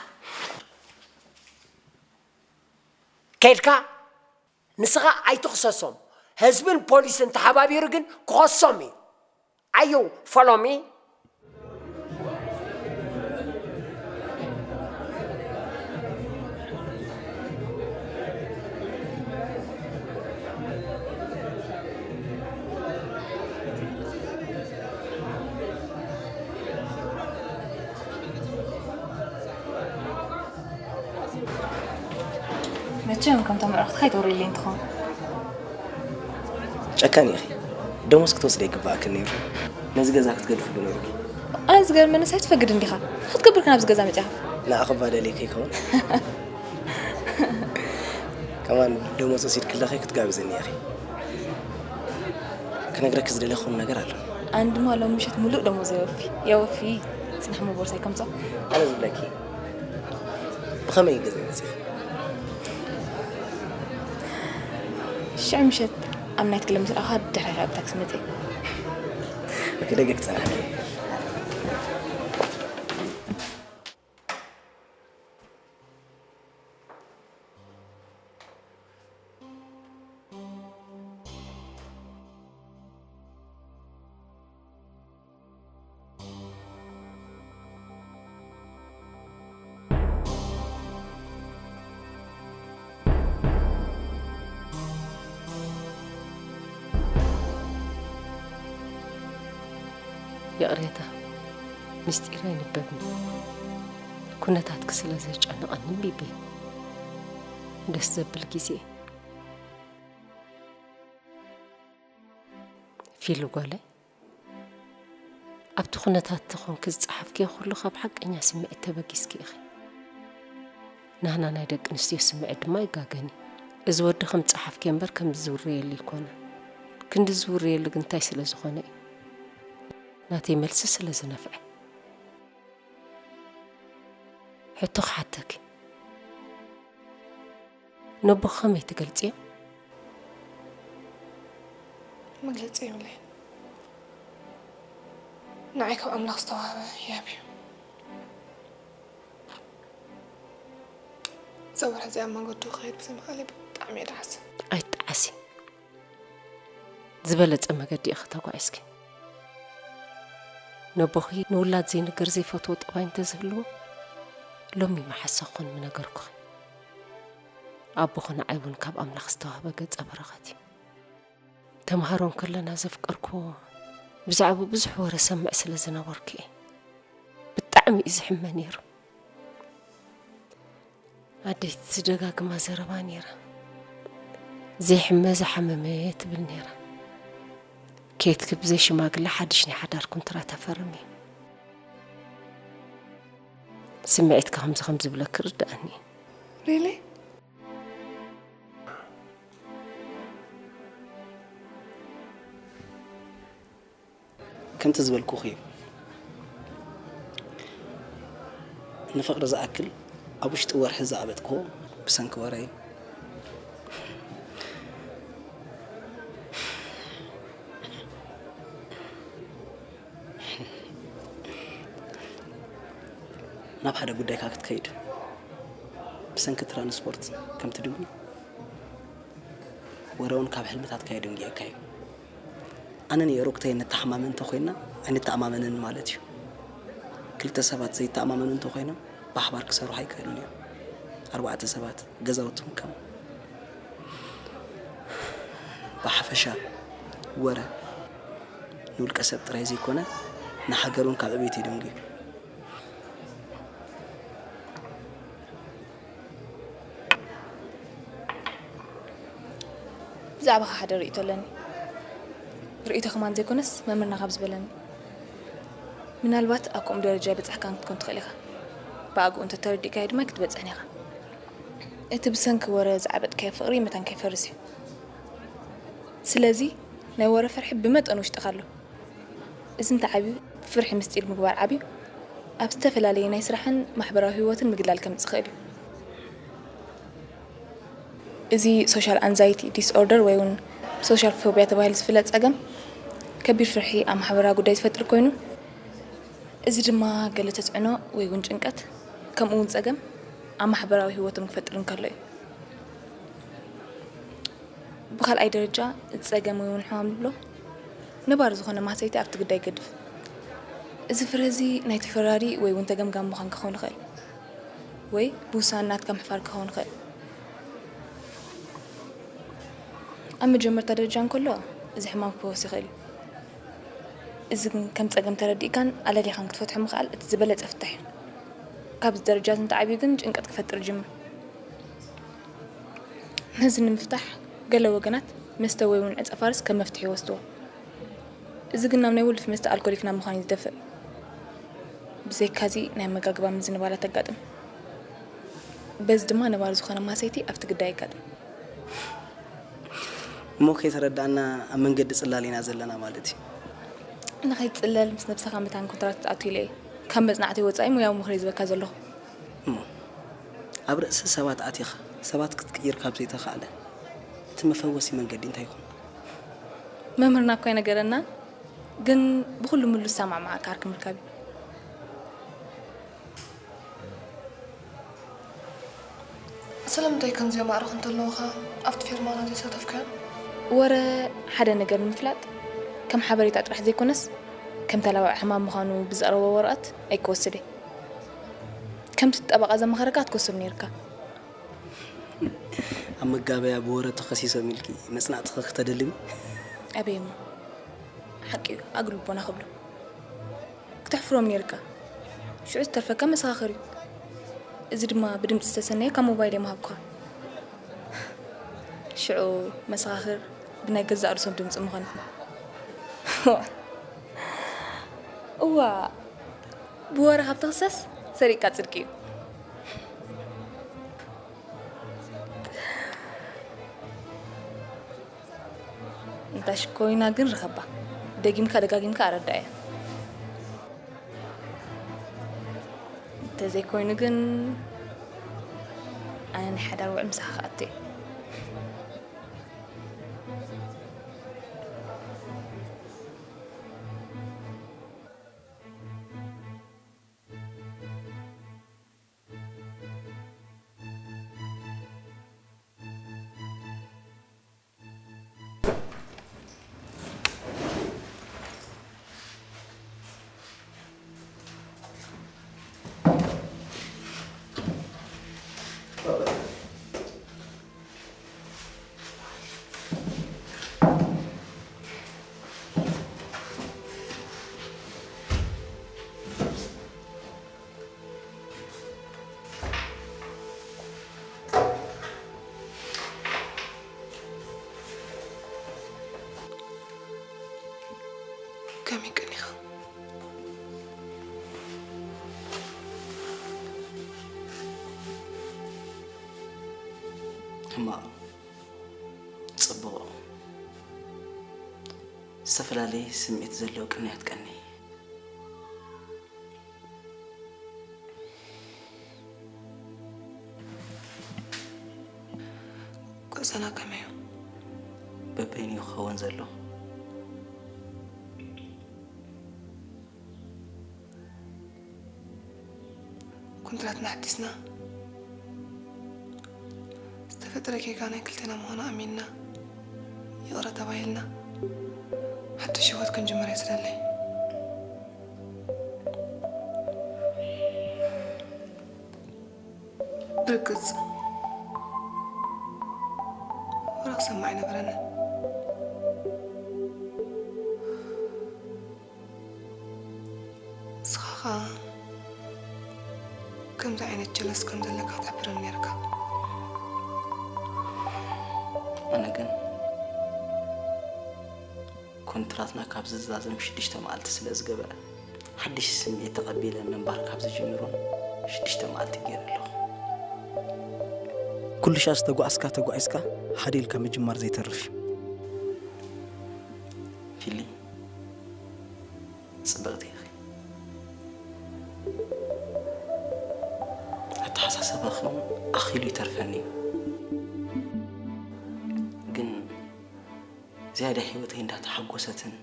ከይድካ ንስኻ ኣይትኽሰሶም። ህዝብን ፖሊስን ተሓባቢሩ ግን ክኸሶም እዩ። ኣዩ ፈሎሚ መቸም ከምቶም ኣዕሩኽትኻ ኣይተውርየለይን ትኸውን። ጨካን ኢኺ። ደሞዝ ክትወስዲ ኣይግባኣክን ነይሩ። ነዚ ገዛ ክትገድፍሉ ነይሩኪ። ኣነ ዝገርመንስ ኣይትፈግድን ዲኻ? ክትገብር ከ ናብዚ ገዛ መጺኻ? ንዓኺ እባ ደልየ ከይከውን። ከማን ደሞዝ ወሲድኪ ኣለኺ ክትጋብዝኒ ኢኺ። ክነግረኪ ዝደለኹ ነገር ኣሎ። ኣነ ድማ ሎሚ ምሸት ሙሉእ ደሞዝ የወፊ። የወፊ። ጽናሕ እሞ ቦርሳይ ከምጽኦ። ኣነ ዝብለኪ ብኸመይ እዩ ገዛ መጺኺ? ሽዑ ምሸት ኣብ ናይት ክለብ ምስ ረኣኹኻ ድሕሪኻ ኣብ ታክሲ መጺእ። ኦኬ፣ ደገ ክጸንሓኪ። ይቕሬታ፣ ምስጢር ኣይንበብን። ኩነታትኪ ስለ ዘጨንቐኒ እምቢ በይ። ደስ ዘብል ግዜ። ፊሉ ጓለይ፣ ኣብቲ ኩነታት ተኾንኪ ዝጸሓፍክዮ ኩሉ ካብ ሓቀኛ ስምዒት ተበጊስኪ ኢኺ። ናህና ናይ ደቂ ኣንስትዮ ስምዒት ድማ ኣይጋገን እዩ። እዚ ወዲ ከም ጸሓፍክዮ እምበር ከም ዝውረየሉ ኣይኮነን። ክንዲ ዝውረየሉ ግን እንታይ ስለ ዝኾነ እዩ? ናተይ መልሲ ስለ ዝነፍዐ። ሕቶ ክሓተኪ። ነቦኺ ከመይ ትገልጽዮ? መግለጺ የብለይን። ንዓይ ካብ ኣምላኽ ዝተዋህበ ህያብ እዩ። እዛ ወርሒ እዚኣ ኣብ መንገዱ ክኸይድ ብዘይምኽኣለይ ብጣዕሚ እየ ደሓሲ። ኣይትጠዓሲ። ዝበለጸ መገዲ ኢኺ ተጓዒዝኪ። ነቦኺ ንውላድ ዘይንገር ዘይፈትዎ ጠባይ እንተዝህልዎ፣ ሎሚ መሓሳ ክኾን ምነገርኩኺ። ኣቦኹ ንዓይ እውን ካብ ኣምላኽ ዝተዋህበ ገጸ በረኸት እዩ። ተምሃሮ እንከለና ዘፍቀርክዎ፣ ብዛዕባኡ ብዙሕ ወረ ሰምዕ ስለ ዝነበርኩ እየ። ብጣዕሚ እዩ ዝሕመ ነይሩ። ኣደይ ትደጋግማ ዘረባ ነይራ። "ዘይሕመ ዝሓመመ" ትብል ነይራ። "ኬትኪ ብዘይ ሽማግለ ሓድሽ ናይ ሓዳር ኩንትራት ኣፈርም እዩ። ስምዒትካ ከምዚ ከም ዝብለኪ ርድኣኒ እዩ." Really? ከምቲ ዝበልኩኺ እዩ። ንፍቕሪ ዝኣክል ኣብ ውሽጢ ወርሒ ዝኣበጥክዎ ብሰንኪ ወረ እዩ። ናብ ሓደ ጉዳይካ ክትከይድ ብሰንኪ ትራንስፖርት ከም ትድንጉ፣ ወረ እውን ካብ ሕልምታትካ የደንጉየካ እዩ። ኣነን የሩቅተይ እንተሓማመን እንተኾይና ኣይንተኣማመንን ማለት እዩ። ክልተ ሰባት ዘይተኣማመኑ እንተኾይኖም ብሓባር ክሰርሑ ኣይክእሉን እዮም። ኣርባዕተ ሰባት ገዛውቶም ከም ብሓፈሻ ወረ ንውልቀ ሰብ ጥራይ ዘይኮነ ንሃገር እውን ካብ ዕቤት የደንጉ እዩ። ብዛዕባኻ ሓደ ርእይቶ ኣለኒ። ርእይቶ ከማን ዘይኮነስ መምህርና ካብ ዝበለኒ። ምናልባት ኣብ ከምኡ ደረጃ በጻሕካን ክትኮን ትኽእል ኢኻ። ብኣግኡ እንተተረዲእካዮ ድማ ክትበጽሕን ኢኻ። እቲ ብሰንኪ ወረ ዝዓበጥካዮ ፍቕሪ መታን ከይፈርስ እዩ። ስለዚ ናይ ወረ ፍርሒ ብመጠኑ ውሽጥኻ ኣሎ። እዚ እንተዓብዩ፣ ፍርሒ ምስጢር ምግባር ዓብዩ ኣብ ዝተፈላለየ ናይ ስራሕን ማሕበራዊ ህይወትን ምግላል ከምጽእ ይኽእል እዩ። እዚ ሶሻል ኣንዛይቲ ዲስኦርደር ወይ እውን ሶሻል ፎቢያ ተባሂሉ ዝፍለጥ ጸገም፣ ከቢድ ፍርሒ ኣብ ማሕበራዊ ጉዳይ ዝፈጥር ኮይኑ፣ እዚ ድማ ገለ ተጽዕኖ ወይ እውን ጭንቀት፣ ከምኡ እውን ጸገም ኣብ ማሕበራዊ ህይወቶም ክፈጥር እንከሎ እዩ። ብኻልኣይ ደረጃ፣ እቲ ጸገም ወይ እውን ሕማም ንብሎ፣ ነባሪ ዝኾነ ማህሰይቲ ኣብቲ ግዳይ ይገድፍ። እዚ ፍረ እዚ ናይቲ ፈራዲ ወይ እውን ተገምጋሚ ምዃን ክኸውን ይኽእል፣ ወይ ብውሳነ ናትካ ምሕፋር ክኸውን ይኽእል። ኣብ መጀመርታ ደረጃ እንከሎ፣ እዚ ሕማም ክፈወስ ይኽእል እዩ። እዚ ግን ከም ጸገም ተረዲእካን ኣለሊኻን ክትፈትሖ ምኽኣል እቲ ዝበለጸ ፍታሕ እዩ። ካብዚ ደረጃ እዚ እንተዓብዩ ግን ጭንቀት ክፈጥር ይጅምር። ነዚ ንምፍታሕ ገለ ወገናት መስተ ወይ እውን ዕጸ ፋርስ ከም መፍትሒ ይወስድዎ። እዚ ግን ናብ ናይ ውልፊ መስተ ኣልኮሊክ ናብ ምዃን እዩ ዝደፍእ። ብዘይካዚ ናይ ኣመጋግባ ምዝንባላት ተጋጥም። በዚ ድማ ነባሪ ዝኾነ ማሰይቲ ኣብቲ ግዳይ የጋጥም። እሞ ከይተረዳእና ኣብ መንገዲ ጽላል ኢና ዘለና ማለት እዩ። ንኸይትጽለል ምስ ነብስኻ መታን ኮንትራት ክትኣቱ ኢለ እየ ካብ መጽናዕተይ ወጻኢ ሙያዊ ምኽሪ ዝህበካ ዘለኹ። እሞ ኣብ ርእሲ ሰባት ኣቲኻ ሰባት ክትቅይር ካብ ዘይተኻእለ እቲ መፈወሲ መንገዲ እንታይ ይኾን? መምህርና እኮ ኣይነገረናን፣ ግን ብኹሉ ምሉእ ዝሰማማዓካ ዓርኪ ምርካብ እዩ። ስለምንታይ ከምዚኦም ኣዕሩኽ እንተለዉኻ ኣብቲ ፊርማታት ኣይሳተፍካዮን? ወረ ሓደ ነገር ንምፍላጥ ከም ሓበሬታ ጥራሕ ዘይኮነስ ከም ተላባዒ ሕማም ምዃኑ ብዘቕረቦ ወረቐት ኣይክወስድ እየ። ከምቲ እቲ ጠበቓ ዘማኸረካ ክትወስድ ነይርካ። ኣብ መጋበያ ብወረ ተኸሲሶም ኢልኪ መጽናዕትኺ ክተደልቢ? ኣበይ እሞ? ሓቂ እዩ፣ ኣግልቦና ክብሎ። ክተሕፍሮም ነይርካ። ሽዑ ዝተርፈካ መሰኻኽር እዩ። እዚ ድማ ብድምፂ ዝተሰነየ ካብ ሞባይል የምሃብኩኻ። ሽዑ መሰኻኽር ብናይ ገዛእ ርእሶም ድምፂ ምኾነ። እዋ፣ ብወረ ካብ ትኽሰስ ሰሪቅካ ጽድቂ እዩ። እንታሽ ኮይና ግን ርኸባ። ደጊምካ ደጋጊምካ ኣረዳእያ። እንተዘይኮይኑ ግን ኣነ ናይ ሓዳር ውዕል ምሳኻ ክኣቱ እየ። ከመይ ቀኒኻ? ሕማቕ። ጽቡቕ። ዝተፈላለየ ስምዒት ዘለዎ ቅንያት ቀኒ። ጉዕዞና ከመይ እዩ? በበይኑ እዩ ክኸውን ዘሎ። ኮንትራትና ሓዲስና፣ ዝተፈጠረ ጌጋ ናይ ክልቴና ምዃኑ ኣሚንና፣ ይቕረ ተባሂልና፣ ሓድሽ ህይወት ክንጅምር እየ ዝደሊ። ብርግጽ፣ ወረ ክሰምዕ ኣይነበረንን። ንስኻ ኸኣ ከምዚ ዓይነት ጀለስ ከም ዘለካ ትሕብረኒ ነይርካ። ኣነ ግን ኮንትራትና ካብ ዝዛዘም ሽዱሽተ መዓልቲ ስለ ዝገበረ፣ ሓድሽ ስምዒት ተቐቢለ ምንባር ካብ ዝጅምሩን ሽዱሽተ መዓልቲ ገይረ ኣለኹ። ኩሉ ሻዕ ዝተጓዕዝካ ተጓዒዝካ፣ ሓደ ኢልካ ምጅማር ዘይተርፍ እዩ። ፊሊ፣ ጽብቕቲ ኢኺ። ኣተሓሳስባኺ እውን ኣኺሉ ይተርፈኒ እዩ። ግን ዝያዳ ህይወተይ እንዳተሓጎሰትን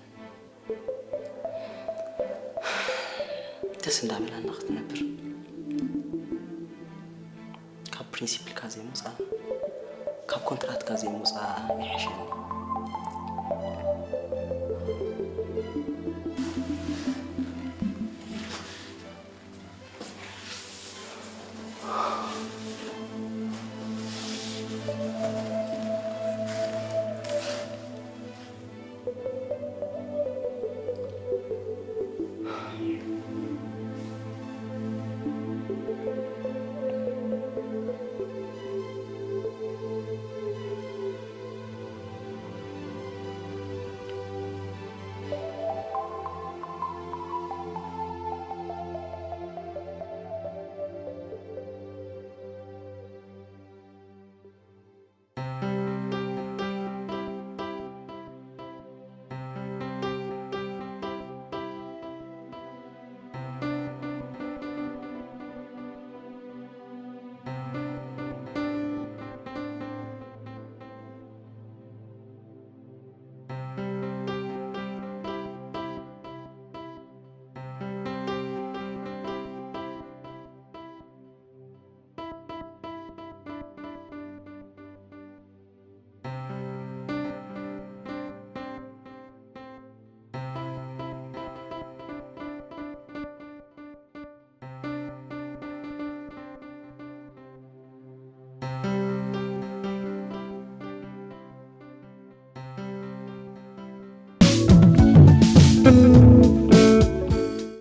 ደስ እንዳበላና ክትነብር፣ ካብ ፕሪንሲፕልካ ዘይምውጻእ፣ ካብ ኮንትራትካ ዘይምውጻእ ይሕሸኒ።